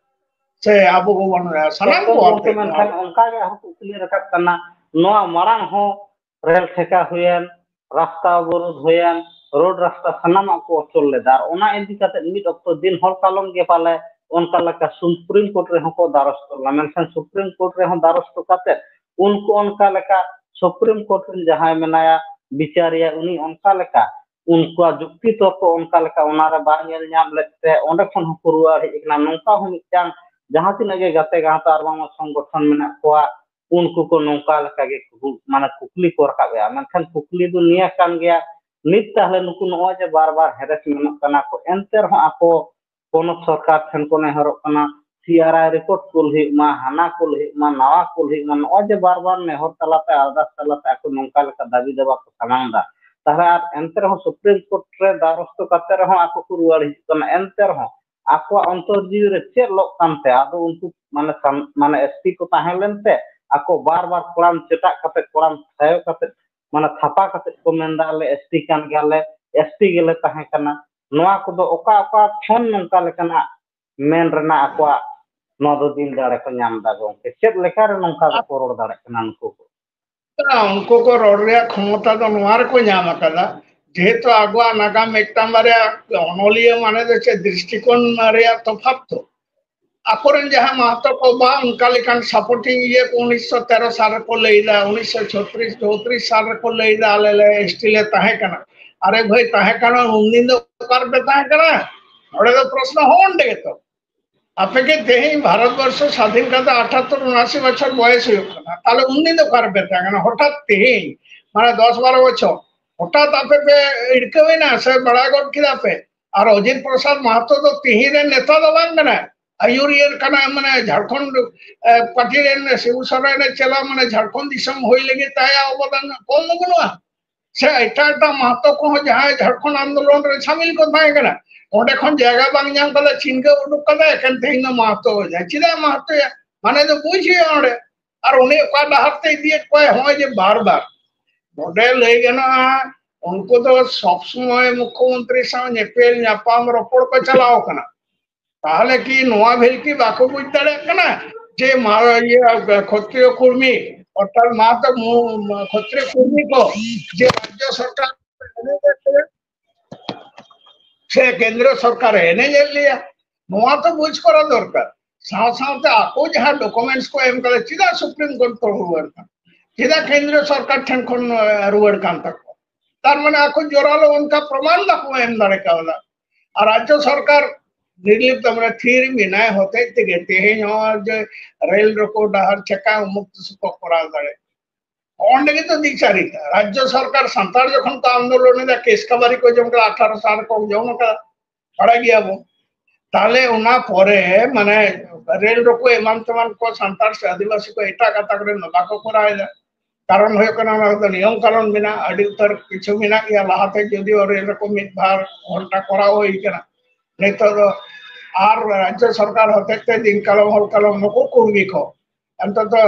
ᱥᱮ ᱟᱵᱚ ᱠᱚᱵᱚᱱ, ᱥᱟᱱᱟᱢ ᱮᱠᱫᱚᱢ ᱠᱚ ᱜᱚᱢᱠᱮ, ᱟᱛᱮ ᱱᱚᱣᱟ ᱢᱮᱱᱠᱷᱟᱱ ᱚᱱᱠᱟ ᱜᱮ ᱟᱨᱦᱚᱸ ᱠᱩᱠᱞᱤ ᱨᱟᱠᱟᱵ ᱠᱟᱱᱟ, ᱱᱚᱣᱟ ᱢᱟᱲᱟᱝ ᱦᱚᱸ ᱨᱮᱞ ᱴᱷᱮᱠᱟ ᱦᱩᱭᱮᱱ, ᱨᱟᱥᱛᱟ ᱚᱵᱚᱨᱳᱫᱷ ᱦᱩᱭᱮᱱ, ᱨᱳᱰ ᱨᱟᱥᱛᱟ ᱥᱟᱱᱟᱢᱟᱜ ᱠᱚ ᱚᱪᱚᱞ ᱞᱮᱫᱟ᱾ ᱟᱨ ᱚᱱᱟ ᱤᱫᱤ ᱠᱟᱛᱮ ᱢᱤᱫ ᱚᱠᱛᱚ ᱫᱤᱱ ᱦᱚᱲ ᱠᱟᱞᱚᱢ ᱜᱮ ᱯᱟᱞᱮ ᱚᱱᱠᱟ ᱞᱮᱠᱟ ᱥᱩᱯᱨᱤᱢ ᱠᱳᱨᱴ ᱨᱮᱦᱚᱸ ᱠᱚ ᱫᱟᱨᱚᱥ ᱞᱮᱫᱟ᱾ ᱢᱮᱱᱠᱷᱟᱱ ᱥᱩᱯᱨᱤᱢ ᱠᱳᱨᱴ ᱨᱮᱦᱚᱸ ᱫᱟᱨᱚᱥ ᱦᱚᱴᱚ ᱠᱟᱛᱮ ᱩᱱᱠᱩ ᱚᱱᱠᱟ ᱞᱮᱠᱟ ᱥᱩᱯᱨᱤᱢ ᱠᱳᱨᱴ ᱨᱮᱱ ᱡᱟᱦᱟᱸᱭ ᱢᱮᱱᱟᱭᱟ ᱵᱤᱪᱟᱹᱨᱤᱭᱟᱹ, ᱩᱱᱤ ᱚᱱᱠᱟ ᱞᱮᱠᱟ ᱩᱱᱠᱩᱣᱟᱜ ᱡᱩᱠᱛᱤ ᱛᱚᱨᱠᱚ ᱚᱱᱠᱟ ᱞᱮᱠᱟ ᱚᱱᱟᱨᱮ ᱵᱟᱭ ᱧᱮᱞ ᱧᱟᱢ ᱞᱮᱫ ᱛᱮ ᱚᱸᱰᱮ ᱠᱷᱚᱱ ᱦᱚᱸᱠᱚ ᱨᱩᱣᱟᱹᱲ ᱦᱮᱡ ᱟᱠᱟᱱᱟ᱾ ᱱᱚᱝᱠᱟ ᱦᱚᱸ ᱢᱤᱫᱴᱟᱝ ᱡᱟᱦᱟᱸ ᱛᱤᱱᱟᱹᱜ ᱜᱮ ᱜᱟᱛᱮ ᱜᱟᱶᱛᱟ ᱟᱨ ᱵᱟᱝᱢᱟ ᱥᱚᱝᱜᱚᱴᱷᱚᱱ ᱢᱮᱱᱟᱜ ᱠᱚᱣᱟ, ᱩᱱᱠᱩ ᱠᱚ ᱱᱚᱝᱠᱟ ᱞᱮᱠᱟ ᱜᱮ ᱠᱩ-, ᱢᱟᱱᱮ ᱠᱩᱠᱞᱤ ᱠᱚ ᱨᱟᱠᱟᱵ ᱮᱜᱼᱟ᱾ ᱢᱮᱱᱠᱷᱟᱱ ᱠᱩᱠᱞᱤ ᱫᱚ ᱱᱤᱭᱟᱹ ᱠᱟᱱ ᱜᱮᱭᱟ, ᱱᱤᱛ ᱛᱟᱦᱞᱮ ᱱᱩᱠᱩ ᱱᱚᱜᱼᱚᱭ ᱡᱮ ᱵᱟᱨ ᱵᱟᱨ ᱦᱮᱨᱮᱥ ᱢᱮᱱᱚᱜ ᱠᱟᱱᱟ ᱠᱚ, ᱮᱱᱛᱮ ᱨᱮᱦᱚᱸ ᱟᱠᱚ ᱯᱚᱱᱚᱛ ᱥᱚᱨᱠᱟᱨ ᱴᱷᱮᱱ ᱠᱚ ᱱᱮᱦᱚᱨᱚᱜ ᱠᱟᱱᱟ, ᱥᱤ ᱟᱨ ᱟᱭ ᱨᱤᱯᱳᱨᱴ ᱠᱩᱞ ᱦᱩᱭᱩᱜ ᱢᱟ, ᱦᱟᱱᱟ ᱠᱩᱞ ᱦᱩᱭᱩᱜ ᱢᱟ, ᱱᱟᱣᱟ ᱠᱩᱞ ᱦᱩᱭᱩᱜ ᱢᱟ᱾ ᱱᱚᱜᱼᱚᱭ ᱡᱮ ᱵᱟᱨ ᱵᱟᱨ ᱱᱮᱦᱚᱨ ᱛᱟᱞᱟᱛᱮ, ᱟᱨᱫᱟᱥ ᱛᱟᱞᱟᱛᱮ ᱟᱠᱚ ᱱᱚᱝᱠᱟ ᱞᱮᱠᱟ ᱫᱟᱹᱵᱤ ᱫᱟᱵᱟ ᱠᱚ ᱥᱟᱢᱟᱝ ᱮᱫᱟ, ᱛᱟᱦᱞᱮ ᱟᱨ ᱮᱱᱛᱮ ᱨᱮᱦᱚᱸ ᱥᱩᱯᱨᱤᱢ ᱠᱳᱨᱴ ᱨᱮ ᱫᱟᱨᱚᱥᱛᱚ ᱠᱟᱛᱮ ᱨᱮᱦᱚᱸ ᱟᱠᱚ ᱠᱚ ᱨᱩᱣᱟᱹᱲ ᱦᱤᱡᱩᱜ ᱠᱟᱱᱟ᱾ ᱮᱱᱛᱮ ᱨᱮᱦᱚᱸ ᱟᱠᱚᱣᱟᱜ ᱚᱱᱛᱚᱨ ᱡᱤᱣᱤ ᱨᱮ ᱪᱮᱫ ᱞᱚᱜ ᱠᱟᱱᱛᱮ? ᱟᱫᱚ ᱩᱱᱠᱩ ᱢᱟᱱᱮ ᱥᱟᱱ-, ᱢᱟᱱᱮ ᱮᱥ ᱴᱤ ᱠᱚ ᱛᱟᱦᱮᱸ ᱞᱮᱱᱛᱮ ᱟᱠᱚ ᱵᱟᱨ ᱵᱟᱨ ᱠᱚᱲᱟᱢ ᱪᱮᱴᱟᱜ ᱠᱟᱛᱮ, ᱠᱚᱲᱟᱢ ᱛᱷᱟᱭᱚ ᱠᱟᱛᱮ, ᱢᱟᱱᱮ ᱛᱷᱟᱯᱟ ᱠᱟᱛᱮ ᱠᱚ ᱢᱮᱱᱫᱟ, "ᱟᱞᱮ ᱮᱥ ᱴᱤ ᱠᱟᱱ ᱜᱮᱭᱟᱞᱮ, ᱮᱥ ᱴᱤ ᱜᱮᱞᱮ ᱛᱟᱦᱮᱸ ᱠᱟᱱᱟ, ᱱᱚᱣᱟ ᱠᱚᱫᱚ ᱚᱠᱟ ᱚᱠᱟ ᱠᱷᱚᱱ ᱱᱚᱝᱠᱟ ᱞᱮᱠᱟᱱᱟᱜ ᱢᱮᱱ ᱨᱮᱱᱟᱜ ᱟᱠᱚᱣᱟᱜ ᱱᱚᱣᱟ ᱫᱚ ᱫᱤᱞ ᱫᱟᱲᱮ ᱠᱚ ᱧᱟᱢ ᱮᱫᱟ ᱜᱚᱝᱠᱮ? ᱪᱮᱫ ᱞᱮᱠᱟ ᱨᱮ ᱱᱚᱝᱠᱟ ᱫᱚᱠᱚ ᱨᱚᱲ ᱫᱟᱲᱮᱭᱟᱜ ᱠᱟᱱᱟ ᱱᱩᱠᱩ ᱠᱚ? ᱩᱱᱠᱩ ᱠᱚ ᱨᱚᱲ ᱨᱮᱭᱟᱜ ᱠᱷᱚᱢᱚᱛᱟ ᱫᱚ ᱱᱚᱣᱟ ᱨᱮᱠᱚ ᱧᱟᱢ ᱟᱠᱟᱫᱟ, ᱡᱮᱦᱮᱛᱩ ᱟᱵᱚᱣᱟᱜ ᱱᱟᱜᱟᱢ ᱢᱤᱫᱴᱟᱝ ᱵᱟᱨᱭᱟ ᱚᱱᱚᱞᱤᱭᱟᱹ ᱢᱟᱱᱮ ᱫᱚ ᱪᱮᱫ ᱫᱨᱤᱥᱴᱤᱠᱳᱱ ᱨᱮᱭᱟᱜ ᱛᱚᱯᱷᱟᱛ ᱛᱚ᱾ ᱟᱠᱚᱨᱮᱱ ᱡᱟᱦᱟᱸ ᱢᱟᱦᱟᱛᱚ ᱠᱚ ᱵᱟ ᱚᱱᱠᱟ ᱞᱮᱠᱟᱱ supporting ᱤᱭᱟᱹ ᱠᱚ ᱩᱱᱤᱥᱥᱚ ᱛᱮᱨᱚ ᱥᱟᱞ ᱨᱮᱠᱚ ᱞᱟᱹᱭ ᱮᱫᱟ, ᱩᱱᱤᱥᱥᱚ ᱪᱷᱚᱛᱨᱤᱥ ᱪᱳᱣᱛᱨᱤᱥ ᱥᱟᱞ ᱨᱮᱠᱚ ᱞᱟᱹᱭ ᱮᱫᱟ ᱟᱞᱮ ᱞᱮ S T ᱞᱮ ᱛᱟᱦᱮᱸ ᱠᱟᱱᱟ᱾ ᱟᱨᱮ ᱵᱷᱟᱹᱭ, ᱛᱟᱦᱮᱸ ᱠᱟᱱᱟ ᱩᱱᱫᱤᱱ ᱫᱚ ᱚᱠᱟ ᱨᱮᱯᱮ ᱛᱟᱦᱮᱸ ᱠᱟᱱᱟ? ᱚᱸᱰᱮ ᱫᱚ ᱯᱨᱚᱥᱱᱚ ᱦᱚᱸ ᱚᱸᱰᱮ ᱜᱮᱛᱚ᱾ ᱟᱯᱮ ᱜᱮ ᱛᱮᱦᱮᱧ ᱵᱷᱟᱨᱚᱛ ᱵᱚᱨᱥᱚ ᱥᱟᱫᱷᱤᱱ ᱠᱟᱛᱮ ᱟᱴᱷᱟᱛᱛᱚᱨ ᱩᱱᱟᱥᱤ ᱵᱚᱪᱷᱚᱨ ᱵᱚᱭᱮᱥ ᱦᱩᱭᱩᱜ ᱠᱟᱱᱟ, ᱛᱟᱦᱞᱮ ᱩᱱᱫᱤᱱ ᱫᱚ ᱚᱠᱟ ᱨᱮᱯᱮ ᱛᱟᱦᱮᱸ ᱠᱟᱱᱟ? ᱦᱚᱴᱟᱛ ᱛᱮᱦᱮᱧ ᱢᱟᱱᱮ ᱫᱚᱥ ᱵᱟᱨᱚ ᱵᱚᱪᱷᱚᱨ ᱦᱚᱴᱟᱛ ᱟᱯᱮ ᱯᱮ ᱤᱲᱠᱟᱹᱣ ᱮᱱᱟ ᱥᱮ ᱵᱟᱲᱟᱭ ᱜᱚᱫ ᱠᱮᱫᱟ ᱯᱮ? ᱟᱨ ᱚᱡᱤᱛ ᱯᱨᱚᱥᱟᱫᱽ ᱢᱟᱦᱟᱛᱚ ᱫᱚ ᱛᱤᱦᱤᱧ ᱨᱮᱱ ᱱᱮᱛᱟ ᱫᱚ ᱵᱟᱝ ᱠᱟᱱᱟᱭ, ᱟᱹᱭᱩᱨᱤᱭᱟᱹ ᱠᱟᱱᱟᱭ, ᱢᱟᱱᱮ ᱡᱷᱟᱲᱠᱷᱚᱸᱰ, ᱮ, ᱯᱟᱨᱴᱤ ᱨᱮᱱ ᱥᱤᱵᱩ ᱥᱚᱨᱮᱱ ᱮ ᱪᱟᱞᱟᱣ, ᱢᱟᱱᱮ ᱡᱷᱟᱲᱠᱷᱚᱸᱰ ᱫᱤᱥᱚᱢ ᱦᱩᱭ ᱞᱟᱹᱜᱤᱫ ᱛᱮ ᱟᱭᱟᱜ ᱚᱵᱚᱫᱟᱱ ᱠᱚᱢ ᱫᱚ ᱵᱟᱹᱱᱩᱜᱼᱟ᱾ ᱥᱮ ᱮᱴᱟᱜ ᱮᱴᱟᱜ ᱢᱟᱦᱟᱛᱚ ᱠᱚᱦᱚᱸ ᱡᱟᱦᱟᱸᱭ ᱡᱷᱟᱲᱠᱷᱚᱸᱰ ᱟᱱᱫᱳᱞᱚᱱ ᱨᱮ ᱥᱟᱢᱤᱞ ᱠᱚ ᱛᱟᱦᱮᱸ ᱠᱟᱱᱟ, ᱚᱸᱰᱮ ᱠᱷᱚᱱ ᱡᱟᱭᱜᱟ ᱵᱟᱝ ᱧᱟᱢ ᱠᱟᱛᱮ ᱪᱷᱤᱱᱜᱟᱹᱣ ᱩᱰᱩᱠ ᱠᱟᱫᱟ, ᱮᱠᱮᱱ ᱛᱮᱦᱮᱧ ᱫᱚ ᱢᱟᱦᱟᱛᱚ ᱦᱩᱭ ᱮᱱᱟ᱾ ᱪᱮᱫᱟᱜ ᱢᱟᱦᱟᱛᱚᱭᱟ? ᱢᱟᱱᱮ ᱫᱚ ᱵᱩᱡᱽ ᱦᱩᱭᱩᱜᱼᱟ ᱚᱸᱰᱮ᱾ ᱟᱨ ᱩᱱᱤ ᱚᱠᱟ ᱰᱟᱦᱟᱨ ᱛᱮ ᱤᱫᱤᱭᱮᱫ ᱠᱚᱣᱟᱭ, ᱦᱚᱸᱜᱼᱚᱭ ᱡᱮ ᱵᱟᱨ ᱵᱟᱨ ᱱᱚᱰᱮ ᱞᱟᱹᱭ ᱜᱟᱱᱚᱜᱼᱟ, ᱩᱱᱠᱩ ᱫᱚ ᱥᱚᱵ ᱥᱚᱢᱚᱭ ᱢᱩᱠᱷᱚᱢᱚᱱᱛᱨᱤ ᱥᱟᱶ ᱧᱮᱯᱮᱞ ᱧᱟᱯᱟᱢ ᱨᱚᱯᱚᱲ ᱠᱚ ᱪᱟᱞᱟᱣ ᱠᱟᱱᱟ᱾ ᱛᱟᱦᱚᱞᱮ ᱠᱤ ᱱᱚᱣᱟ ᱵᱷᱤᱞ ᱠᱤ ᱵᱟᱠᱚ ᱵᱩᱡᱽ ᱫᱟᱲᱮᱭᱟᱜ ᱠᱟᱱᱟ ᱡᱮ ᱢᱟ-, ᱤᱭᱟᱹ, ᱠᱷᱚᱛᱨᱤᱭᱚ ᱠᱩᱨᱢᱤ, ᱚᱨᱛᱷᱟᱛ ᱢᱟᱦᱟᱛᱚ ᱢᱩ-, ᱠᱷᱚᱛᱨᱤᱭᱚ ᱠᱩᱨᱢᱤ ᱠᱚ ᱡᱮ ᱨᱟᱡᱽᱡᱚ ᱥᱚᱨᱠᱟᱨ ᱮᱱᱮᱡᱮᱫ ᱞᱮᱭᱟ, ᱥᱮ ᱠᱮᱱᱫᱨᱚ ᱥᱚᱨᱠᱟᱨ ᱮ ᱮᱱᱮᱡᱮᱫ ᱞᱮᱭᱟ, ᱱᱚᱣᱟ ᱛᱚ ᱵᱩᱡᱽ ᱠᱚᱨᱟ ᱫᱚᱨᱠᱟᱨ᱾ ᱥᱟᱶ ᱥᱟᱶᱛᱮ ᱟᱠᱚ ᱡᱟᱦᱟᱸ documents ᱠᱚ ᱮᱢ ᱠᱟᱫᱟ, ᱪᱮᱫᱟᱜ Supreme Court ᱠᱚ ᱨᱩᱣᱟᱹᱲ ᱠᱟᱱᱟ? ᱪᱮᱫᱟᱜ ᱠᱮᱱᱫᱨᱚ ᱥᱚᱨᱠᱟᱨ ᱴᱷᱮᱱ ᱠᱷᱚᱱ, ᱮ, ᱨᱩᱣᱟᱹᱲ ᱠᱟᱱ ᱛᱟᱠᱚᱣᱟ? ᱛᱟᱨ ᱢᱟᱱᱮ ᱟᱠᱚ ᱡᱚᱨᱟᱞᱳ ᱚᱱᱠᱟ ᱯᱨᱚᱢᱟᱱ ᱵᱟᱠᱚ ᱮᱢ ᱫᱟᱲᱮ ᱠᱟᱣᱫᱟ᱾ ᱟᱨ ᱨᱟᱡᱽᱡᱚ ᱥᱚᱨᱠᱟᱨ ᱱᱤᱨᱞᱤᱯᱛᱚ, ᱢᱟᱱᱮ ᱛᱷᱤᱨ ᱢᱮᱱᱟᱭ ᱦᱚᱛᱮᱡ ᱛᱮᱜᱮ ᱛᱮᱦᱮᱧ ᱦᱚᱸ ᱡᱮ ᱨᱮᱞ ᱨᱳᱠᱳ, ᱰᱟᱦᱟᱨ ᱪᱮᱠᱟ ᱩᱢᱩᱠ ᱛᱩᱥᱩᱠ ᱠᱚ ᱠᱚᱨᱟᱣ ᱫᱟᱲᱮ᱾ ᱚᱸᱰᱮ ᱜᱮ ᱛᱚ ᱫᱤᱠᱪᱟᱨᱤ ᱫᱚ᱾ ᱨᱟᱡᱽᱡᱚ ᱥᱚᱨᱠᱟᱨ ᱥᱟᱱᱛᱟᱲ ᱡᱚᱠᱷᱚᱱ ᱠᱚ ᱟᱱᱫᱳᱞᱚᱱ ᱮᱫᱟ, ᱠᱮᱥ ᱠᱟᱵᱟᱨᱤ ᱠᱚ ᱡᱚᱢ ᱠᱟᱫᱟ, ᱟᱴᱷᱟᱨᱚ ᱥᱟᱞ ᱨᱮᱠᱚ ᱡᱚᱢ ᱠᱟᱫᱟ, ᱵᱟᱲᱟᱭ ᱜᱮᱭᱟ ᱵᱚᱱ᱾ ᱛᱟᱦᱞᱮ ᱚᱱᱟ ᱯᱚᱨᱮ ᱢᱟᱱᱮ ᱨᱮᱞ ᱨᱳᱠᱳ ᱮᱢᱟᱱ ᱛᱮᱢᱟᱱ ᱠᱚ ᱥᱟᱱᱛᱟᱲ ᱥᱮ ᱟᱹᱫᱤᱵᱟᱹᱥᱤ ᱠᱚ ᱮᱴᱟᱜ ᱜᱟᱛᱟᱠ ᱨᱮᱱ ᱫᱚ ᱵᱟᱠᱚ ᱠᱚᱨᱟᱣ ᱮᱫᱟ᱾ ᱠᱟᱨᱚᱱ ᱦᱩᱭᱩᱜ ᱠᱟᱱᱟ, ᱚᱱᱟ ᱫᱚ ᱱᱤᱭᱚᱢ ᱠᱟᱱᱩᱱ ᱢᱮᱱᱟᱜᱼᱟ, ᱟᱹᱰᱤ ᱩᱛᱟᱹᱨ ᱠᱤᱪᱷᱩ ᱢᱮᱱᱟᱜ ᱜᱮᱭᱟ, ᱞᱟᱦᱟᱛᱮ ᱡᱩᱫᱤ ᱨᱮᱞ ᱨᱳᱠᱳ ᱢᱤᱫ ᱵᱟᱨ ᱜᱷᱚᱱᱴᱟ ᱠᱚᱨᱟᱣ ᱦᱩᱭ ᱠᱟᱱᱟ, ᱱᱤᱛᱚᱜ ᱫᱚ ᱟᱨ ᱨᱟᱡᱽᱡᱚ ᱥᱚᱨᱠᱟᱨ ᱦᱚᱛᱮᱡ ᱛᱮ ᱫᱤᱱ ᱠᱟᱞᱚᱢ ᱦᱚᱞ ᱠᱟᱞᱚᱢ ᱱᱩᱠᱩ ᱠᱩᱲᱢᱤ ᱠᱚ ᱱᱤᱛᱚᱜ ᱫᱚ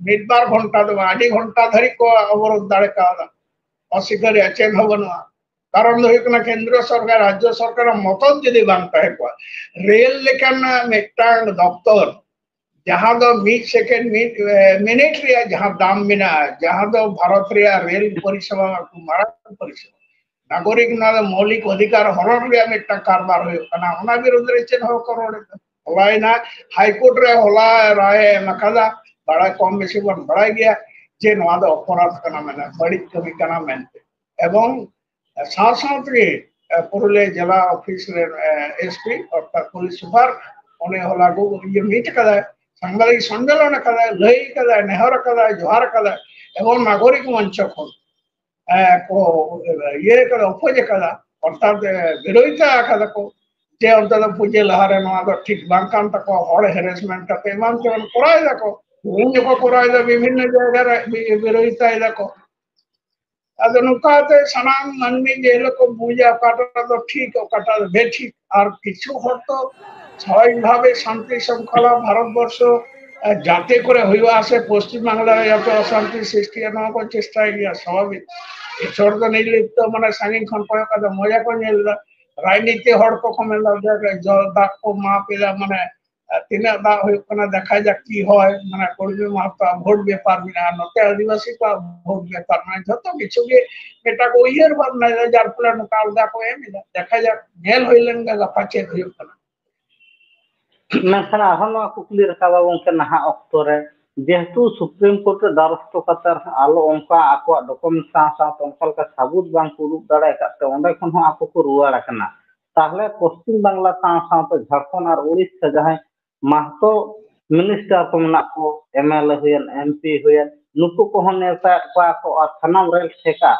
ᱢᱤᱫ ᱵᱟᱨ ᱜᱷᱚᱱᱴᱟ ᱫᱚ ᱵᱟᱝ, ᱟᱹᱰᱤ ᱜᱷᱚᱱᱴᱟ ᱫᱷᱟᱹᱨᱤᱡ ᱠᱚ ᱚᱵᱚᱨᱳᱫᱷ ᱫᱟᱲᱮ ᱠᱟᱣᱫᱟ, ᱚᱥᱤᱠᱟᱹᱨᱤᱭᱟ ᱪᱮᱫ ᱦᱚᱸ ᱵᱟᱹᱱᱩᱜᱼᱟ᱾ ᱠᱟᱨᱚᱱ ᱫᱚ ᱦᱩᱭᱩᱜ ᱠᱟᱱᱟ, ᱠᱮᱱᱫᱨᱚ ᱥᱚᱨᱠᱟᱨ, ᱨᱟᱡᱽᱡᱚ ᱥᱚᱨᱠᱟᱨᱟᱜ ᱢᱚᱛᱚᱱ ᱡᱩᱫᱤ ᱵᱟᱝ ᱛᱟᱦᱮᱸ ᱠᱚᱜᱼᱟ, ᱨᱮᱞ ᱞᱮᱠᱟᱱ ᱢᱤᱫᱴᱟᱝ ᱫᱚᱯᱛᱚᱨ, ᱡᱟᱦᱟᱸ ᱫᱚ ᱢᱤᱫ ᱥᱮᱠᱮᱱᱰ, ᱢᱤᱫ, ᱮ, ᱢᱤᱱᱤᱴ ᱨᱮᱭᱟᱜ ᱡᱟᱦᱟᱸ ᱫᱟᱢ ᱢᱮᱱᱟᱜᱼᱟ, ᱡᱟᱦᱟᱸ ᱫᱚ ᱵᱷᱟᱨᱚᱛ ᱨᱮᱭᱟᱜ ᱨᱮᱞ ᱯᱚᱨᱤᱥᱮᱵᱟ ᱢᱟᱨᱟᱝ ᱯᱚᱨᱤᱥᱮᱵᱟ, ᱱᱟᱜᱚᱨᱤᱠ ᱱᱚᱣᱟ ᱫᱚ ᱢᱳᱣᱞᱤᱠ ᱚᱫᱷᱤᱠᱟᱨ ᱦᱚᱨᱚᱱ ᱨᱮᱭᱟᱜ ᱢᱤᱫᱴᱟᱝ ᱠᱟᱨᱵᱟᱨ ᱦᱩᱭᱩᱜ ᱠᱟᱱᱟ, ᱚᱱᱟ ᱵᱤᱨᱩᱫᱷ ᱨᱮ ᱪᱮᱫ ᱦᱚᱸ ᱵᱟᱠᱚ ᱨᱚᱲᱮᱫᱟ᱾ ᱦᱚᱞᱟᱭᱮᱱᱟ, ᱦᱟᱭᱠᱳᱨᱴ ᱨᱮ ᱦᱚᱞᱟ ᱨᱟᱭ ᱮ ᱮᱢ ᱟᱠᱟᱫᱟ, ᱵᱟᱲᱟᱭ, ᱠᱚᱢ ᱵᱮᱥᱤ ᱵᱚᱱ ᱵᱟᱲᱟᱭ ᱜᱮᱭᱟ ᱡᱮ ᱱᱚᱣᱟ ᱫᱚ ᱚᱯᱚᱨᱟᱫᱷ ᱠᱟᱱᱟ ᱢᱮᱱᱛᱮ, ᱵᱟᱹᱲᱤᱡ ᱠᱟᱹᱢᱤ ᱠᱟᱱᱟ ᱢᱮᱱᱛᱮ᱾ ᱮᱵᱚᱝ ᱥᱟᱶ ᱥᱟᱶ ᱛᱮᱜᱮ, ᱮ, ᱯᱩᱨᱩᱞᱤᱭᱟᱹ ᱡᱮᱞᱟ ᱚᱯᱷᱤᱥ ᱨᱮᱱ, ᱮ, ᱮᱥ ᱯᱤ ᱚᱨᱛᱷᱟᱛ ᱯᱩᱞᱤᱥ ᱥᱩᱯᱟᱨ, ᱩᱱᱤ ᱦᱚᱞᱟ ᱜᱩ-, ᱤᱭᱟᱹ ᱢᱤᱴ ᱟᱠᱟᱫᱟᱭ, ᱥᱟᱝᱵᱟᱫᱤᱠ ᱥᱚᱱᱢᱮᱞᱚᱱ ᱟᱠᱟᱫᱟᱭ, ᱞᱟᱹᱭ ᱟᱠᱟᱫᱟᱭ, ᱱᱮᱦᱚᱨ ᱟᱠᱟᱫᱟᱭ, ᱡᱚᱦᱟᱨ ᱟᱠᱟᱫᱟᱭ, ᱮᱵᱚᱝ ᱱᱟᱜᱚᱨᱤᱠ ᱢᱚᱧᱪᱚ ᱠᱷᱚᱱ, ᱮ, ᱠᱚ, ᱮ, ᱤᱭᱟᱹ ᱟᱠᱟᱫᱟ, ᱚᱯᱳᱡᱽ ᱟᱠᱟᱫᱟ, ᱚᱨᱛᱷᱟᱛ, ᱮ, ᱵᱤᱨᱳᱫᱷᱤᱛᱟ ᱟᱠᱟᱫᱟ ᱠᱚ ᱡᱮ ᱚᱱᱛᱮ ᱫᱚ ᱯᱩᱡᱟᱹ ᱞᱟᱦᱟᱨᱮ ᱱᱚᱣᱟ ᱫᱚ ᱴᱷᱤᱠ ᱵᱟᱝ ᱠᱟᱱ ᱛᱟᱠᱚᱣᱟ, ᱦᱚᱲ ᱦᱮᱨᱮᱥᱢᱮᱱᱴ ᱠᱟᱛᱮ ᱮᱢᱟᱱ ᱛᱮᱢᱟᱱ ᱠᱚᱨᱟᱣ ᱮᱫᱟ ᱠᱚ, ᱛᱮᱦᱮᱧ ᱦᱚᱸᱠᱚ ᱠᱚᱨᱟᱣ ᱮᱫᱟ, ᱵᱤᱵᱷᱤᱱᱱᱚ ᱡᱟᱭᱜᱟ ᱨᱮ ᱵᱤ-, ᱵᱤᱨᱳᱫᱷᱤᱛᱟ ᱮᱫᱟ ᱠᱚ᱾ ᱟᱫᱚ ᱱᱚᱝᱠᱟᱛᱮ ᱥᱟᱱᱟᱢ ᱢᱟᱹᱱᱢᱤ ᱡᱮ ᱦᱤᱞᱳᱜ ᱠᱚ ᱵᱩᱡᱟ ᱚᱠᱟᱴᱟᱜ ᱫᱚ ᱴᱷᱤᱠ, ᱚᱠᱟᱴᱟᱜ ᱫᱚ ᱵᱮᱴᱷᱤᱠ, ᱟᱨ ᱠᱤᱪᱷᱩ ᱦᱚᱲ ᱛᱚ ᱥᱟᱵᱷᱟᱵᱤᱠ ᱵᱷᱟᱵᱮ ᱥᱟᱱᱛᱤ ᱥᱨᱤᱝᱠᱷᱚᱞᱟ ᱵᱷᱟᱨᱚᱛ ᱵᱚᱨᱥᱚ, ᱮ, ᱡᱟᱛᱮ ᱠᱚᱨᱮ ᱦᱩᱭᱩᱜᱼᱟ ᱥᱮ ᱯᱚᱥᱪᱤᱢ ᱵᱟᱝᱞᱟ ᱨᱮ ᱡᱟᱛᱮ ᱚᱥᱟᱱᱛᱤ ᱥᱨᱤᱥᱴᱤᱭᱟ, ᱱᱚᱣᱟ ᱠᱚ ᱪᱮᱥᱴᱟᱭ ᱜᱮᱭᱟ ᱥᱟᱵᱷᱟᱵᱤᱠ᱾ ᱤᱥᱚᱨ ᱫᱚ ᱱᱤᱨᱞᱤᱯᱛᱚ, ᱢᱟᱱᱮ ᱥᱟᱺᱜᱤᱧ ᱠᱷᱚᱱ ᱠᱚᱭᱚᱜ ᱠᱟᱛᱮ ᱢᱚᱡᱟ ᱠᱚ ᱧᱮᱞ ᱮᱫᱟ, ᱨᱟᱡᱽᱱᱤᱛᱤ ᱦᱚᱲ ᱠᱚᱠᱚ ᱢᱮᱱ ᱮᱫᱟ ᱡᱮ ᱡᱚᱞ ᱫᱟᱜ ᱠᱚ ᱢᱟᱯ ᱮᱫᱟ, ᱢᱟᱱᱮ ᱟᱨ ᱛᱤᱱᱟᱹᱜ ᱫᱟᱜ ᱦᱩᱭᱩᱜ ᱠᱟᱱᱟ, ᱫᱮᱠᱷᱟ ᱡᱟᱠ ᱠᱤ ᱦᱚᱭ, ᱢᱟᱱᱮ ᱠᱩᱲᱢᱤ ᱢᱟᱦᱟᱛᱚ ᱵᱷᱳᱴ ᱵᱮᱯᱟᱨ ᱢᱮᱱᱟᱜᱼᱟ, ᱱᱚᱛᱮ ᱟᱹᱫᱤᱵᱟᱹᱥᱤ ᱠᱚᱣᱟᱜ ᱵᱷᱳᱴ ᱵᱮᱯᱟᱨ ᱢᱮᱱᱟᱜᱼᱟ, ᱡᱷᱚᱛᱚ ᱠᱤᱪᱷᱩ ᱜᱮ ᱢᱤᱫᱴᱟᱝ ᱠᱚ ᱩᱭᱦᱟᱹᱨ ᱵᱷᱟᱵᱽᱱᱟᱭᱮᱫᱟ, ᱡᱟᱨ ᱯᱷᱚᱞᱮ ᱱᱚᱝᱠᱟ ᱟᱞᱜᱟ ᱠᱚ ᱮᱢ ᱮᱫᱟ᱾ ᱫᱮᱠᱷᱟ ᱡᱟᱠ, ᱧᱮᱞ ᱦᱩᱭ ᱞᱮᱱ ᱜᱮ ᱜᱟᱯᱟ ᱪᱮᱫ ᱦᱩᱭᱩᱜ ᱠᱟᱱᱟ᱾ ᱢᱮᱱᱠᱷᱟᱱ ᱟᱨᱦᱚᱸ ᱱᱚᱣᱟ ᱠᱩᱠᱞᱤ ᱨᱟᱠᱟᱵᱟ ᱜᱚᱢᱠᱮ, ᱱᱟᱦᱟᱜ ᱚᱠᱛᱚ ᱨᱮ ᱡᱮᱦᱮᱛᱩ ᱥᱩᱯᱨᱤᱢ ᱠᱳᱨᱴ ᱨᱮ ᱫᱟᱨᱚᱥᱛᱚ ᱠᱟᱛᱮ ᱨᱮᱦᱚᱸ ᱟᱞᱚ ᱚᱱᱠᱟ ᱟᱠᱚᱣᱟᱜ ᱰᱚᱠᱩᱢᱮᱱᱴ ᱥᱟᱶ ᱥᱟᱶᱛᱮ ᱚᱱᱠᱟ ᱞᱮᱠᱟ ᱥᱟᱹᱵᱩᱫ ᱵᱟᱝ ᱠᱚ ᱩᱫᱩᱜ ᱫᱟᱲᱮ ᱟᱠᱟᱫ ᱛᱮ ᱚᱸᱰᱮ ᱠᱷᱚᱱ ᱦᱚᱸ ᱟᱠᱚ ᱠᱚ ᱨᱩᱣᱟᱹᱲ ᱟᱠᱟᱱᱟ᱾ ᱛᱟᱦᱞᱮ ᱯᱚᱥᱪᱤᱢ ᱵᱟᱝᱞᱟ ᱥᱟᱶ ᱥᱟᱶᱛᱮ ᱡᱷᱟᱲᱠᱷᱚᱸᱰ ᱟᱨ ᱩᱲᱤᱥᱥᱟ ᱡᱟᱦᱟᱸᱭ ᱢᱟᱦᱛᱚ ᱢᱤᱱᱤᱥᱴᱟᱨ ᱠᱚ ᱢᱮᱱᱟᱜ ᱠᱚ, ᱮᱢ ᱮᱞ ᱮ ᱦᱩᱭᱮᱱ, ᱮᱢ ᱯᱤ ᱦᱩᱭᱮᱱ, ᱱᱩᱠᱩ ᱠᱚᱦᱚᱸ ᱱᱮᱣᱛᱟᱭᱮᱫ ᱠᱚᱣᱟ ᱠᱚ ᱟᱨ ᱥᱟᱱᱟᱢ ᱨᱮᱞ ᱴᱷᱮᱠᱟ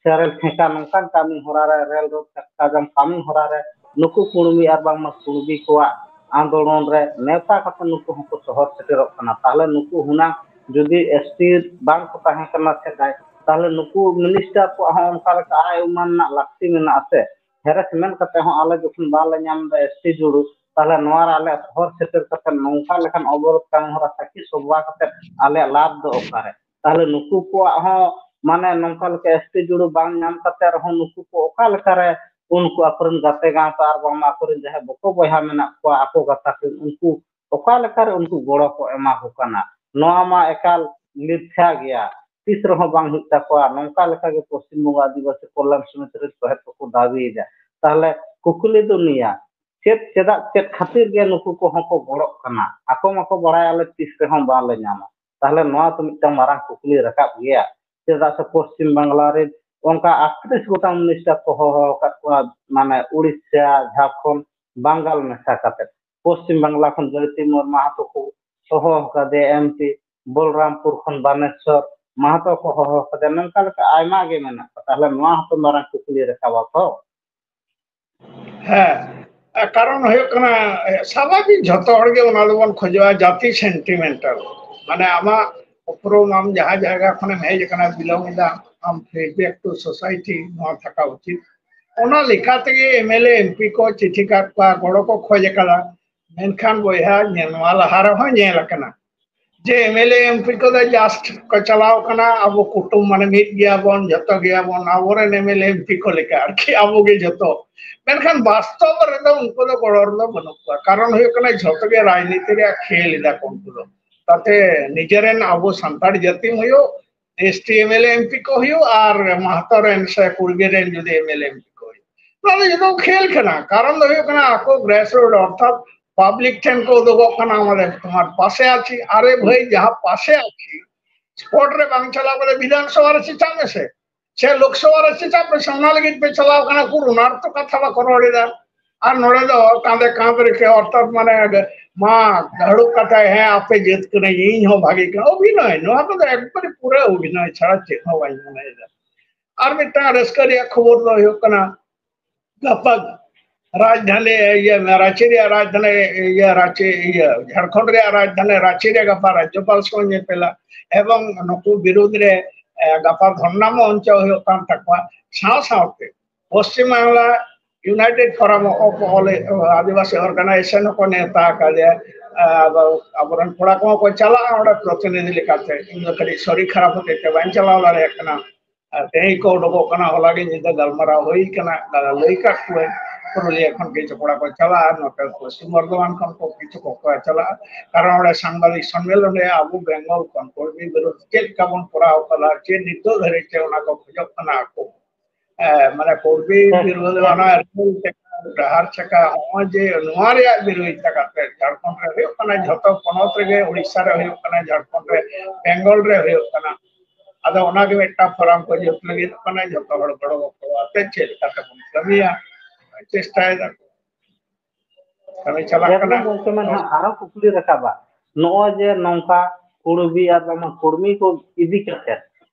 ᱥᱮ ᱨᱮᱞ ᱴᱷᱮᱠᱟ ᱱᱚᱝᱠᱟᱱ ᱠᱟᱹᱢᱤ ᱦᱚᱨᱟ ᱨᱮ, ᱨᱮᱞ ᱨᱳᱰ ᱪᱟᱠᱟ ᱡᱟᱢ ᱠᱟᱹᱢᱤ ᱦᱚᱨᱟ ᱨᱮ ᱱᱩᱠᱩ ᱠᱩᱲᱢᱤ ᱟᱨ ᱵᱟᱝᱢᱟ ᱠᱩᱲᱵᱤ ᱠᱚᱣᱟᱜ ᱟᱱᱫᱳᱞᱚᱱ ᱨᱮ ᱱᱮᱣᱛᱟ ᱠᱟᱛᱮ ᱱᱩᱠᱩ ᱦᱚᱸᱠᱚ ᱥᱚᱦᱚᱨ ᱥᱮᱴᱮᱨᱚᱜ ᱠᱟᱱᱟ᱾ ᱛᱟᱦᱞᱮ ᱱᱩᱠᱩ ᱦᱩᱱᱟᱝ ᱡᱩᱫᱤ ᱮᱥ ᱴᱤ ᱵᱟᱝ ᱠᱚ ᱛᱟᱦᱮᱸ ᱠᱟᱱᱟ ᱥᱮᱫᱟᱭ, ᱛᱟᱦᱞᱮ ᱱᱩᱠᱩ ᱢᱤᱱᱤᱥᱴᱟᱨ ᱠᱚᱣᱟᱜ ᱦᱚᱸ ᱚᱱᱠᱟ ᱞᱮᱠᱟ ᱟᱭ ᱩᱢᱟᱱ ᱨᱮᱱᱟᱜ ᱞᱟᱹᱠᱛᱤ ᱢᱮᱱᱟᱜᱼᱟ ᱥᱮ? ᱦᱮᱨᱮᱥᱢᱮᱱᱴ ᱠᱟᱛᱮ ᱦᱚᱸ ᱟᱞᱮ ᱡᱚᱠᱷᱚᱱ ᱵᱟᱞᱮ ᱧᱟᱢ ᱮᱫᱟ ᱮᱥ ᱴᱤ ᱡᱩᱲᱩ, ᱛᱟᱦᱞᱮ ᱱᱚᱣᱟ ᱨᱮ ᱟᱞᱮ ᱥᱚᱦᱚᱨ ᱥᱮᱴᱮᱨ ᱠᱟᱛᱮ ᱱᱚᱝᱠᱟ ᱞᱮᱠᱟᱱ ᱚᱵᱚᱨᱳᱫᱷ ᱠᱟᱹᱢᱤ ᱦᱚᱨᱟ ᱥᱟᱹᱠᱷᱤ ᱥᱚᱵᱷᱟ ᱠᱟᱛᱮ ᱟᱞᱮᱭᱟᱜ ᱞᱟᱵᱷ ᱫᱚ ᱚᱠᱟᱨᱮ? ᱛᱟᱦᱞᱮ ᱱᱩᱠᱩ ᱠᱚᱣᱟᱜ ᱦᱚᱸ ᱢᱟᱱᱮ ᱱᱚᱝᱠᱟ ᱞᱮᱠᱟ ᱮᱥ ᱴᱤ ᱡᱩᱲᱩ ᱵᱟᱝ ᱧᱟᱢ ᱠᱟᱛᱮ ᱨᱮᱦᱚᱸ ᱱᱩᱠᱩ ᱠᱚ ᱚᱠᱟ ᱞᱮᱠᱟᱨᱮ ᱩᱱᱠᱩ ᱟᱠᱚᱨᱮᱱ ᱜᱟᱛᱮ ᱜᱟᱶᱛᱟ ᱟᱨ ᱵᱟᱝᱢᱟ ᱟᱠᱚᱨᱮᱱ ᱡᱟᱦᱟᱸᱭ ᱵᱚᱠᱚ ᱵᱚᱭᱦᱟ ᱢᱮᱱᱟᱜ ᱠᱚᱣᱟ ᱟᱠᱚ ᱜᱟᱛᱟᱠ ᱨᱮᱱ ᱩᱱᱠᱩ ᱚᱠᱟ ᱞᱮᱠᱟᱨᱮ ᱩᱱᱠᱩ ᱜᱚᱲᱚ ᱠᱚ ᱮᱢᱟ ᱠᱚ ᱠᱟᱱᱟ, ᱱᱚᱣᱟ ᱢᱟ ᱮᱠᱟᱞ ᱢᱤᱛᱷᱭᱟ ᱜᱮᱭᱟ, ᱛᱤᱥ ᱨᱮᱦᱚᱸ ᱵᱟᱝ ᱦᱩᱭᱩᱜ ᱛᱟᱠᱚᱣᱟ᱾ ᱱᱚᱝᱠᱟ ᱞᱮᱠᱟᱜᱮ ᱯᱚᱥᱪᱤᱢ ᱵᱚᱝᱜᱚ ᱟᱹᱫᱤᱵᱟᱹᱥᱤ ᱠᱚᱞᱭᱟᱱ ᱥᱚᱢᱤᱛᱤ ᱨᱮᱱ ᱥᱚᱦᱮᱫ ᱠᱚᱠᱚ ᱫᱟᱹᱵᱤᱭᱮᱫᱟ᱾ ᱛᱟᱦᱞᱮ ᱠᱩᱠᱞᱤ ᱫᱚ ᱱᱤᱭᱟᱹ, ᱪᱮᱫ, ᱪᱮᱫᱟᱜ, ᱪᱮᱫ ᱠᱷᱟᱹᱛᱤᱨ ᱜᱮ ᱱᱩᱠᱩ ᱠᱚᱦᱚᱸ ᱠᱚ ᱜᱚᱲᱚᱜ ᱠᱟᱱᱟ? ᱟᱠᱚ ᱢᱟᱠᱚ ᱵᱟᱲᱟᱭᱟ ᱟᱞᱮ ᱛᱤᱥ ᱨᱮᱦᱚᱸ ᱵᱟᱝᱞᱮ ᱧᱟᱢᱟ᱾ ᱛᱟᱦᱞᱮ ᱱᱚᱣᱟ ᱛᱚ ᱢᱤᱫᱴᱟᱝ ᱢᱟᱨᱟᱝ ᱠᱩᱠᱞᱤ ᱨᱟᱠᱟᱵ ᱜᱮᱭᱟ᱾ ᱪᱮᱫᱟᱜ ᱥᱮ ᱯᱚᱥᱪᱤᱢ ᱵᱟᱝᱞᱟ ᱨᱮ ᱚᱱᱠᱟ ᱟᱴᱛᱨᱤᱥ ᱜᱚᱴᱟᱝ ᱢᱤᱱᱤᱥᱴᱟᱨ ᱠᱚ ᱦᱚᱦᱚ ᱟᱠᱟᱫ ᱠᱚᱣᱟ, ᱢᱟᱱᱮ ᱩᱲᱤᱥᱥᱟ, ᱡᱷᱟᱲᱠᱷᱚᱸᱰ, ᱵᱟᱝᱜᱟᱞ ᱢᱮᱥᱟ ᱠᱟᱛᱮ᱾ ᱯᱚᱥᱪᱤᱢ ᱵᱟᱝᱞᱟ ᱠᱷᱚᱱ ᱡᱚᱭᱚᱛᱤ ᱢᱩᱨᱢᱩ ᱦᱚᱸᱛᱚ ᱠᱚ ᱦᱚᱦᱚ ᱟᱠᱟᱫᱮᱭᱟ ᱮᱢ ᱯᱤ, ᱵᱚᱞᱨᱟᱢᱯᱩᱨ ᱠᱷᱚᱱ ᱵᱟᱱᱮᱥᱚᱨ ᱢᱟᱦᱟᱛᱚ ᱠᱚ ᱦᱚᱦᱚ ᱟᱠᱟᱫᱮᱭᱟ᱾ ᱱᱚᱝᱠᱟ ᱞᱮᱠᱟ ᱟᱭᱢᱟ ᱜᱮ ᱢᱮᱱᱟᱜ ᱠᱚᱣᱟ᱾ ᱛᱟᱦᱞᱮ ᱱᱚᱣᱟ ᱦᱚᱸᱛᱚ ᱢᱟᱨᱟᱝ ᱠᱩᱠᱞᱤ ᱨᱟᱠᱟᱵᱟ ᱛᱚ᱾ ᱦᱮᱸ, ᱠᱟᱨᱚᱱ ᱦᱩᱭᱩᱜ ᱠᱟᱱᱟ, ᱥᱟᱵᱷᱟᱵᱤᱠ ᱡᱷᱚᱛᱚ ᱦᱚᱲ ᱜᱮ ᱚᱱᱟ ᱫᱚᱵᱚᱱ ᱠᱷᱚᱡᱚᱜᱼᱟ, ᱡᱟᱹᱛᱤ ᱥᱮᱱᱴᱤᱢᱮᱱᱴᱟᱞ, ᱢᱟᱱᱮ ᱟᱢᱟᱜ ᱩᱯᱨᱩᱢ, ᱟᱢ ᱡᱟᱦᱟᱸ ᱡᱟᱭᱜᱟ ᱠᱷᱚᱱᱮᱢ ᱦᱮᱡ ᱟᱠᱟᱱᱟ, ᱵᱤᱞᱚᱝ ᱮᱫᱟ, ᱟᱢ ᱯᱷᱤᱰᱵᱮᱠ ᱴᱩ ᱥᱳᱥᱟᱭᱴᱤ, ᱱᱚᱣᱟ ᱛᱷᱟᱠᱟ ᱩᱪᱤᱛ᱾ ᱚᱱᱟ ᱞᱮᱠᱟ ᱛᱮᱜᱮ M L A, M P ᱠᱚ ᱪᱤᱴᱷᱤ ᱠᱟᱜ ᱠᱚᱣᱟ, ᱜᱚᱲᱚ ᱠᱚ ᱠᱷᱚᱡ ᱟᱠᱟᱫᱟ᱾ ᱢᱮᱱᱠᱷᱟᱱ ᱵᱚᱭᱦᱟ, ᱧᱮ-, ᱱᱚᱣᱟ ᱞᱟᱦᱟ ᱨᱮᱦᱚᱸ ᱧᱮᱞ ᱟᱠᱟᱱᱟ ᱡᱮ M L A, M P ᱠᱚᱫᱚ just ᱠᱚ ᱪᱟᱞᱟᱣ ᱠᱟᱱᱟ, ᱟᱵᱚ ᱠᱩᱴᱩᱢ, ᱢᱟᱱᱮ ᱢᱤᱫ ᱜᱮᱭᱟᱵᱚᱱ, ᱡᱚᱛᱚ ᱜᱮᱭᱟᱵᱚᱱ, ᱟᱵᱚᱨᱮᱱ M L A, M P ᱠᱚ ᱞᱮᱠᱟ ᱟᱨᱠᱤ, ᱟᱵᱚ ᱜᱮ ᱡᱚᱛᱚ᱾ ᱢᱮᱱᱠᱷᱟᱱ ᱵᱟᱥᱛᱚᱵ ᱨᱮᱫᱚ ᱩᱱᱠᱩ ᱫᱚ ᱜᱚᱲᱚ ᱨᱮᱫᱚ ᱵᱟᱹᱱᱩᱜ ᱠᱚᱣᱟ᱾ ᱠᱟᱨᱚᱱ ᱦᱩᱭᱩᱜ ᱠᱟᱱᱟ, ᱡᱷᱚᱛᱚ ᱜᱮ ᱨᱟᱡᱽᱱᱤᱛᱤ ᱨᱮᱭᱟᱜ ᱠᱷᱮᱞ ᱮᱫᱟ ᱠᱚ ᱩᱱᱠᱩ ᱫᱚ᱾ ᱛᱟᱛᱮ ᱱᱤᱡᱮᱨᱮᱱ ᱟᱵᱚ ᱥᱟᱱᱛᱟᱲ ᱡᱟᱹᱛᱤᱢ ᱦᱩᱭᱩᱜ, S T M L A, M P ᱠᱚ ᱦᱩᱭᱩᱜ, ᱟᱨ ᱢᱟᱦᱟᱛᱚ ᱨᱮᱱ ᱥᱮ ᱠᱩᱲᱜᱮ ᱨᱮᱱ ᱡᱩᱫᱤ M L A, M P ᱠᱚ ᱦᱩᱭᱩᱜ, ᱱᱚᱣᱟ ᱫᱚ ᱡᱚᱛᱚ ᱠᱷᱮᱞ ᱠᱟᱱᱟ᱾ ᱠᱟᱨᱚᱱ ᱫᱚ ᱦᱩᱭᱩᱜ ᱠᱟᱱᱟ, ᱟᱠᱚ ᱜᱨᱮᱥ ᱨᱩᱴ, ᱚᱨᱛᱷᱟᱛ ᱯᱟᱵᱽᱞᱤᱠ ᱴᱷᱮᱱ ᱠᱚ ᱩᱫᱩᱜᱚᱜ ᱠᱟᱱᱟ᱾ ᱚᱱᱟ ᱫᱚ ᱛᱳᱢᱟᱨ ᱯᱟᱥᱮ ᱟᱪᱷᱤ, ᱟᱨᱮ ᱵᱷᱟᱹᱭ, ᱡᱟᱦᱟᱸ ᱯᱟᱥᱮ ᱟᱪᱷᱤ, ᱥᱯᱳᱨᱴ ᱨᱮ ᱵᱟᱝ ᱪᱟᱞᱟᱣ ᱠᱟᱛᱮ ᱵᱤᱫᱷᱟᱱ ᱥᱚᱵᱷᱟ ᱨᱮ ᱪᱮᱪᱟᱜ ᱢᱮᱥᱮ, ᱥᱮ ᱞᱳᱠᱥᱚᱵᱷᱟ ᱨᱮ ᱪᱮᱪᱟᱜ ᱢᱮᱥᱮ, ᱚᱱᱟ ᱞᱟᱹᱜᱤᱫ ᱯᱮ ᱪᱟᱞᱟᱣ ᱠᱟᱱᱟ, ᱩᱠᱩᱨ ᱚᱱᱟ ᱨᱮᱛᱚ ᱠᱟᱛᱷᱟ ᱵᱟᱠᱚ ᱨᱚᱲ ᱮᱫᱟ᱾ ᱟᱨ ᱱᱚᱰᱮ ᱫᱚ ᱠᱟᱸᱫᱮ ᱠᱟᱸᱫ ᱨᱮ ᱠᱮ, ᱚᱨᱛᱷᱟᱛ ᱢᱟᱱᱮ ᱢᱟ ᱦᱟᱹᱲᱩᱵ ᱠᱟᱛᱮ, "ᱦᱮᱸ, ᱟᱯᱮ ᱡᱟᱹᱛ ᱠᱟᱹᱱᱟᱹᱧ, ᱤᱧ ᱦᱚᱸ ᱵᱷᱟᱜᱮ ᱠᱟᱱᱟ", ᱚᱵᱷᱤᱱᱚᱭ, ᱱᱚᱣᱟ ᱠᱚᱫᱚ ᱮᱠᱵᱟᱨᱮ ᱯᱩᱨᱟᱹ ᱚᱵᱷᱤᱱᱚᱭ ᱪᱷᱟᱲᱟ ᱪᱮᱫ ᱦᱚᱸ ᱵᱟᱹᱧ ᱢᱚᱱᱮᱭᱮᱫᱟ᱾ ᱟᱨ ᱢᱤᱫᱴᱟᱝ ᱨᱟᱹᱥᱠᱟᱹ ᱨᱮᱭᱟᱜ ᱠᱷᱚᱵᱚᱨ ᱫᱚ ᱦᱩᱭᱩᱜ ᱠᱟᱱᱟ, ᱜᱟᱯᱟ ᱨᱟᱡᱽᱫᱷᱟᱱᱤ, ᱤᱭᱟᱹ, ᱨᱟᱸᱪᱤ ᱨᱮᱭᱟᱜ ᱨᱟᱡᱽᱫᱷᱟᱱᱤ, ᱤᱭᱟᱹ, ᱨᱟᱸᱪᱤ, ᱤᱭᱟᱹ, ᱡᱷᱟᱲᱠᱷᱚᱸᱰ ᱨᱮᱭᱟᱜ ᱨᱟᱡᱽᱫᱷᱟᱱᱤ ᱨᱟᱸᱪᱤ ᱨᱮ ᱜᱟᱯᱟ ᱨᱟᱡᱽᱡᱚᱯᱟᱞ ᱥᱚᱸᱜᱮ ᱧᱮᱯᱮᱞᱟ, ᱮᱵᱚᱝ ᱱᱩᱠᱩ ᱵᱤᱨᱩᱫᱷ ᱨᱮ, ᱮ, ᱜᱟᱯᱟ ᱫᱷᱚᱨᱱᱟ ᱢᱚᱧᱪᱚ ᱦᱩᱭᱩᱜ ᱠᱟᱱ ᱛᱟᱠᱚᱣᱟ᱾ ᱥᱟᱶ ᱥᱟᱶᱛᱮ Paschim Bangla United forum of all Adivasi organisation ᱦᱚᱸᱠᱚ ᱱᱮᱣᱛᱟ ᱟᱠᱟᱫᱮᱭᱟ᱾ ᱟᱫᱚ ᱟᱵᱚᱨᱮᱱ ᱠᱚᱲᱟ ᱠᱚᱦᱚᱸ ᱠᱚ ᱪᱟᱞᱟᱜᱼᱟ ᱚᱸᱰᱮ ᱯᱨᱚᱛᱤᱱᱤᱫᱷᱤ ᱞᱮᱠᱟᱛᱮ᱾ ᱤᱧ ᱫᱚ ᱠᱟᱹᱴᱤᱡ ᱥᱚᱨᱤᱨ ᱠᱷᱟᱨᱟᱯ ᱦᱚᱛᱮᱡ ᱛᱮ ᱵᱟᱹᱧ ᱪᱟᱞᱟᱣ ᱫᱟᱲᱮᱭᱟᱜ ᱠᱟᱱᱟ᱾ ᱟᱨ ᱛᱮᱦᱮᱧ ᱠᱚ ᱩᱰᱩᱠᱚᱜ ᱠᱟᱱᱟ, ᱦᱚᱞᱟ ᱜᱮ ᱧᱤᱫᱟᱹ ᱜᱟᱞᱢᱟᱨᱟᱣ ᱦᱩᱭ ᱠᱟᱱᱟ, ᱞᱟᱹᱭ ᱠᱟᱜ ᱠᱚᱣᱟᱹᱧ᱾ ᱯᱩᱨᱩᱞᱤᱭᱟᱹ ᱠᱷᱚᱱ ᱠᱤᱪᱷᱩ ᱠᱚᱲᱟ ᱠᱚ ᱪᱟᱞᱟᱜᱼᱟ, ᱱᱚᱛᱮ ᱯᱚᱥᱪᱤᱢ ᱵᱚᱨᱫᱷᱚᱢᱟᱱ ᱠᱷᱚᱱ ᱠᱚ ᱠᱤᱪᱷᱩ ᱠᱚ ᱪᱟᱞᱟᱜᱼᱟ᱾ ᱠᱟᱨᱚᱱ ᱚᱸᱰᱮ ᱥᱟᱝᱵᱟᱫᱤᱠ ᱥᱚᱱᱢᱮᱞᱚᱱ ᱨᱮ ᱟᱵᱚ ᱵᱮᱝᱜᱚᱞ ᱠᱷᱚᱱ ᱠᱚᱨᱢᱤ ᱵᱤᱨᱳᱫᱷ ᱪᱮᱫ ᱞᱮᱠᱟ ᱵᱚᱱ ᱠᱚᱨᱟᱣ ᱠᱟᱫᱟ, ᱪᱮᱫ ᱱᱤᱛᱚᱜ ᱫᱷᱟᱹᱨᱤᱡ ᱛᱮ ᱚᱱᱟ ᱠᱚ ᱠᱷᱚᱡᱚᱜ ᱠᱟᱱᱟ ᱟᱠᱚ᱾ ᱮ, ᱢᱟᱱᱮ ᱠᱚᱨᱢᱤ ᱦᱮᱸ, ᱵᱤᱨᱳᱫᱷ ᱦᱮᱸ᱾ ᱚᱱᱟ ᱨᱮᱞ ᱪᱟᱠᱟ, ᱰᱟᱦᱟᱨ ᱪᱟᱠᱟ, ᱦᱚᱸᱜᱼᱚᱭ ᱡᱮ ᱱᱚᱣᱟ ᱨᱮᱭᱟᱜ ᱵᱤᱨᱳᱫᱷᱤᱛᱟ ᱠᱟᱛᱮ ᱡᱷᱟᱲᱠᱷᱚᱸᱰ ᱨᱮ ᱦᱩᱭᱩᱜ ᱠᱟᱱᱟ, ᱡᱷᱚᱛᱚ ᱯᱚᱱᱚᱛ ᱨᱮᱜᱮ, ᱩᱲᱤᱥᱥᱟ ᱨᱮ ᱦᱩᱭᱩᱜ ᱠᱟᱱᱟ, ᱡᱷᱟᱲᱠᱷᱚᱸᱰ ᱨᱮ, ᱵᱮᱝᱜᱚᱞ ᱨᱮ ᱦᱩᱭᱩᱜ ᱠᱟᱱᱟ᱾ ᱟᱫᱚ ᱚᱱᱟᱜᱮ ᱢᱤᱫᱴᱟᱝ ᱯᱷᱳᱨᱟᱢ ᱠᱚ ᱡᱩᱛ ᱞᱟᱹᱜᱤᱫ ᱠᱟᱱᱟ, ᱡᱷᱚᱛᱚ ᱦᱚᱲ ᱜᱚᱲᱚ ᱜᱚᱯᱚᱲᱚ ᱟᱛᱮ ᱪᱮᱫ ᱞᱮᱠᱟᱛᱮ ᱵᱚᱱ ᱠᱟᱹᱢᱤᱭᱟ, ᱪᱮᱥᱴᱟᱭ ᱫᱟᱠᱚ᱾ ᱠᱟᱹᱢᱤ ᱪᱟᱞᱟᱜ ᱮᱠᱫᱚᱢ ᱠᱟᱱᱟ᱾ ᱜᱚᱝᱠᱮ, ᱢᱮᱱᱠᱷᱟᱱ ᱟᱨᱚ ᱠᱩᱠᱞᱤ ᱨᱟᱠᱟᱵᱟ, ᱱᱚᱜᱼᱚᱭ ᱡᱮ ᱱᱚᱝᱠᱟ ᱠᱩᱲᱵᱤ ᱟᱨ ᱵᱟᱝᱢᱟ ᱠᱩᱲᱢᱤ ᱠᱚ ᱤᱫᱤ ᱠᱟᱛᱮ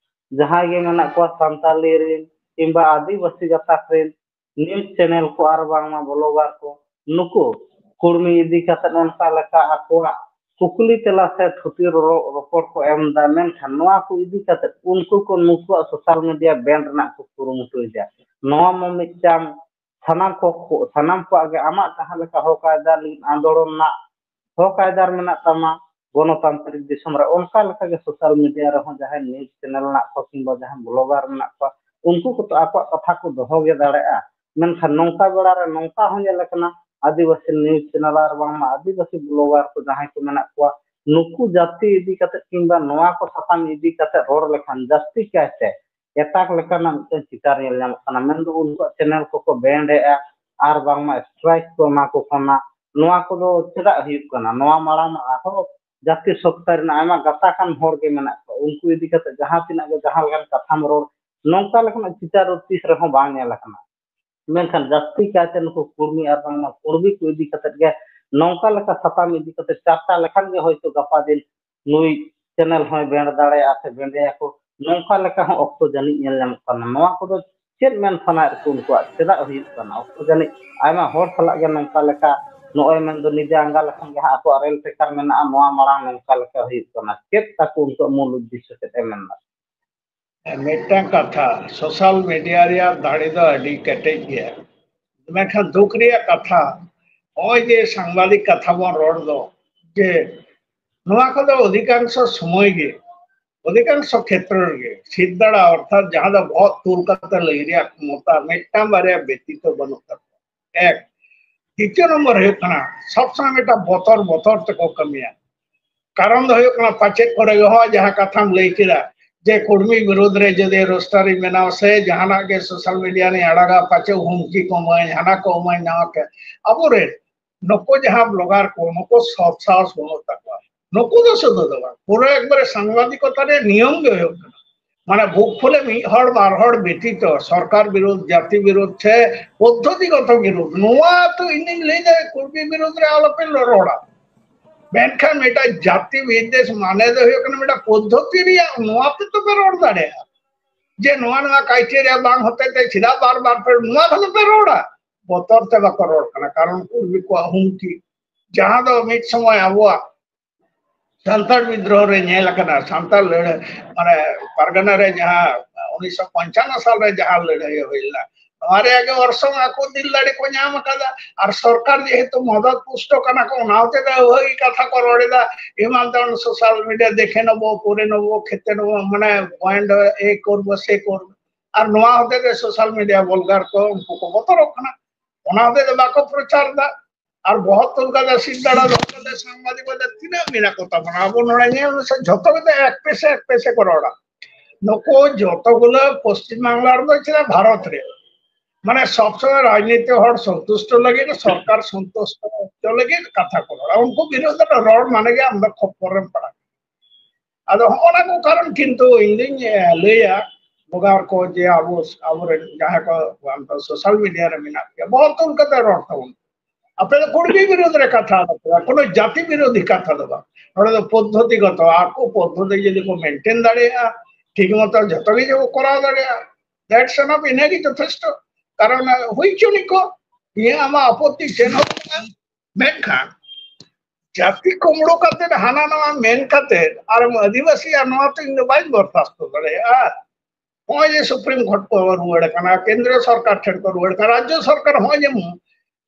ᱡᱟᱦᱟᱸᱭ ᱜᱮ ᱢᱮᱱᱟᱜ ᱠᱚᱣᱟ ᱥᱟᱱᱛᱟᱞᱤ ᱨᱮᱱ ᱠᱤᱝᱵᱟ ᱟᱹᱫᱤᱵᱟᱹᱥᱤ ᱜᱟᱛᱟᱠ ᱨᱮᱱ ᱱᱤᱭᱩᱡᱽ ᱪᱮᱱᱮᱞ ᱠᱚ ᱟᱨ ᱵᱟᱝᱢᱟ ᱵᱞᱚᱜᱟᱨ ᱠᱚ, ᱱᱩᱠᱩ ᱠᱩᱲᱢᱤ ᱤᱫᱤ ᱠᱟᱛᱮ ᱚᱱᱠᱟ ᱞᱮᱠᱟ ᱟᱠᱚᱣᱟᱜ ᱠᱩᱠᱞᱤ ᱛᱮᱞᱟ ᱥᱮ ᱛᱷᱩᱛᱤ ᱨᱚ-, ᱨᱚᱯᱚᱲ ᱠᱚ ᱮᱢ ᱮᱫᱟ, ᱢᱮᱱᱠᱷᱟᱱ ᱱᱚᱣᱟ ᱠᱚ ᱤᱫᱤ ᱠᱟᱛᱮ ᱩᱱᱠᱩ ᱠᱚ ᱱᱩᱠᱩᱣᱟᱜ ᱥᱳᱥᱟᱞ ᱢᱤᱰᱤᱭᱟ ᱵᱮᱱ ᱨᱮᱱᱟᱜ ᱠᱚ ᱠᱩᱨᱩᱢᱩᱴᱩᱭᱮᱫᱟ᱾ ᱱᱚᱣᱟ ᱢᱟ ᱢᱤᱫᱴᱟᱝ ᱥᱟᱱᱟᱢ ᱠᱚ, ᱥᱟᱱᱟᱢ ᱠᱚᱣᱟᱜ ᱜᱮ ᱟᱢᱟᱜ ᱡᱟᱦᱟᱸ ᱞᱮᱠᱟ ᱦᱚᱠ ᱟᱹᱭᱫᱟᱹᱨ ᱞᱟᱹᱜᱤᱫ ᱟᱱᱫᱳᱞᱚᱱ ᱨᱮᱱᱟᱜ ᱦᱚᱠ ᱟᱹᱭᱫᱟᱹᱨ ᱢᱮᱱᱟᱜ ᱛᱟᱢᱟ, ᱜᱚᱱᱚᱛᱟᱱᱛᱨᱤᱠ ᱫᱤᱥᱚᱢ ᱨᱮ, ᱚᱱᱠᱟ ᱞᱮᱠᱟᱜᱮ ᱥᱳᱥᱟᱞ ᱢᱤᱰᱤᱭᱟ ᱨᱮᱦᱚᱸ ᱡᱟᱦᱟᱸᱭ ᱱᱤᱭᱩᱡᱽ ᱪᱮᱱᱮᱞ ᱢᱮᱱᱟᱜ ᱠᱚᱣᱟ ᱠᱤᱝᱵᱟ ᱡᱟᱦᱟᱸᱭ ᱵᱞᱚᱜᱟᱨ ᱢᱮᱱᱟᱜ ᱠᱚᱣᱟ, ᱩᱱᱠᱩ ᱠᱚᱫᱚ ᱟᱠᱚᱣᱟᱜ ᱠᱟᱛᱷᱟ ᱠᱚ ᱫᱚᱦᱚ ᱜᱮ ᱫᱟᱲᱮᱭᱟᱜᱼᱟ᱾ ᱢᱮᱱᱠᱷᱟᱱ ᱱᱚᱝᱠᱟ ᱵᱮᱲᱟ ᱨᱮ ᱱᱚᱝᱠᱟ ᱦᱚᱸ ᱧᱮᱞ ᱟᱠᱟᱱᱟ, ᱟᱹᱫᱤᱵᱟᱹᱥᱤ ᱱᱤᱭᱩᱡᱽ ᱪᱮᱱᱮᱞ ᱟᱨ ᱵᱟᱝᱢᱟ ᱟᱹᱫᱤᱵᱟᱹᱥᱤ ᱵᱞᱚᱜᱟᱨ ᱠᱚ ᱡᱟᱦᱟᱸᱭ ᱠᱚ ᱢᱮᱱᱟᱜ ᱠᱚᱣᱟ, ᱱᱩᱠᱩ ᱡᱟᱹᱛᱤ ᱤᱫᱤ ᱠᱟᱛᱮ ᱠᱤᱝᱵᱟ ᱱᱚᱣᱟ ᱠᱚ ᱥᱟᱛᱟᱢ ᱤᱫᱤ ᱠᱟᱛᱮ ᱨᱚᱲ ᱞᱮᱠᱷᱟᱱ ᱡᱟᱹᱥᱛᱤ ᱠᱟᱭᱛᱮ ᱮᱴᱟᱜ ᱞᱮᱠᱟᱱᱟᱜ ᱢᱤᱫᱴᱟᱝ ᱪᱤᱛᱟᱨ ᱧᱮᱞ ᱧᱟᱢᱚᱜ ᱠᱟᱱᱟ᱾ ᱢᱮᱱᱫᱚ ᱩᱱᱠᱩᱣᱟᱜ ᱪᱮᱱᱮᱞ ᱠᱚᱠᱚ ᱵᱮᱱᱰ ᱮᱜᱼᱟ ᱟᱨ ᱵᱟᱝᱢᱟ ᱥᱴᱨᱟᱭᱤᱠ ᱠᱚ ᱮᱢᱟ ᱠᱚ ᱠᱟᱱᱟ᱾ ᱱᱚᱣᱟ ᱠᱚᱫᱚ ᱪᱮᱫᱟᱜ ᱦᱩᱭᱩᱜ ᱠᱟᱱᱟ? ᱱᱚᱣᱟ ᱢᱟᱲᱟᱝ ᱢᱟ ᱟᱨᱦᱚᱸ ᱡᱟᱹᱛᱤ ᱥᱚᱛᱛᱟ ᱨᱮᱱᱟᱜ ᱟᱭᱢᱟ ᱜᱟᱛᱟᱠᱟᱱ ᱦᱚᱲ ᱜᱮ ᱢᱮᱱᱟᱜ ᱠᱚᱣᱟ᱾ ᱩᱱᱠᱩ ᱤᱫᱤ ᱠᱟᱛᱮ ᱡᱟᱦᱟᱸ ᱛᱤᱱᱟᱹᱜ ᱜᱮ ᱡᱟᱦᱟᱸ ᱞᱮᱠᱟᱱ ᱠᱟᱛᱷᱟᱢ ᱨᱚᱲ, ᱱᱚᱝᱠᱟ ᱞᱮᱠᱟᱱᱟᱜ ᱪᱤᱛᱟᱨ ᱫᱚ ᱛᱤᱥ ᱨᱮᱦᱚᱸ ᱵᱟᱝ ᱧᱮᱞ ᱟᱠᱟᱱᱟ᱾ ᱢᱮᱱᱠᱷᱟᱱ ᱡᱟᱹᱥᱛᱤ ᱠᱟᱭᱛᱮ ᱱᱩᱠᱩ ᱠᱩᱲᱢᱤ ᱟᱨ ᱵᱟᱝᱢᱟ ᱠᱩᱲᱢᱤ ᱠᱚ ᱤᱫᱤ ᱠᱟᱛᱮ ᱜᱮ ᱱᱚᱝᱠᱟ ᱞᱮᱠᱟ ᱥᱟᱛᱟᱢ ᱤᱫᱤ ᱠᱟᱛᱮ ᱪᱟᱨᱪᱟ ᱞᱮᱠᱷᱟᱱ ᱜᱮ ᱦᱚᱭᱛᱳ ᱜᱟᱯᱟ ᱫᱤᱱ ᱱᱩᱭ ᱪᱮᱱᱮᱞ ᱦᱚᱸᱭ ᱵᱮᱱᱰ ᱫᱟᱲᱮᱭᱟᱜᱼᱟ ᱥᱮ ᱵᱮᱱᱰᱮᱭᱟᱠᱚ, ᱱᱚᱝᱠᱟ ᱞᱮᱠᱟ ᱦᱚᱸ ᱚᱠᱛᱚ ᱡᱟᱹᱱᱤᱡ ᱧᱮᱞ ᱧᱟᱢᱚᱜ ᱠᱟᱱᱟ᱾ ᱱᱚᱣᱟ ᱠᱚᱫᱚ ᱪᱮᱫ ᱢᱮᱱ ᱥᱟᱱᱟᱭᱮᱫ ᱠᱚ ᱩᱱᱠᱩᱣᱟᱜ, ᱪᱮᱫᱟᱜ ᱦᱩᱭᱩᱜ ᱠᱟᱱᱟ? ᱚᱠᱛᱚ ᱡᱟᱹᱱᱤᱡ ᱟᱭᱢᱟ ᱦᱚᱲ ᱥᱟᱞᱟᱜ ᱜᱮ ᱱᱚᱝᱠᱟ ᱞᱮᱠᱟ, ᱱᱚᱜᱼᱚᱭ ᱢᱮᱱᱫᱚ ᱱᱤᱡᱮ ᱟᱸᱜᱟ ᱞᱮᱠᱷᱟᱱ ᱜᱮ ᱦᱟᱸᱜ ᱟᱠᱚᱣᱟᱜ ᱨᱮᱞ ᱴᱮᱠᱟᱨ ᱢᱮᱱᱟᱜᱼᱟ, ᱱᱚᱣᱟ ᱢᱟᱲᱟᱝ ᱱᱚᱝᱠᱟ ᱞᱮᱠᱟ ᱦᱩᱭᱩᱜ ᱠᱟᱱᱟ᱾ ᱪᱮᱫ ᱛᱟᱠᱚ ᱩᱱᱠᱩᱣᱟᱜ ᱢᱩᱞ ᱩᱫᱽᱫᱮᱥᱥᱚ ᱪᱮᱫ ᱮ ᱢᱮᱱᱫᱟ? ᱢᱤᱫᱴᱟᱝ ᱠᱟᱛᱷᱟ, ᱥᱳᱥᱟᱞ ᱢᱤᱰᱤᱭᱟ ᱨᱮᱭᱟᱜ ᱫᱟᱲᱮ ᱫᱚ ᱟᱹᱰᱤ ᱠᱮᱴᱮᱡ ᱜᱮᱭᱟ, ᱢᱮᱱᱠᱷᱟᱱ ᱫᱩᱠ ᱨᱮᱭᱟᱜ ᱠᱟᱛᱷᱟ, ᱱᱚᱜᱼᱚᱭ ᱡᱮ ᱥᱟᱝᱵᱟᱫᱤᱠ ᱠᱟᱛᱷᱟ ᱵᱚᱱ ᱨᱚᱲ ᱫᱚ, ᱡᱮ ᱱᱚᱣᱟ ᱠᱚᱫᱚ ᱚᱫᱷᱤᱠᱟᱝᱥᱚ ᱥᱚᱢᱚᱭ ᱜᱮ, ᱚᱫᱷᱤᱠᱟᱝᱥᱚ ᱠᱷᱮᱛᱨᱚ ᱨᱮᱜᱮ ᱥᱤᱫ ᱫᱟᱲᱟ, ᱚᱨᱛᱷᱟᱛ ᱡᱟᱦᱟᱸ ᱫᱚ ᱵᱚᱦᱚᱜ ᱛᱩᱞ ᱠᱟᱛᱮ ᱞᱟᱹᱭ ᱨᱮᱭᱟᱜ ᱠᱷᱚᱢᱚᱛᱟ ᱢᱤᱫᱴᱟᱝ ᱵᱟᱨᱭᱟ ᱵᱮᱛᱤᱛᱚ ᱵᱟᱹᱱᱩᱜ ᱛᱟᱠᱚᱣᱟ᱾ ᱮᱠ᱾ ᱫᱤᱛᱤᱭᱚ ᱱᱚᱢᱵᱚᱨ ᱦᱩᱭᱩᱜ ᱠᱟᱱᱟ, ᱥᱚᱵ ᱥᱚᱢᱚᱭ ᱢᱤᱫᱴᱟᱝ ᱵᱚᱛᱚᱨ ᱵᱚᱛᱚᱨ ᱛᱮᱠᱚ ᱠᱟᱹᱢᱤᱭᱟ᱾ ᱠᱟᱨᱚᱱ ᱫᱚ ᱦᱩᱭᱩᱜ ᱠᱟᱱᱟ, ᱯᱟᱪᱮᱫ ᱠᱚᱨᱮ ᱜᱮ ᱦᱚᱸ ᱡᱟᱦᱟᱸ ᱠᱟᱛᱷᱟᱢ ᱞᱟᱹᱭ ᱠᱮᱫᱟ, ᱡᱮ ᱠᱚᱨᱢᱤ ᱵᱤᱨᱩᱫᱷ ᱨᱮ ᱡᱩᱫᱤ ᱨᱳᱥᱴᱟᱨ ᱤᱧ ᱵᱮᱱᱟᱣ ᱥᱮ ᱡᱟᱦᱟᱱᱟᱜ ᱜᱮ ᱥᱳᱥᱟᱞ ᱢᱤᱰᱤᱭᱟ ᱨᱤᱧ ᱟᱲᱟᱜᱟ, ᱯᱟᱪᱮᱫ ᱦᱩᱢᱠᱤ ᱠᱚ ᱮᱢᱟᱹᱧ, ᱦᱟᱱᱟ ᱠᱚ ᱮᱢᱟᱹᱧ, ᱱᱟᱣᱟ ᱠᱚ᱾ ᱟᱵᱚᱨᱮᱱ ᱱᱩᱠᱩ ᱡᱟᱦᱟᱸ ᱵᱞᱚᱜᱟᱨ ᱠᱚ, ᱱᱩᱠᱩ ᱥᱚᱛ ᱥᱟᱦᱚᱥ ᱵᱟᱹᱱᱩᱜ ᱛᱟᱠᱚᱣᱟ᱾ ᱱᱩᱠᱩ ᱫᱚ ᱥᱩᱫᱷᱩ ᱫᱚ ᱵᱟᱝ, ᱯᱩᱨᱟᱹ ᱮᱠᱵᱟᱨᱮ ᱥᱟᱝᱵᱟᱫᱤᱠᱚᱛᱟ ᱨᱮ ᱱᱤᱭᱚᱢ ᱜᱮ ᱦᱩᱭᱩᱜ ᱠᱟᱱᱟ, ᱢᱟᱱᱮ ᱵᱩᱠ ᱯᱷᱩᱞᱮ ᱢᱤᱫ ᱦᱚᱲ ᱵᱟᱨ ᱦᱚᱲ ᱵᱮᱛᱤᱛᱚ ᱥᱚᱨᱠᱟᱨ ᱵᱤᱨᱩᱫᱷ, ᱡᱟᱹᱛᱤ ᱵᱤᱨᱩᱫᱷ ᱥᱮ ᱯᱚᱫᱽᱫᱷᱚᱛᱤᱜᱚᱛᱚ ᱵᱤᱨᱩᱫᱷ, ᱱᱚᱣᱟ ᱛᱚ ᱤᱧᱤᱧ ᱞᱟᱹᱭ ᱫᱟ ᱠᱩᱲᱢᱤ ᱵᱤᱨᱩᱫᱷ ᱨᱮ ᱟᱞᱚᱯᱮ ᱨᱚᱲᱟ, ᱢᱮᱱᱠᱷᱟᱱ ᱢᱤᱫᱴᱟᱝ ᱡᱟᱹᱛᱤ ᱵᱤᱫᱽᱫᱮᱥ ᱢᱟᱱᱮ ᱫᱚ ᱦᱩᱭᱩᱜ ᱠᱟᱱᱟ ᱢᱤᱫᱴᱟᱝ ᱯᱚᱫᱽᱫᱷᱚᱛᱤ ᱨᱮᱭᱟᱜ ᱱᱚᱣᱟ ᱯᱮ ᱛᱚ ᱯᱮ ᱨᱚᱲ ᱫᱟᱲᱮᱭᱟᱜᱼᱟ ᱡᱮ ᱱᱚᱣᱟ ᱱᱚᱣᱟ ᱠᱟᱭᱴᱮᱨᱤᱭᱟ ᱵᱟᱝ ᱦᱚᱛᱮ ᱛᱮ ᱪᱮᱫᱟᱜ ᱵᱟᱨ ᱵᱟᱨ ᱯᱮ ᱱᱚᱣᱟ ᱫᱚ ᱯᱮ ᱨᱚᱲᱟ, ᱵᱚᱛᱚᱨ ᱛᱮ ᱵᱟᱠᱚ ᱨᱚᱲ ᱠᱟᱱᱟ, ᱠᱟᱨᱚᱱ ᱠᱩᱲᱢᱤ ᱠᱚᱣᱟᱜ ᱦᱩᱢᱠᱤ, ᱡᱟᱦᱟᱸ ᱫᱚ ᱢᱤᱫ ᱥᱚᱢᱚᱭ ᱟᱵᱚᱣᱟᱜ ᱥᱟᱱᱛᱟᱲ ᱵᱤᱫᱽᱨᱳᱦᱚ ᱨᱮ ᱧᱮᱞ ᱟᱠᱟᱱᱟ, ᱥᱟᱱᱛᱟᱲ ᱞᱟᱹᱲᱦᱟᱹᱭ, ᱢᱟᱱᱮ ᱯᱟᱨᱜᱟᱱᱟ ᱨᱮ ᱡᱟᱦᱟᱸ ᱩᱱᱤᱥᱥᱚ ᱯᱚᱧᱪᱟᱱᱱᱚ ᱥᱟᱞ ᱨᱮ ᱡᱟᱦᱟᱸ ᱞᱟᱹᱲᱦᱟᱹᱭ ᱦᱩᱭ ᱞᱮᱱᱟ, ᱱᱚᱣᱟ ᱨᱮᱭᱟᱜ ᱜᱮ ᱚᱨᱥᱚᱝ ᱟᱠᱚ ᱫᱤᱞ ᱫᱟᱲᱮ ᱠᱚ ᱧᱟᱢ ᱟᱠᱟᱫᱟ᱾ ᱟᱨ ᱥᱚᱨᱠᱟᱨ ᱡᱮᱦᱮᱛᱩ ᱢᱚᱫᱚᱛ ᱯᱩᱥᱴᱚ ᱠᱟᱱᱟ ᱠᱚ, ᱚᱱᱟ ᱦᱚᱛᱮ ᱛᱮ ᱵᱷᱟᱹᱜᱤ ᱠᱟᱛᱷᱟ ᱠᱚ ᱨᱚᱲ ᱮᱫᱟ, ᱮᱢᱟᱱ ᱛᱮᱢᱟᱱ ᱥᱳᱥᱟᱞ ᱢᱤᱰᱤᱭᱟ ᱫᱮᱠᱷᱮ ᱱᱚᱵᱚ, ᱯᱚᱨᱮ ᱱᱚᱵᱚ, ᱠᱷᱮᱛᱮ ᱱᱚᱵᱚ, ᱢᱟᱱᱮ ᱯᱚᱭᱮᱱᱴ ᱮ ᱠᱚᱨᱵᱚ, ᱥᱮ ᱠᱚᱨᱵᱚ᱾ ᱟᱨ ᱱᱚᱣᱟ ᱦᱚᱛᱮ ᱛᱮ ᱥᱳᱥᱟᱞ ᱢᱤᱰᱤᱭᱟ ᱵᱞᱚᱜᱟᱨ ᱠᱚ ᱩᱱᱠᱩ ᱠᱚ ᱵᱚᱛᱚᱨᱚᱜ ᱠᱟᱱᱟ, ᱚᱱᱟ ᱦᱚᱛᱮ ᱛᱮ ᱵᱟᱠᱚ ᱯᱨᱚᱪᱟᱨ ᱮᱫᱟ᱾ ᱟᱨ ᱵᱚᱦᱚᱜ ᱛᱩᱞ ᱠᱟᱛᱮ ᱥᱤᱫ ᱫᱟᱲᱟ ᱫᱚᱦᱚ ᱠᱟᱛᱮ ᱥᱟᱝᱵᱟᱫᱤᱠ ᱠᱟᱛᱮ ᱛᱤᱱᱟᱹᱜ ᱢᱮᱱᱟᱜ ᱠᱚ ᱛᱟᱵᱚᱱᱟ? ᱟᱵᱚ ᱱᱚᱰᱮ ᱧᱮᱞ ᱢᱮᱥᱮ, ᱡᱷᱚᱛᱚ ᱜᱮ ᱮᱠ ᱯᱮᱥᱮ ᱮᱠ ᱯᱮᱥᱮ ᱠᱚ ᱨᱚᱲᱟ᱾ ᱱᱩᱠᱩ ᱡᱚᱛᱚ ᱜᱩᱞᱟᱹ ᱯᱚᱥᱪᱤᱢ ᱵᱟᱝᱞᱟ ᱨᱮᱫᱚ ᱪᱮᱫᱟᱜ ᱵᱷᱟᱨᱚᱛ ᱨᱮ, ᱢᱟᱱᱮ ᱥᱚᱵ ᱥᱚᱢᱚᱭ ᱨᱟᱡᱽᱱᱤᱛᱤ ᱦᱚᱲ ᱥᱚᱱᱛᱩᱥᱴᱚ ᱞᱟᱹᱜᱤᱫ, ᱥᱚᱨᱠᱟᱨ ᱥᱚᱱᱛᱩᱥᱴᱚ ᱦᱚᱪᱚ ᱞᱟᱹᱜᱤᱫ ᱠᱟᱛᱷᱟ ᱠᱚ ᱨᱚᱲᱟ᱾ ᱩᱱᱠᱩ ᱵᱤᱨᱩᱫᱷ ᱨᱮ ᱨᱚᱲ ᱢᱟᱱᱮ ᱜᱮ ᱟᱢ ᱫᱚ ᱠᱷᱚᱯᱯᱚᱨ ᱨᱮᱢ ᱯᱟᱲᱟᱜ ᱠᱟᱱᱟ᱾ ᱟᱫᱚ ᱦᱚᱸᱜᱼᱚ ᱱᱟ ᱠᱚ ᱠᱟᱨᱚᱱ ᱠᱤᱱᱛᱩ ᱤᱧ ᱫᱩᱧ, ᱮ, ᱞᱟᱹᱭᱟ ᱵᱞᱚᱜᱟᱨ ᱠᱚ ᱡᱮ ᱟᱵᱚ, ᱟᱵᱚᱨᱮᱱ ᱡᱟᱦᱟᱸᱭ ᱠᱚ ᱥᱳᱥᱟᱞ ᱢᱤᱰᱤᱭᱟ ᱨᱮ ᱢᱮᱱᱟᱜ ᱯᱮᱭᱟ, ᱵᱚᱦᱚᱜ ᱛᱩᱞ ᱠᱟᱛᱮ ᱨᱚᱲ ᱛᱟᱵᱚᱱ᱾ ᱟᱯᱮ ᱫᱚ ᱠᱩᱲᱢᱤ ᱵᱤᱨᱩᱫᱷ ᱨᱮ ᱠᱟᱛᱷᱟ ᱟᱞᱚᱯᱮ ᱨᱚᱲᱟ, ᱠᱳᱱᱳ ᱡᱟᱹᱛᱤ ᱵᱤᱨᱳᱫᱷᱤ ᱠᱟᱛᱷᱟ ᱫᱚ ᱵᱟᱝ᱾ ᱱᱚᱰᱮ ᱫᱚ ᱯᱚᱫᱽᱫᱷᱚᱛᱤᱜᱚᱛᱚ, ᱟᱠᱚ ᱯᱚᱫᱽᱫᱷᱚᱛᱤ ᱡᱩᱫᱤ ᱠᱚ ᱢᱮᱱᱴᱮᱱ ᱫᱟᱲᱮᱭᱟᱜᱼᱟ, ᱴᱷᱤᱠ ᱢᱚᱛᱚ ᱡᱷᱚᱛᱚ ᱜᱮ ᱡᱩᱫᱤ ᱠᱚ ᱠᱚᱨᱟᱣ ᱫᱟᱲᱮᱭᱟᱜᱼᱟ, that's enough, ᱤᱱᱟᱹ ᱜᱮ ᱡᱚᱛᱷᱮᱥᱴᱚ᱾ ᱠᱟᱨᱚᱱ, ᱮ, ᱦᱩᱭ ᱦᱚᱪᱚᱱᱤᱡ ᱠᱚ, ᱤᱧᱟᱹᱜ ᱟᱢᱟᱜ ᱟᱯᱚᱛᱛᱤ ᱪᱮᱫ ᱦᱚᱸ ᱵᱟᱹᱱᱩᱜᱼᱟ᱾ ᱢᱮᱱᱠᱷᱟᱱ ᱡᱟᱹᱛᱤ ᱠᱩᱢᱲᱩ ᱠᱟᱛᱮ ᱦᱟᱱᱟ ᱱᱟᱣᱟ ᱢᱮᱱ ᱠᱟᱛᱮ ᱟᱨ ᱟᱹᱫᱤᱵᱟᱹᱥᱤ ᱟᱨ ᱱᱚᱣᱟ ᱛᱚ ᱤᱧ ᱫᱚ ᱵᱟᱹᱧ ᱵᱚᱨᱫᱟᱥᱛᱚ ᱫᱟᱲᱮᱭᱟᱜᱼᱟ᱾ ᱱᱚᱜᱼᱚᱭ ᱡᱮ ᱥᱩᱯᱨᱤᱢ ᱠᱳᱨᱴ ᱠᱚ ᱨᱩᱣᱟᱹᱲ ᱠᱟᱱᱟ, ᱠᱮᱱᱫᱨᱚ ᱥᱚᱨᱠᱟᱨ ᱴᱷᱮᱱ ᱠᱚ ᱨᱩᱣᱟᱹᱲ ᱠᱟᱱᱟ, ᱨᱟᱡᱽᱡᱚ ᱥᱚᱨᱠᱟᱨ ᱦᱚᱸ ᱡᱮᱢᱚᱱ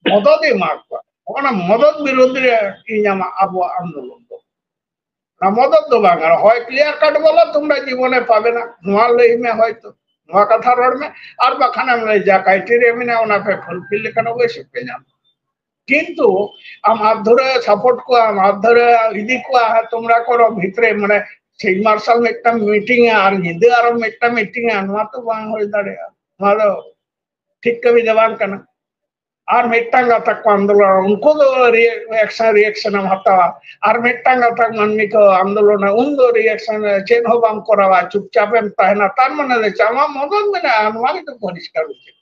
ᱢᱚᱫᱚᱫ ᱮ ᱮᱢᱟ ᱠᱚᱣᱟ, ᱚᱱᱟ ᱢᱚᱫᱚᱫ ᱵᱤᱨᱩᱫᱷ ᱨᱮ ᱤᱧ ᱟᱢᱟᱜ ᱟᱵᱚᱣᱟᱜ ᱟᱱᱫᱳᱞᱚᱱ ᱫᱚ᱾ ᱚᱱᱟ ᱢᱚᱫᱚᱫ ᱫᱚ ᱵᱟᱝ ᱠᱟᱱᱟ, ᱦᱚᱭ ᱠᱞᱤᱭᱟᱨ ᱠᱟᱴ ᱵᱚᱞᱟ ᱛᱩᱢᱨᱟ ᱡᱤᱵᱚᱱᱮ ᱯᱟᱵᱮᱱᱟ, ᱱᱚᱣᱟ ᱞᱟᱹᱭ ᱢᱮ, ᱦᱚᱭᱛᱚ ᱱᱚᱣᱟ ᱠᱟᱛᱷᱟ ᱨᱚᱲ ᱢᱮ, ᱟᱨ ᱵᱟᱠᱷᱟᱱ ᱟᱢ ᱞᱟᱹᱭ ᱡᱟ ᱠᱟᱭᱴᱮᱨᱤᱭᱟ ᱢᱮᱱᱟᱜᱼᱟ ᱚᱱᱟ ᱯᱮ ᱯᱷᱩᱞᱯᱷᱤᱞ ᱞᱮᱠᱷᱟᱱ ᱚᱵᱚᱥᱥᱳᱭ ᱯᱮ ᱧᱟᱢᱟ᱾ ᱠᱤᱱᱛᱩ ᱟᱢ ᱟᱫᱷᱩᱨᱟᱹ ᱥᱟᱯᱳᱨᱴ ᱠᱚᱣᱟ, ᱟᱢ ᱟᱫᱷᱩᱨᱟᱹ ᱤᱫᱤ ᱠᱚᱣᱟ, ᱛᱩᱢᱨᱟ ᱠᱚᱨᱚ ᱵᱷᱤᱛᱨᱮ ᱢᱟᱱᱮ ᱥᱤᱧ ᱢᱟᱨᱥᱟᱞ ᱢᱤᱫᱴᱟᱝ ᱢᱤᱴᱤᱝ ᱟ ᱟᱨ ᱧᱤᱫᱟᱹ ᱟᱨᱚ ᱢᱤᱫᱴᱟᱝ ᱢᱤᱴᱤᱝ ᱟ, ᱱᱚᱣᱟ ᱛᱚ ᱵᱟᱝ ᱦᱩᱭ ᱫᱟᱲᱮᱭᱟᱜᱼᱟ, ᱱᱚᱣᱟ ᱫᱚ ᱴᱷᱤᱠ ᱠᱟᱹᱢᱤ ᱫᱚ ᱵᱟᱝ ᱠᱟᱱᱟ᱾ ᱟᱨ ᱢᱤᱫᱴᱟᱝ ᱜᱟᱛᱟᱠ ᱠᱚ ᱟᱱᱫᱳᱞᱚᱱᱟ, ᱩᱱᱠᱩ ᱫᱚ ᱨᱤᱭᱮᱠᱥᱚᱱ, ᱨᱤᱭᱮᱠᱥᱚᱱ ᱮᱢ ᱦᱟᱛᱟᱣᱟ᱾ ᱟᱨ ᱢᱤᱫᱴᱟᱝ ᱜᱟᱛᱟᱠ ᱢᱟᱹᱱᱢᱤ ᱠᱚ ᱟᱱᱫᱳᱞᱚᱱᱟ, ᱩᱱ ᱫᱚ ᱨᱤᱭᱮᱠᱥᱚᱱ ᱪᱮᱫ ᱦᱚᱸ ᱵᱟᱢ ᱠᱚᱨᱟᱣᱟ, ᱪᱩᱯᱪᱟᱯ ᱮᱢ ᱛᱟᱦᱮᱱᱟ᱾ ᱛᱟᱨ ᱢᱟᱱᱮ ᱫᱚ ᱪᱮᱫ? ᱟᱢᱟᱜ ᱢᱚᱫᱚᱫ ᱢᱮᱱᱟᱜᱼᱟ, ᱱᱚᱣᱟ ᱜᱮᱛᱚ ᱯᱚᱨᱤᱥᱠᱟᱨ ᱩᱪᱤᱛ᱾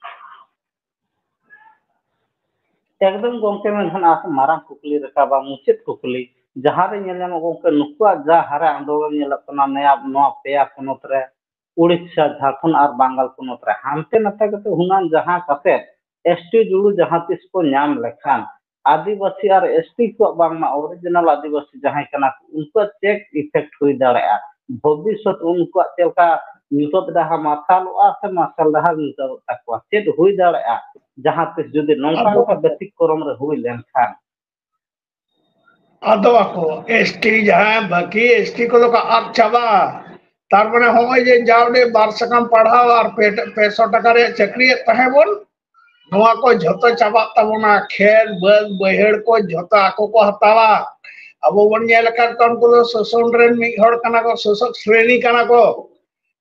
ᱮᱠᱫᱚᱢ ᱜᱚᱢᱠᱮ, ᱢᱮᱱᱠᱷᱟᱱ ᱟᱨ ᱢᱟᱨᱟᱝ ᱠᱩᱠᱞᱤ ᱨᱟᱠᱟᱵᱟ, ᱢᱩᱪᱟᱹᱫ ᱠᱩᱠᱞᱤ, ᱡᱟᱦᱟᱸ ᱨᱮ ᱧᱮᱞ ᱧᱟᱢᱚᱜ ᱜᱚᱢᱠᱮ, ᱱᱩᱠᱩᱣᱟᱜ ᱡᱟ ᱦᱟᱨᱟ ᱟᱱᱫᱳᱞᱚᱱ ᱧᱮᱞᱚᱜ ᱠᱟᱱᱟ ᱱᱚᱣᱟ, ᱱᱚᱣᱟ ᱯᱮᱭᱟ ᱯᱚᱱᱚᱛ ᱨᱮ, ᱩᱲᱤᱥᱥᱟ, ᱡᱷᱟᱲᱠᱷᱚᱸᱰ ᱟᱨ ᱵᱟᱝᱜᱟᱞ ᱯᱚᱱᱚᱛ ᱨᱮ, ᱦᱟᱱᱛᱮ ᱱᱟᱛᱮ ᱠᱟᱛᱮ ᱦᱩᱱᱟᱹᱝ ᱡᱟᱦᱟᱸ ᱠᱟᱛᱮ ᱮᱥᱴᱤ ᱡᱩᱲᱩ ᱡᱟᱦᱟᱸ ᱛᱤᱥ ᱠᱚ ᱧᱟᱢ ᱞᱮᱠᱷᱟᱱ ᱟᱹᱫᱤᱵᱟᱹᱥᱤ ᱟᱨ ᱮᱥᱴᱤ ᱠᱚᱣᱟᱜ ᱵᱟᱝᱢᱟ ᱚᱨᱤᱡᱤᱱᱟᱞ ᱟᱹᱫᱤᱵᱟᱹᱥᱤ ᱡᱟᱦᱟᱸᱭ ᱠᱟᱱᱟ ᱠᱚ, ᱩᱱᱠᱩᱣᱟᱜ ᱪᱮᱫ ᱤᱯᱷᱮᱠᱴ ᱦᱩᱭ ᱫᱟᱲᱮᱭᱟᱜᱼᱟ? ᱵᱷᱚᱵᱤᱥᱥᱚᱛ ᱩᱱᱠᱩᱣᱟᱜ ᱪᱮᱫ ᱞᱮᱠᱟ ᱧᱩᱛᱟᱹᱛ ᱰᱟᱦᱟᱨ ᱢᱟᱨᱥᱟᱞᱚᱜᱼᱟ ᱥᱮ ᱢᱟᱨᱥᱟᱞ ᱰᱟᱦᱟᱨ ᱧᱩᱛᱟᱹᱛᱚᱜ ᱛᱟᱠᱚᱣᱟ? ᱪᱮᱫ ᱦᱩᱭ ᱫᱟᱲᱮᱭᱟᱜᱼᱟ ᱡᱟᱦᱟᱸ ᱛᱤᱥ ᱡᱩᱫᱤ ᱱᱚᱝᱠᱟ ᱚᱱᱠᱟ ᱵᱮᱛᱤᱠᱨᱚᱢ ᱨᱮ ᱦᱩᱭ ᱞᱮᱱᱠᱷᱟᱱ? ᱟᱫᱚ ᱟᱠᱚ ᱮᱥᱴᱤ ᱡᱟᱦᱟᱸᱭ ᱵᱟᱹᱠᱤ ᱮᱥᱴᱤ ᱠᱚᱫᱚ ᱠᱚ ᱟᱫ ᱪᱟᱵᱟᱜᱼᱟ᱾ ᱛᱟᱨ ᱢᱟᱱᱮ ᱦᱚᱸᱜᱼᱚᱭ ᱡᱮ ᱡᱟᱣᱰᱮ ᱵᱟᱨ ᱥᱟᱠᱟᱢ ᱯᱟᱲᱦᱟᱣ ᱟᱨ ᱯᱮ, ᱯᱮ ᱥᱚ ᱴᱟᱠᱟ ᱨᱮᱭᱟᱜ ᱪᱟᱹᱠᱨᱤᱭᱮᱫ ᱛᱟᱦᱮᱸ ᱵᱚᱱ, ᱱᱚᱣᱟ ᱠᱚ ᱡᱷᱚᱛᱚ ᱪᱟᱵᱟᱜ ᱛᱟᱵᱚᱱᱟ᱾ ᱠᱷᱮᱛ, ᱵᱟᱹᱫᱽ, ᱵᱟᱹᱭᱦᱟᱹᱲ ᱠᱚ ᱡᱷᱚᱛᱚ ᱟᱠᱚ ᱠᱚ ᱦᱟᱛᱟᱣᱟ᱾ ᱟᱵᱚ ᱵᱚᱱ ᱧᱮᱞ ᱟᱠᱟᱫ ᱠᱚᱣᱟ, ᱩᱱᱠᱩ ᱫᱚ ᱥᱳᱥᱚᱱ ᱨᱮᱱ ᱢᱤᱫ ᱦᱚᱲ ᱠᱟᱱᱟ ᱠᱚ, ᱥᱳᱥᱚᱠ ᱥᱨᱮᱱᱤ ᱠᱟᱱᱟ ᱠᱚ᱾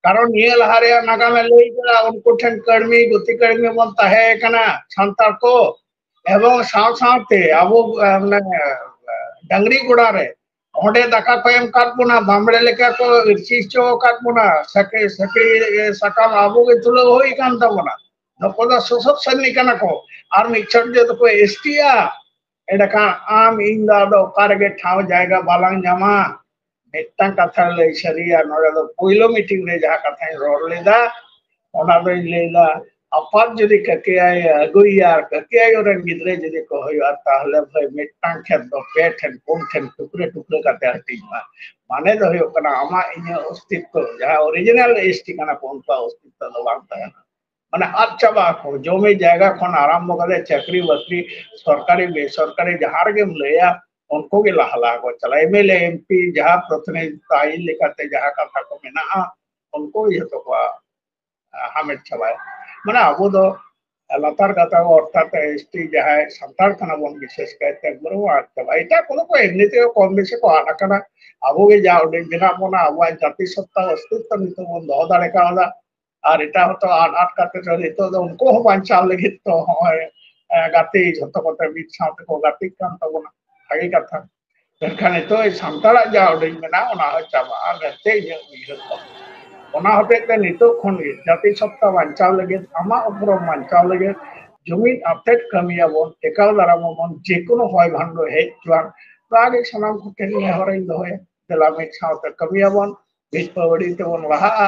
ᱠᱟᱨᱚᱱ ᱱᱤᱭᱟᱹ ᱞᱟᱦᱟ ᱨᱮᱭᱟᱜ ᱱᱟᱜᱟᱢᱮ ᱞᱟᱹᱭ ᱠᱮᱫᱟ, ᱩᱱᱠᱩ ᱴᱷᱮᱱ ᱠᱟᱹᱲᱢᱤ, ᱜᱩᱛᱤ ᱠᱟᱹᱲᱢᱤ ᱵᱚᱱ ᱛᱟᱦᱮᱸ ᱠᱟᱱᱟ ᱥᱟᱱᱛᱟᱲ ᱠᱚ᱾ ᱮᱵᱚᱝ ᱥᱟᱶ ᱥᱟᱶᱛᱮ ᱟᱵᱚ, ᱮ, ᱢᱟᱱᱮ, ᱰᱟᱝᱨᱤ ᱜᱚᱲᱟ ᱨᱮ ᱚᱸᱰᱮ ᱫᱟᱠᱟ ᱠᱚ ᱮᱢ ᱠᱟᱫ ᱵᱚᱱᱟ, ᱵᱟᱢᱵᱲᱮ ᱞᱮᱠᱟ ᱠᱚ ᱤᱨᱪᱤ ᱦᱚᱪᱚ ᱟᱠᱟᱫ ᱵᱚᱱᱟ, ᱥᱟᱹᱠᱲᱤ, ᱥᱟᱹᱠᱲᱤ, ᱮ, ᱥᱟᱠᱟᱢ ᱟᱵᱚ ᱜᱮ ᱛᱩᱞᱟᱹᱣ ᱦᱩᱭ ᱟᱠᱟᱱ ᱛᱟᱵᱚᱱᱟ᱾ ᱱᱩᱠᱩ ᱫᱚ ᱥᱳᱥᱳᱠ ᱥᱨᱮᱱᱤ ᱠᱟᱱᱟ ᱠᱚ, ᱟᱨ ᱢᱤᱫ ᱪᱷᱚᱴ ᱡᱩᱫᱤ ᱠᱚ ᱮᱥᱴᱤᱜᱼᱟ, ᱮᱸᱰᱮᱠᱷᱟᱱ ᱟᱢ ᱤᱧ ᱫᱚ ᱟᱫᱚ ᱚᱠᱟ ᱨᱮᱜᱮ ᱴᱷᱟᱶ ᱡᱟᱭᱜᱟ ᱵᱟᱞᱟᱝ ᱧᱟᱢᱟ᱾ ᱢᱤᱫᱴᱟᱝ ᱠᱟᱛᱷᱟ ᱞᱟᱹᱭ ᱥᱟᱹᱨᱤᱭᱟ, ᱱᱚᱰᱮ ᱫᱚ ᱯᱳᱭᱞᱳ ᱢᱤᱴᱤᱝ ᱨᱮ ᱡᱟᱦᱟᱸ ᱠᱟᱛᱷᱟᱧ ᱨᱚᱲ ᱞᱮᱫᱟ, ᱚᱱᱟ ᱫᱚᱧ ᱞᱟᱹᱭᱫᱟ, ᱟᱯᱟᱛ ᱡᱩᱫᱤ ᱠᱟᱹᱠᱤ ᱟᱭᱳ ᱟᱹᱜᱩᱭᱮᱭᱟ ᱟᱨ ᱠᱟᱹᱠᱤ ᱟᱭᱳ ᱨᱮᱱ ᱜᱤᱫᱽᱨᱟᱹ ᱡᱩᱫᱤ ᱠᱚ ᱦᱩᱭᱩᱜᱼᱟ, ᱛᱟᱦᱞᱮ ᱵᱷᱟᱹᱭ ᱢᱤᱫᱴᱟᱝ ᱠᱷᱮᱛ ᱫᱚ ᱯᱮ ᱴᱷᱮᱱ ᱯᱩᱱ ᱴᱷᱮᱱ ᱴᱩᱠᱨᱟᱹ ᱴᱩᱠᱨᱟᱹ ᱠᱟᱛᱮ ᱦᱟᱹᱴᱤᱧ ᱢᱟ᱾ ᱢᱟᱱᱮ ᱫᱚ ᱦᱩᱭᱩᱜ ᱠᱟᱱᱟ ᱟᱢᱟᱜ ᱤᱧᱟᱹᱜ ᱚᱥᱛᱤᱛᱛᱚ, ᱡᱟᱦᱟᱸ ᱚᱨᱤᱡᱤᱱᱟᱞ ᱮᱥᱴᱤ ᱠᱟᱱᱟ ᱠᱚ, ᱩᱱᱠᱩᱣᱟᱜ ᱚᱥᱛᱤᱛᱛᱚ ᱫᱚ ᱵᱟᱝ ᱛᱟᱦᱮᱱᱟ᱾ ᱢᱟᱱᱮ ᱟᱫ ᱪᱟᱵᱟ ᱟᱠᱚ᱾ ᱡᱚᱢᱤ ᱡᱟᱭᱜᱟ ᱠᱷᱚᱱ ᱟᱨᱟᱢᱵᱷᱚ ᱠᱟᱛᱮ ᱪᱟᱹᱠᱨᱤ ᱵᱟᱹᱠᱨᱤ, ᱥᱚᱨᱠᱟᱨᱤ ᱵᱮᱥᱚᱨᱠᱟᱨᱤ ᱡᱟᱦᱟᱸ ᱨᱮᱜᱮᱢ ᱞᱟᱹᱭᱟ, ᱩᱱᱠᱩ ᱜᱮ ᱞᱟᱦᱟ ᱞᱟᱦᱟ ᱠᱚ ᱪᱟᱞᱟᱜᱼᱟ᱾ M L A, M P, ᱡᱟᱦᱟᱸ ᱯᱨᱚᱛᱤᱱᱤᱫᱷᱤᱛᱚ ᱟᱭᱤᱱ ᱞᱮᱠᱟᱛᱮ ᱡᱟᱦᱟᱸ ᱠᱟᱛᱷᱟ ᱠᱚ ᱢᱮᱱᱟᱜᱼᱟ, ᱩᱱᱠᱩ ᱜᱮ ᱡᱷᱚᱛᱚ ᱠᱚ ᱦᱟᱢᱮᱴ ᱪᱟᱵᱟᱭᱟ᱾ ᱢᱟᱱᱮ ᱟᱵᱚ ᱫᱚ ᱞᱟᱛᱟᱨ ᱜᱟᱛᱟᱠ, ᱚᱨᱛᱷᱟᱛ ᱮᱥ ᱴᱤ ᱡᱟᱦᱟᱸᱭ ᱥᱟᱱᱛᱟᱲ ᱠᱟᱱᱟ ᱵᱚᱱ, ᱵᱤᱥᱮᱥ ᱠᱟᱭᱛᱮ ᱮᱠᱵᱟᱨᱮ ᱵᱚᱱ ᱟᱫ ᱪᱟᱵᱟ᱾ ᱮᱴᱟᱜ ᱠᱚᱫᱚ ᱠᱚ ᱮᱢᱱᱤ ᱛᱮᱜᱮ ᱠᱚᱢ ᱵᱮᱥᱤ ᱠᱚ ᱟᱫ ᱟᱠᱟᱱᱟ᱾ ᱟᱵᱚ ᱜᱮ ᱡᱟ ᱩᱰᱤᱡ ᱢᱮᱱᱟᱜ ᱵᱚᱱᱟ, ᱟᱵᱚᱣᱟᱜ ᱡᱟᱹᱛᱤ ᱥᱚᱛᱛᱟ ᱚᱥᱛᱤᱛᱛᱚ ᱱᱤᱛᱚᱜ ᱵᱚᱱ ᱫᱚᱦᱚ ᱫᱟᱲᱮ ᱠᱟᱣᱫᱟ᱾ ᱟᱨ ᱮᱴᱟᱜ ᱦᱚᱸᱛᱚ ᱟᱫ ᱟᱫ ᱠᱟᱛᱮ ᱫᱚ ᱱᱤᱛᱚᱜ ᱫᱚ ᱩᱱᱠᱩ ᱦᱚᱸ ᱵᱟᱧᱪᱟᱣ ᱞᱟᱹᱜᱤᱫ ᱛᱚ ᱦᱚᱸᱜᱼᱚᱭ, ᱮ, ᱜᱟᱛᱮ ᱡᱷᱚᱛᱚ ᱠᱚᱛᱮ ᱢᱤᱫ ᱥᱟᱶ ᱛᱮᱠᱚ ᱜᱟᱛᱮᱜ ᱠᱟᱱ ᱛᱟᱵᱚᱱᱟ᱾ ᱵᱷᱟᱜᱮ ᱠᱟᱛᱷᱟ᱾ ᱢᱮᱱᱠᱷᱟᱱ ᱱᱤᱛᱚᱜ ᱥᱟᱱᱛᱟᱲᱟᱜ ᱡᱟ ᱩᱰᱤᱡ ᱢᱮᱱᱟᱜᱼᱟ, ᱚᱱᱟ ᱦᱚᱸ ᱪᱟᱵᱟᱜᱼᱟ ᱢᱮᱱᱛᱮ ᱤᱧᱟᱹᱜ ᱩᱭᱦᱟᱹᱨ ᱫᱚ᱾ ᱚᱱᱟ ᱦᱚᱛᱮᱡ ᱛᱮ ᱱᱤᱛᱚᱜ ᱠᱷᱚᱱ ᱜᱮ ᱡᱟᱹᱛᱤ ᱥᱚᱛᱛᱟ ᱵᱟᱧᱪᱟᱣ ᱞᱟᱹᱜᱤᱫ, ᱟᱢᱟᱜ ᱩᱯᱨᱩᱢ ᱵᱟᱧᱪᱟᱣ ᱞᱟᱹᱜᱤᱫ ᱡᱩᱢᱤᱫ ᱟᱛᱮᱫ ᱠᱟᱹᱢᱤᱭᱟᱵᱚᱱ, ᱴᱮᱠᱟᱣ ᱫᱟᱨᱟᱢ ᱟᱵᱚᱱ, ᱡᱮᱠᱳᱱᱳ ᱦᱚᱭ ᱵᱷᱟᱱᱰᱚ ᱦᱮᱡ ᱦᱚᱪᱚᱣᱟᱱ᱾ ᱱᱚᱣᱟ ᱜᱮ ᱥᱟᱱᱟᱢ ᱠᱚᱴᱷᱮᱱ ᱱᱮᱦᱚᱨᱤᱧ ᱫᱚᱦᱚᱭᱟ, ᱫᱮᱞᱟ ᱢᱤᱫ ᱥᱟᱶᱛᱮ ᱠᱟᱹᱢᱤᱭᱟᱵᱚᱱ, ᱢᱤᱫ ᱯᱟᱹᱣᱲᱤ ᱛᱮᱵᱚᱱ ᱞᱟᱦᱟᱜᱼᱟ᱾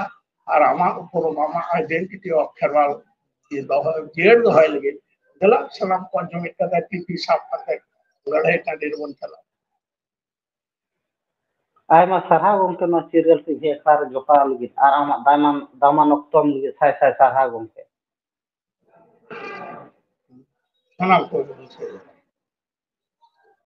ᱟᱨ ᱟᱢᱟᱜ ᱩᱯᱨᱩᱢ, ᱟᱢᱟᱜ identity of ᱠᱷᱮᱨᱣᱟᱞ ᱫᱚᱦᱚ, ᱡᱤᱭᱟᱹᱲ ᱫᱚᱦᱚᱭ ᱞᱟᱹᱜᱤᱫ ᱫᱮᱞᱟ ᱥᱟᱱᱟᱢ ᱠᱚ ᱡᱩᱢᱤᱫ ᱠᱟᱛᱮ ᱛᱤ ᱛᱤ ᱥᱟᱵ ᱠᱟᱛᱮ ᱞᱟᱹᱲᱦᱟᱹᱭ ᱴᱟᱺᱰᱤ ᱨᱮᱵᱚᱱ ᱪᱟᱞᱟᱜᱼᱟ᱾ ᱟᱭᱢᱟ ᱥᱟᱨᱦᱟᱣ ᱜᱚᱢᱠᱮ, ᱱᱚᱣᱟ ᱪᱤᱨᱜᱟᱹᱞ ᱴᱤᱵᱷᱤ ᱟᱠᱷᱲᱟ ᱨᱮ ᱡᱚᱯᱲᱟᱣ ᱞᱟᱹᱜᱤᱫ ᱟᱨ ᱟᱢᱟᱜ ᱫᱟᱢᱟᱱ, ᱫᱟᱢᱟᱱ ᱚᱠᱛᱚ ᱮᱢ ᱞᱟᱹᱜᱤᱫ ᱥᱟᱭ ᱥᱟᱭ ᱥᱟᱨᱦᱟᱣ ᱜᱚᱢᱠᱮ᱾ ᱥᱟᱱᱟᱢ ᱠᱚ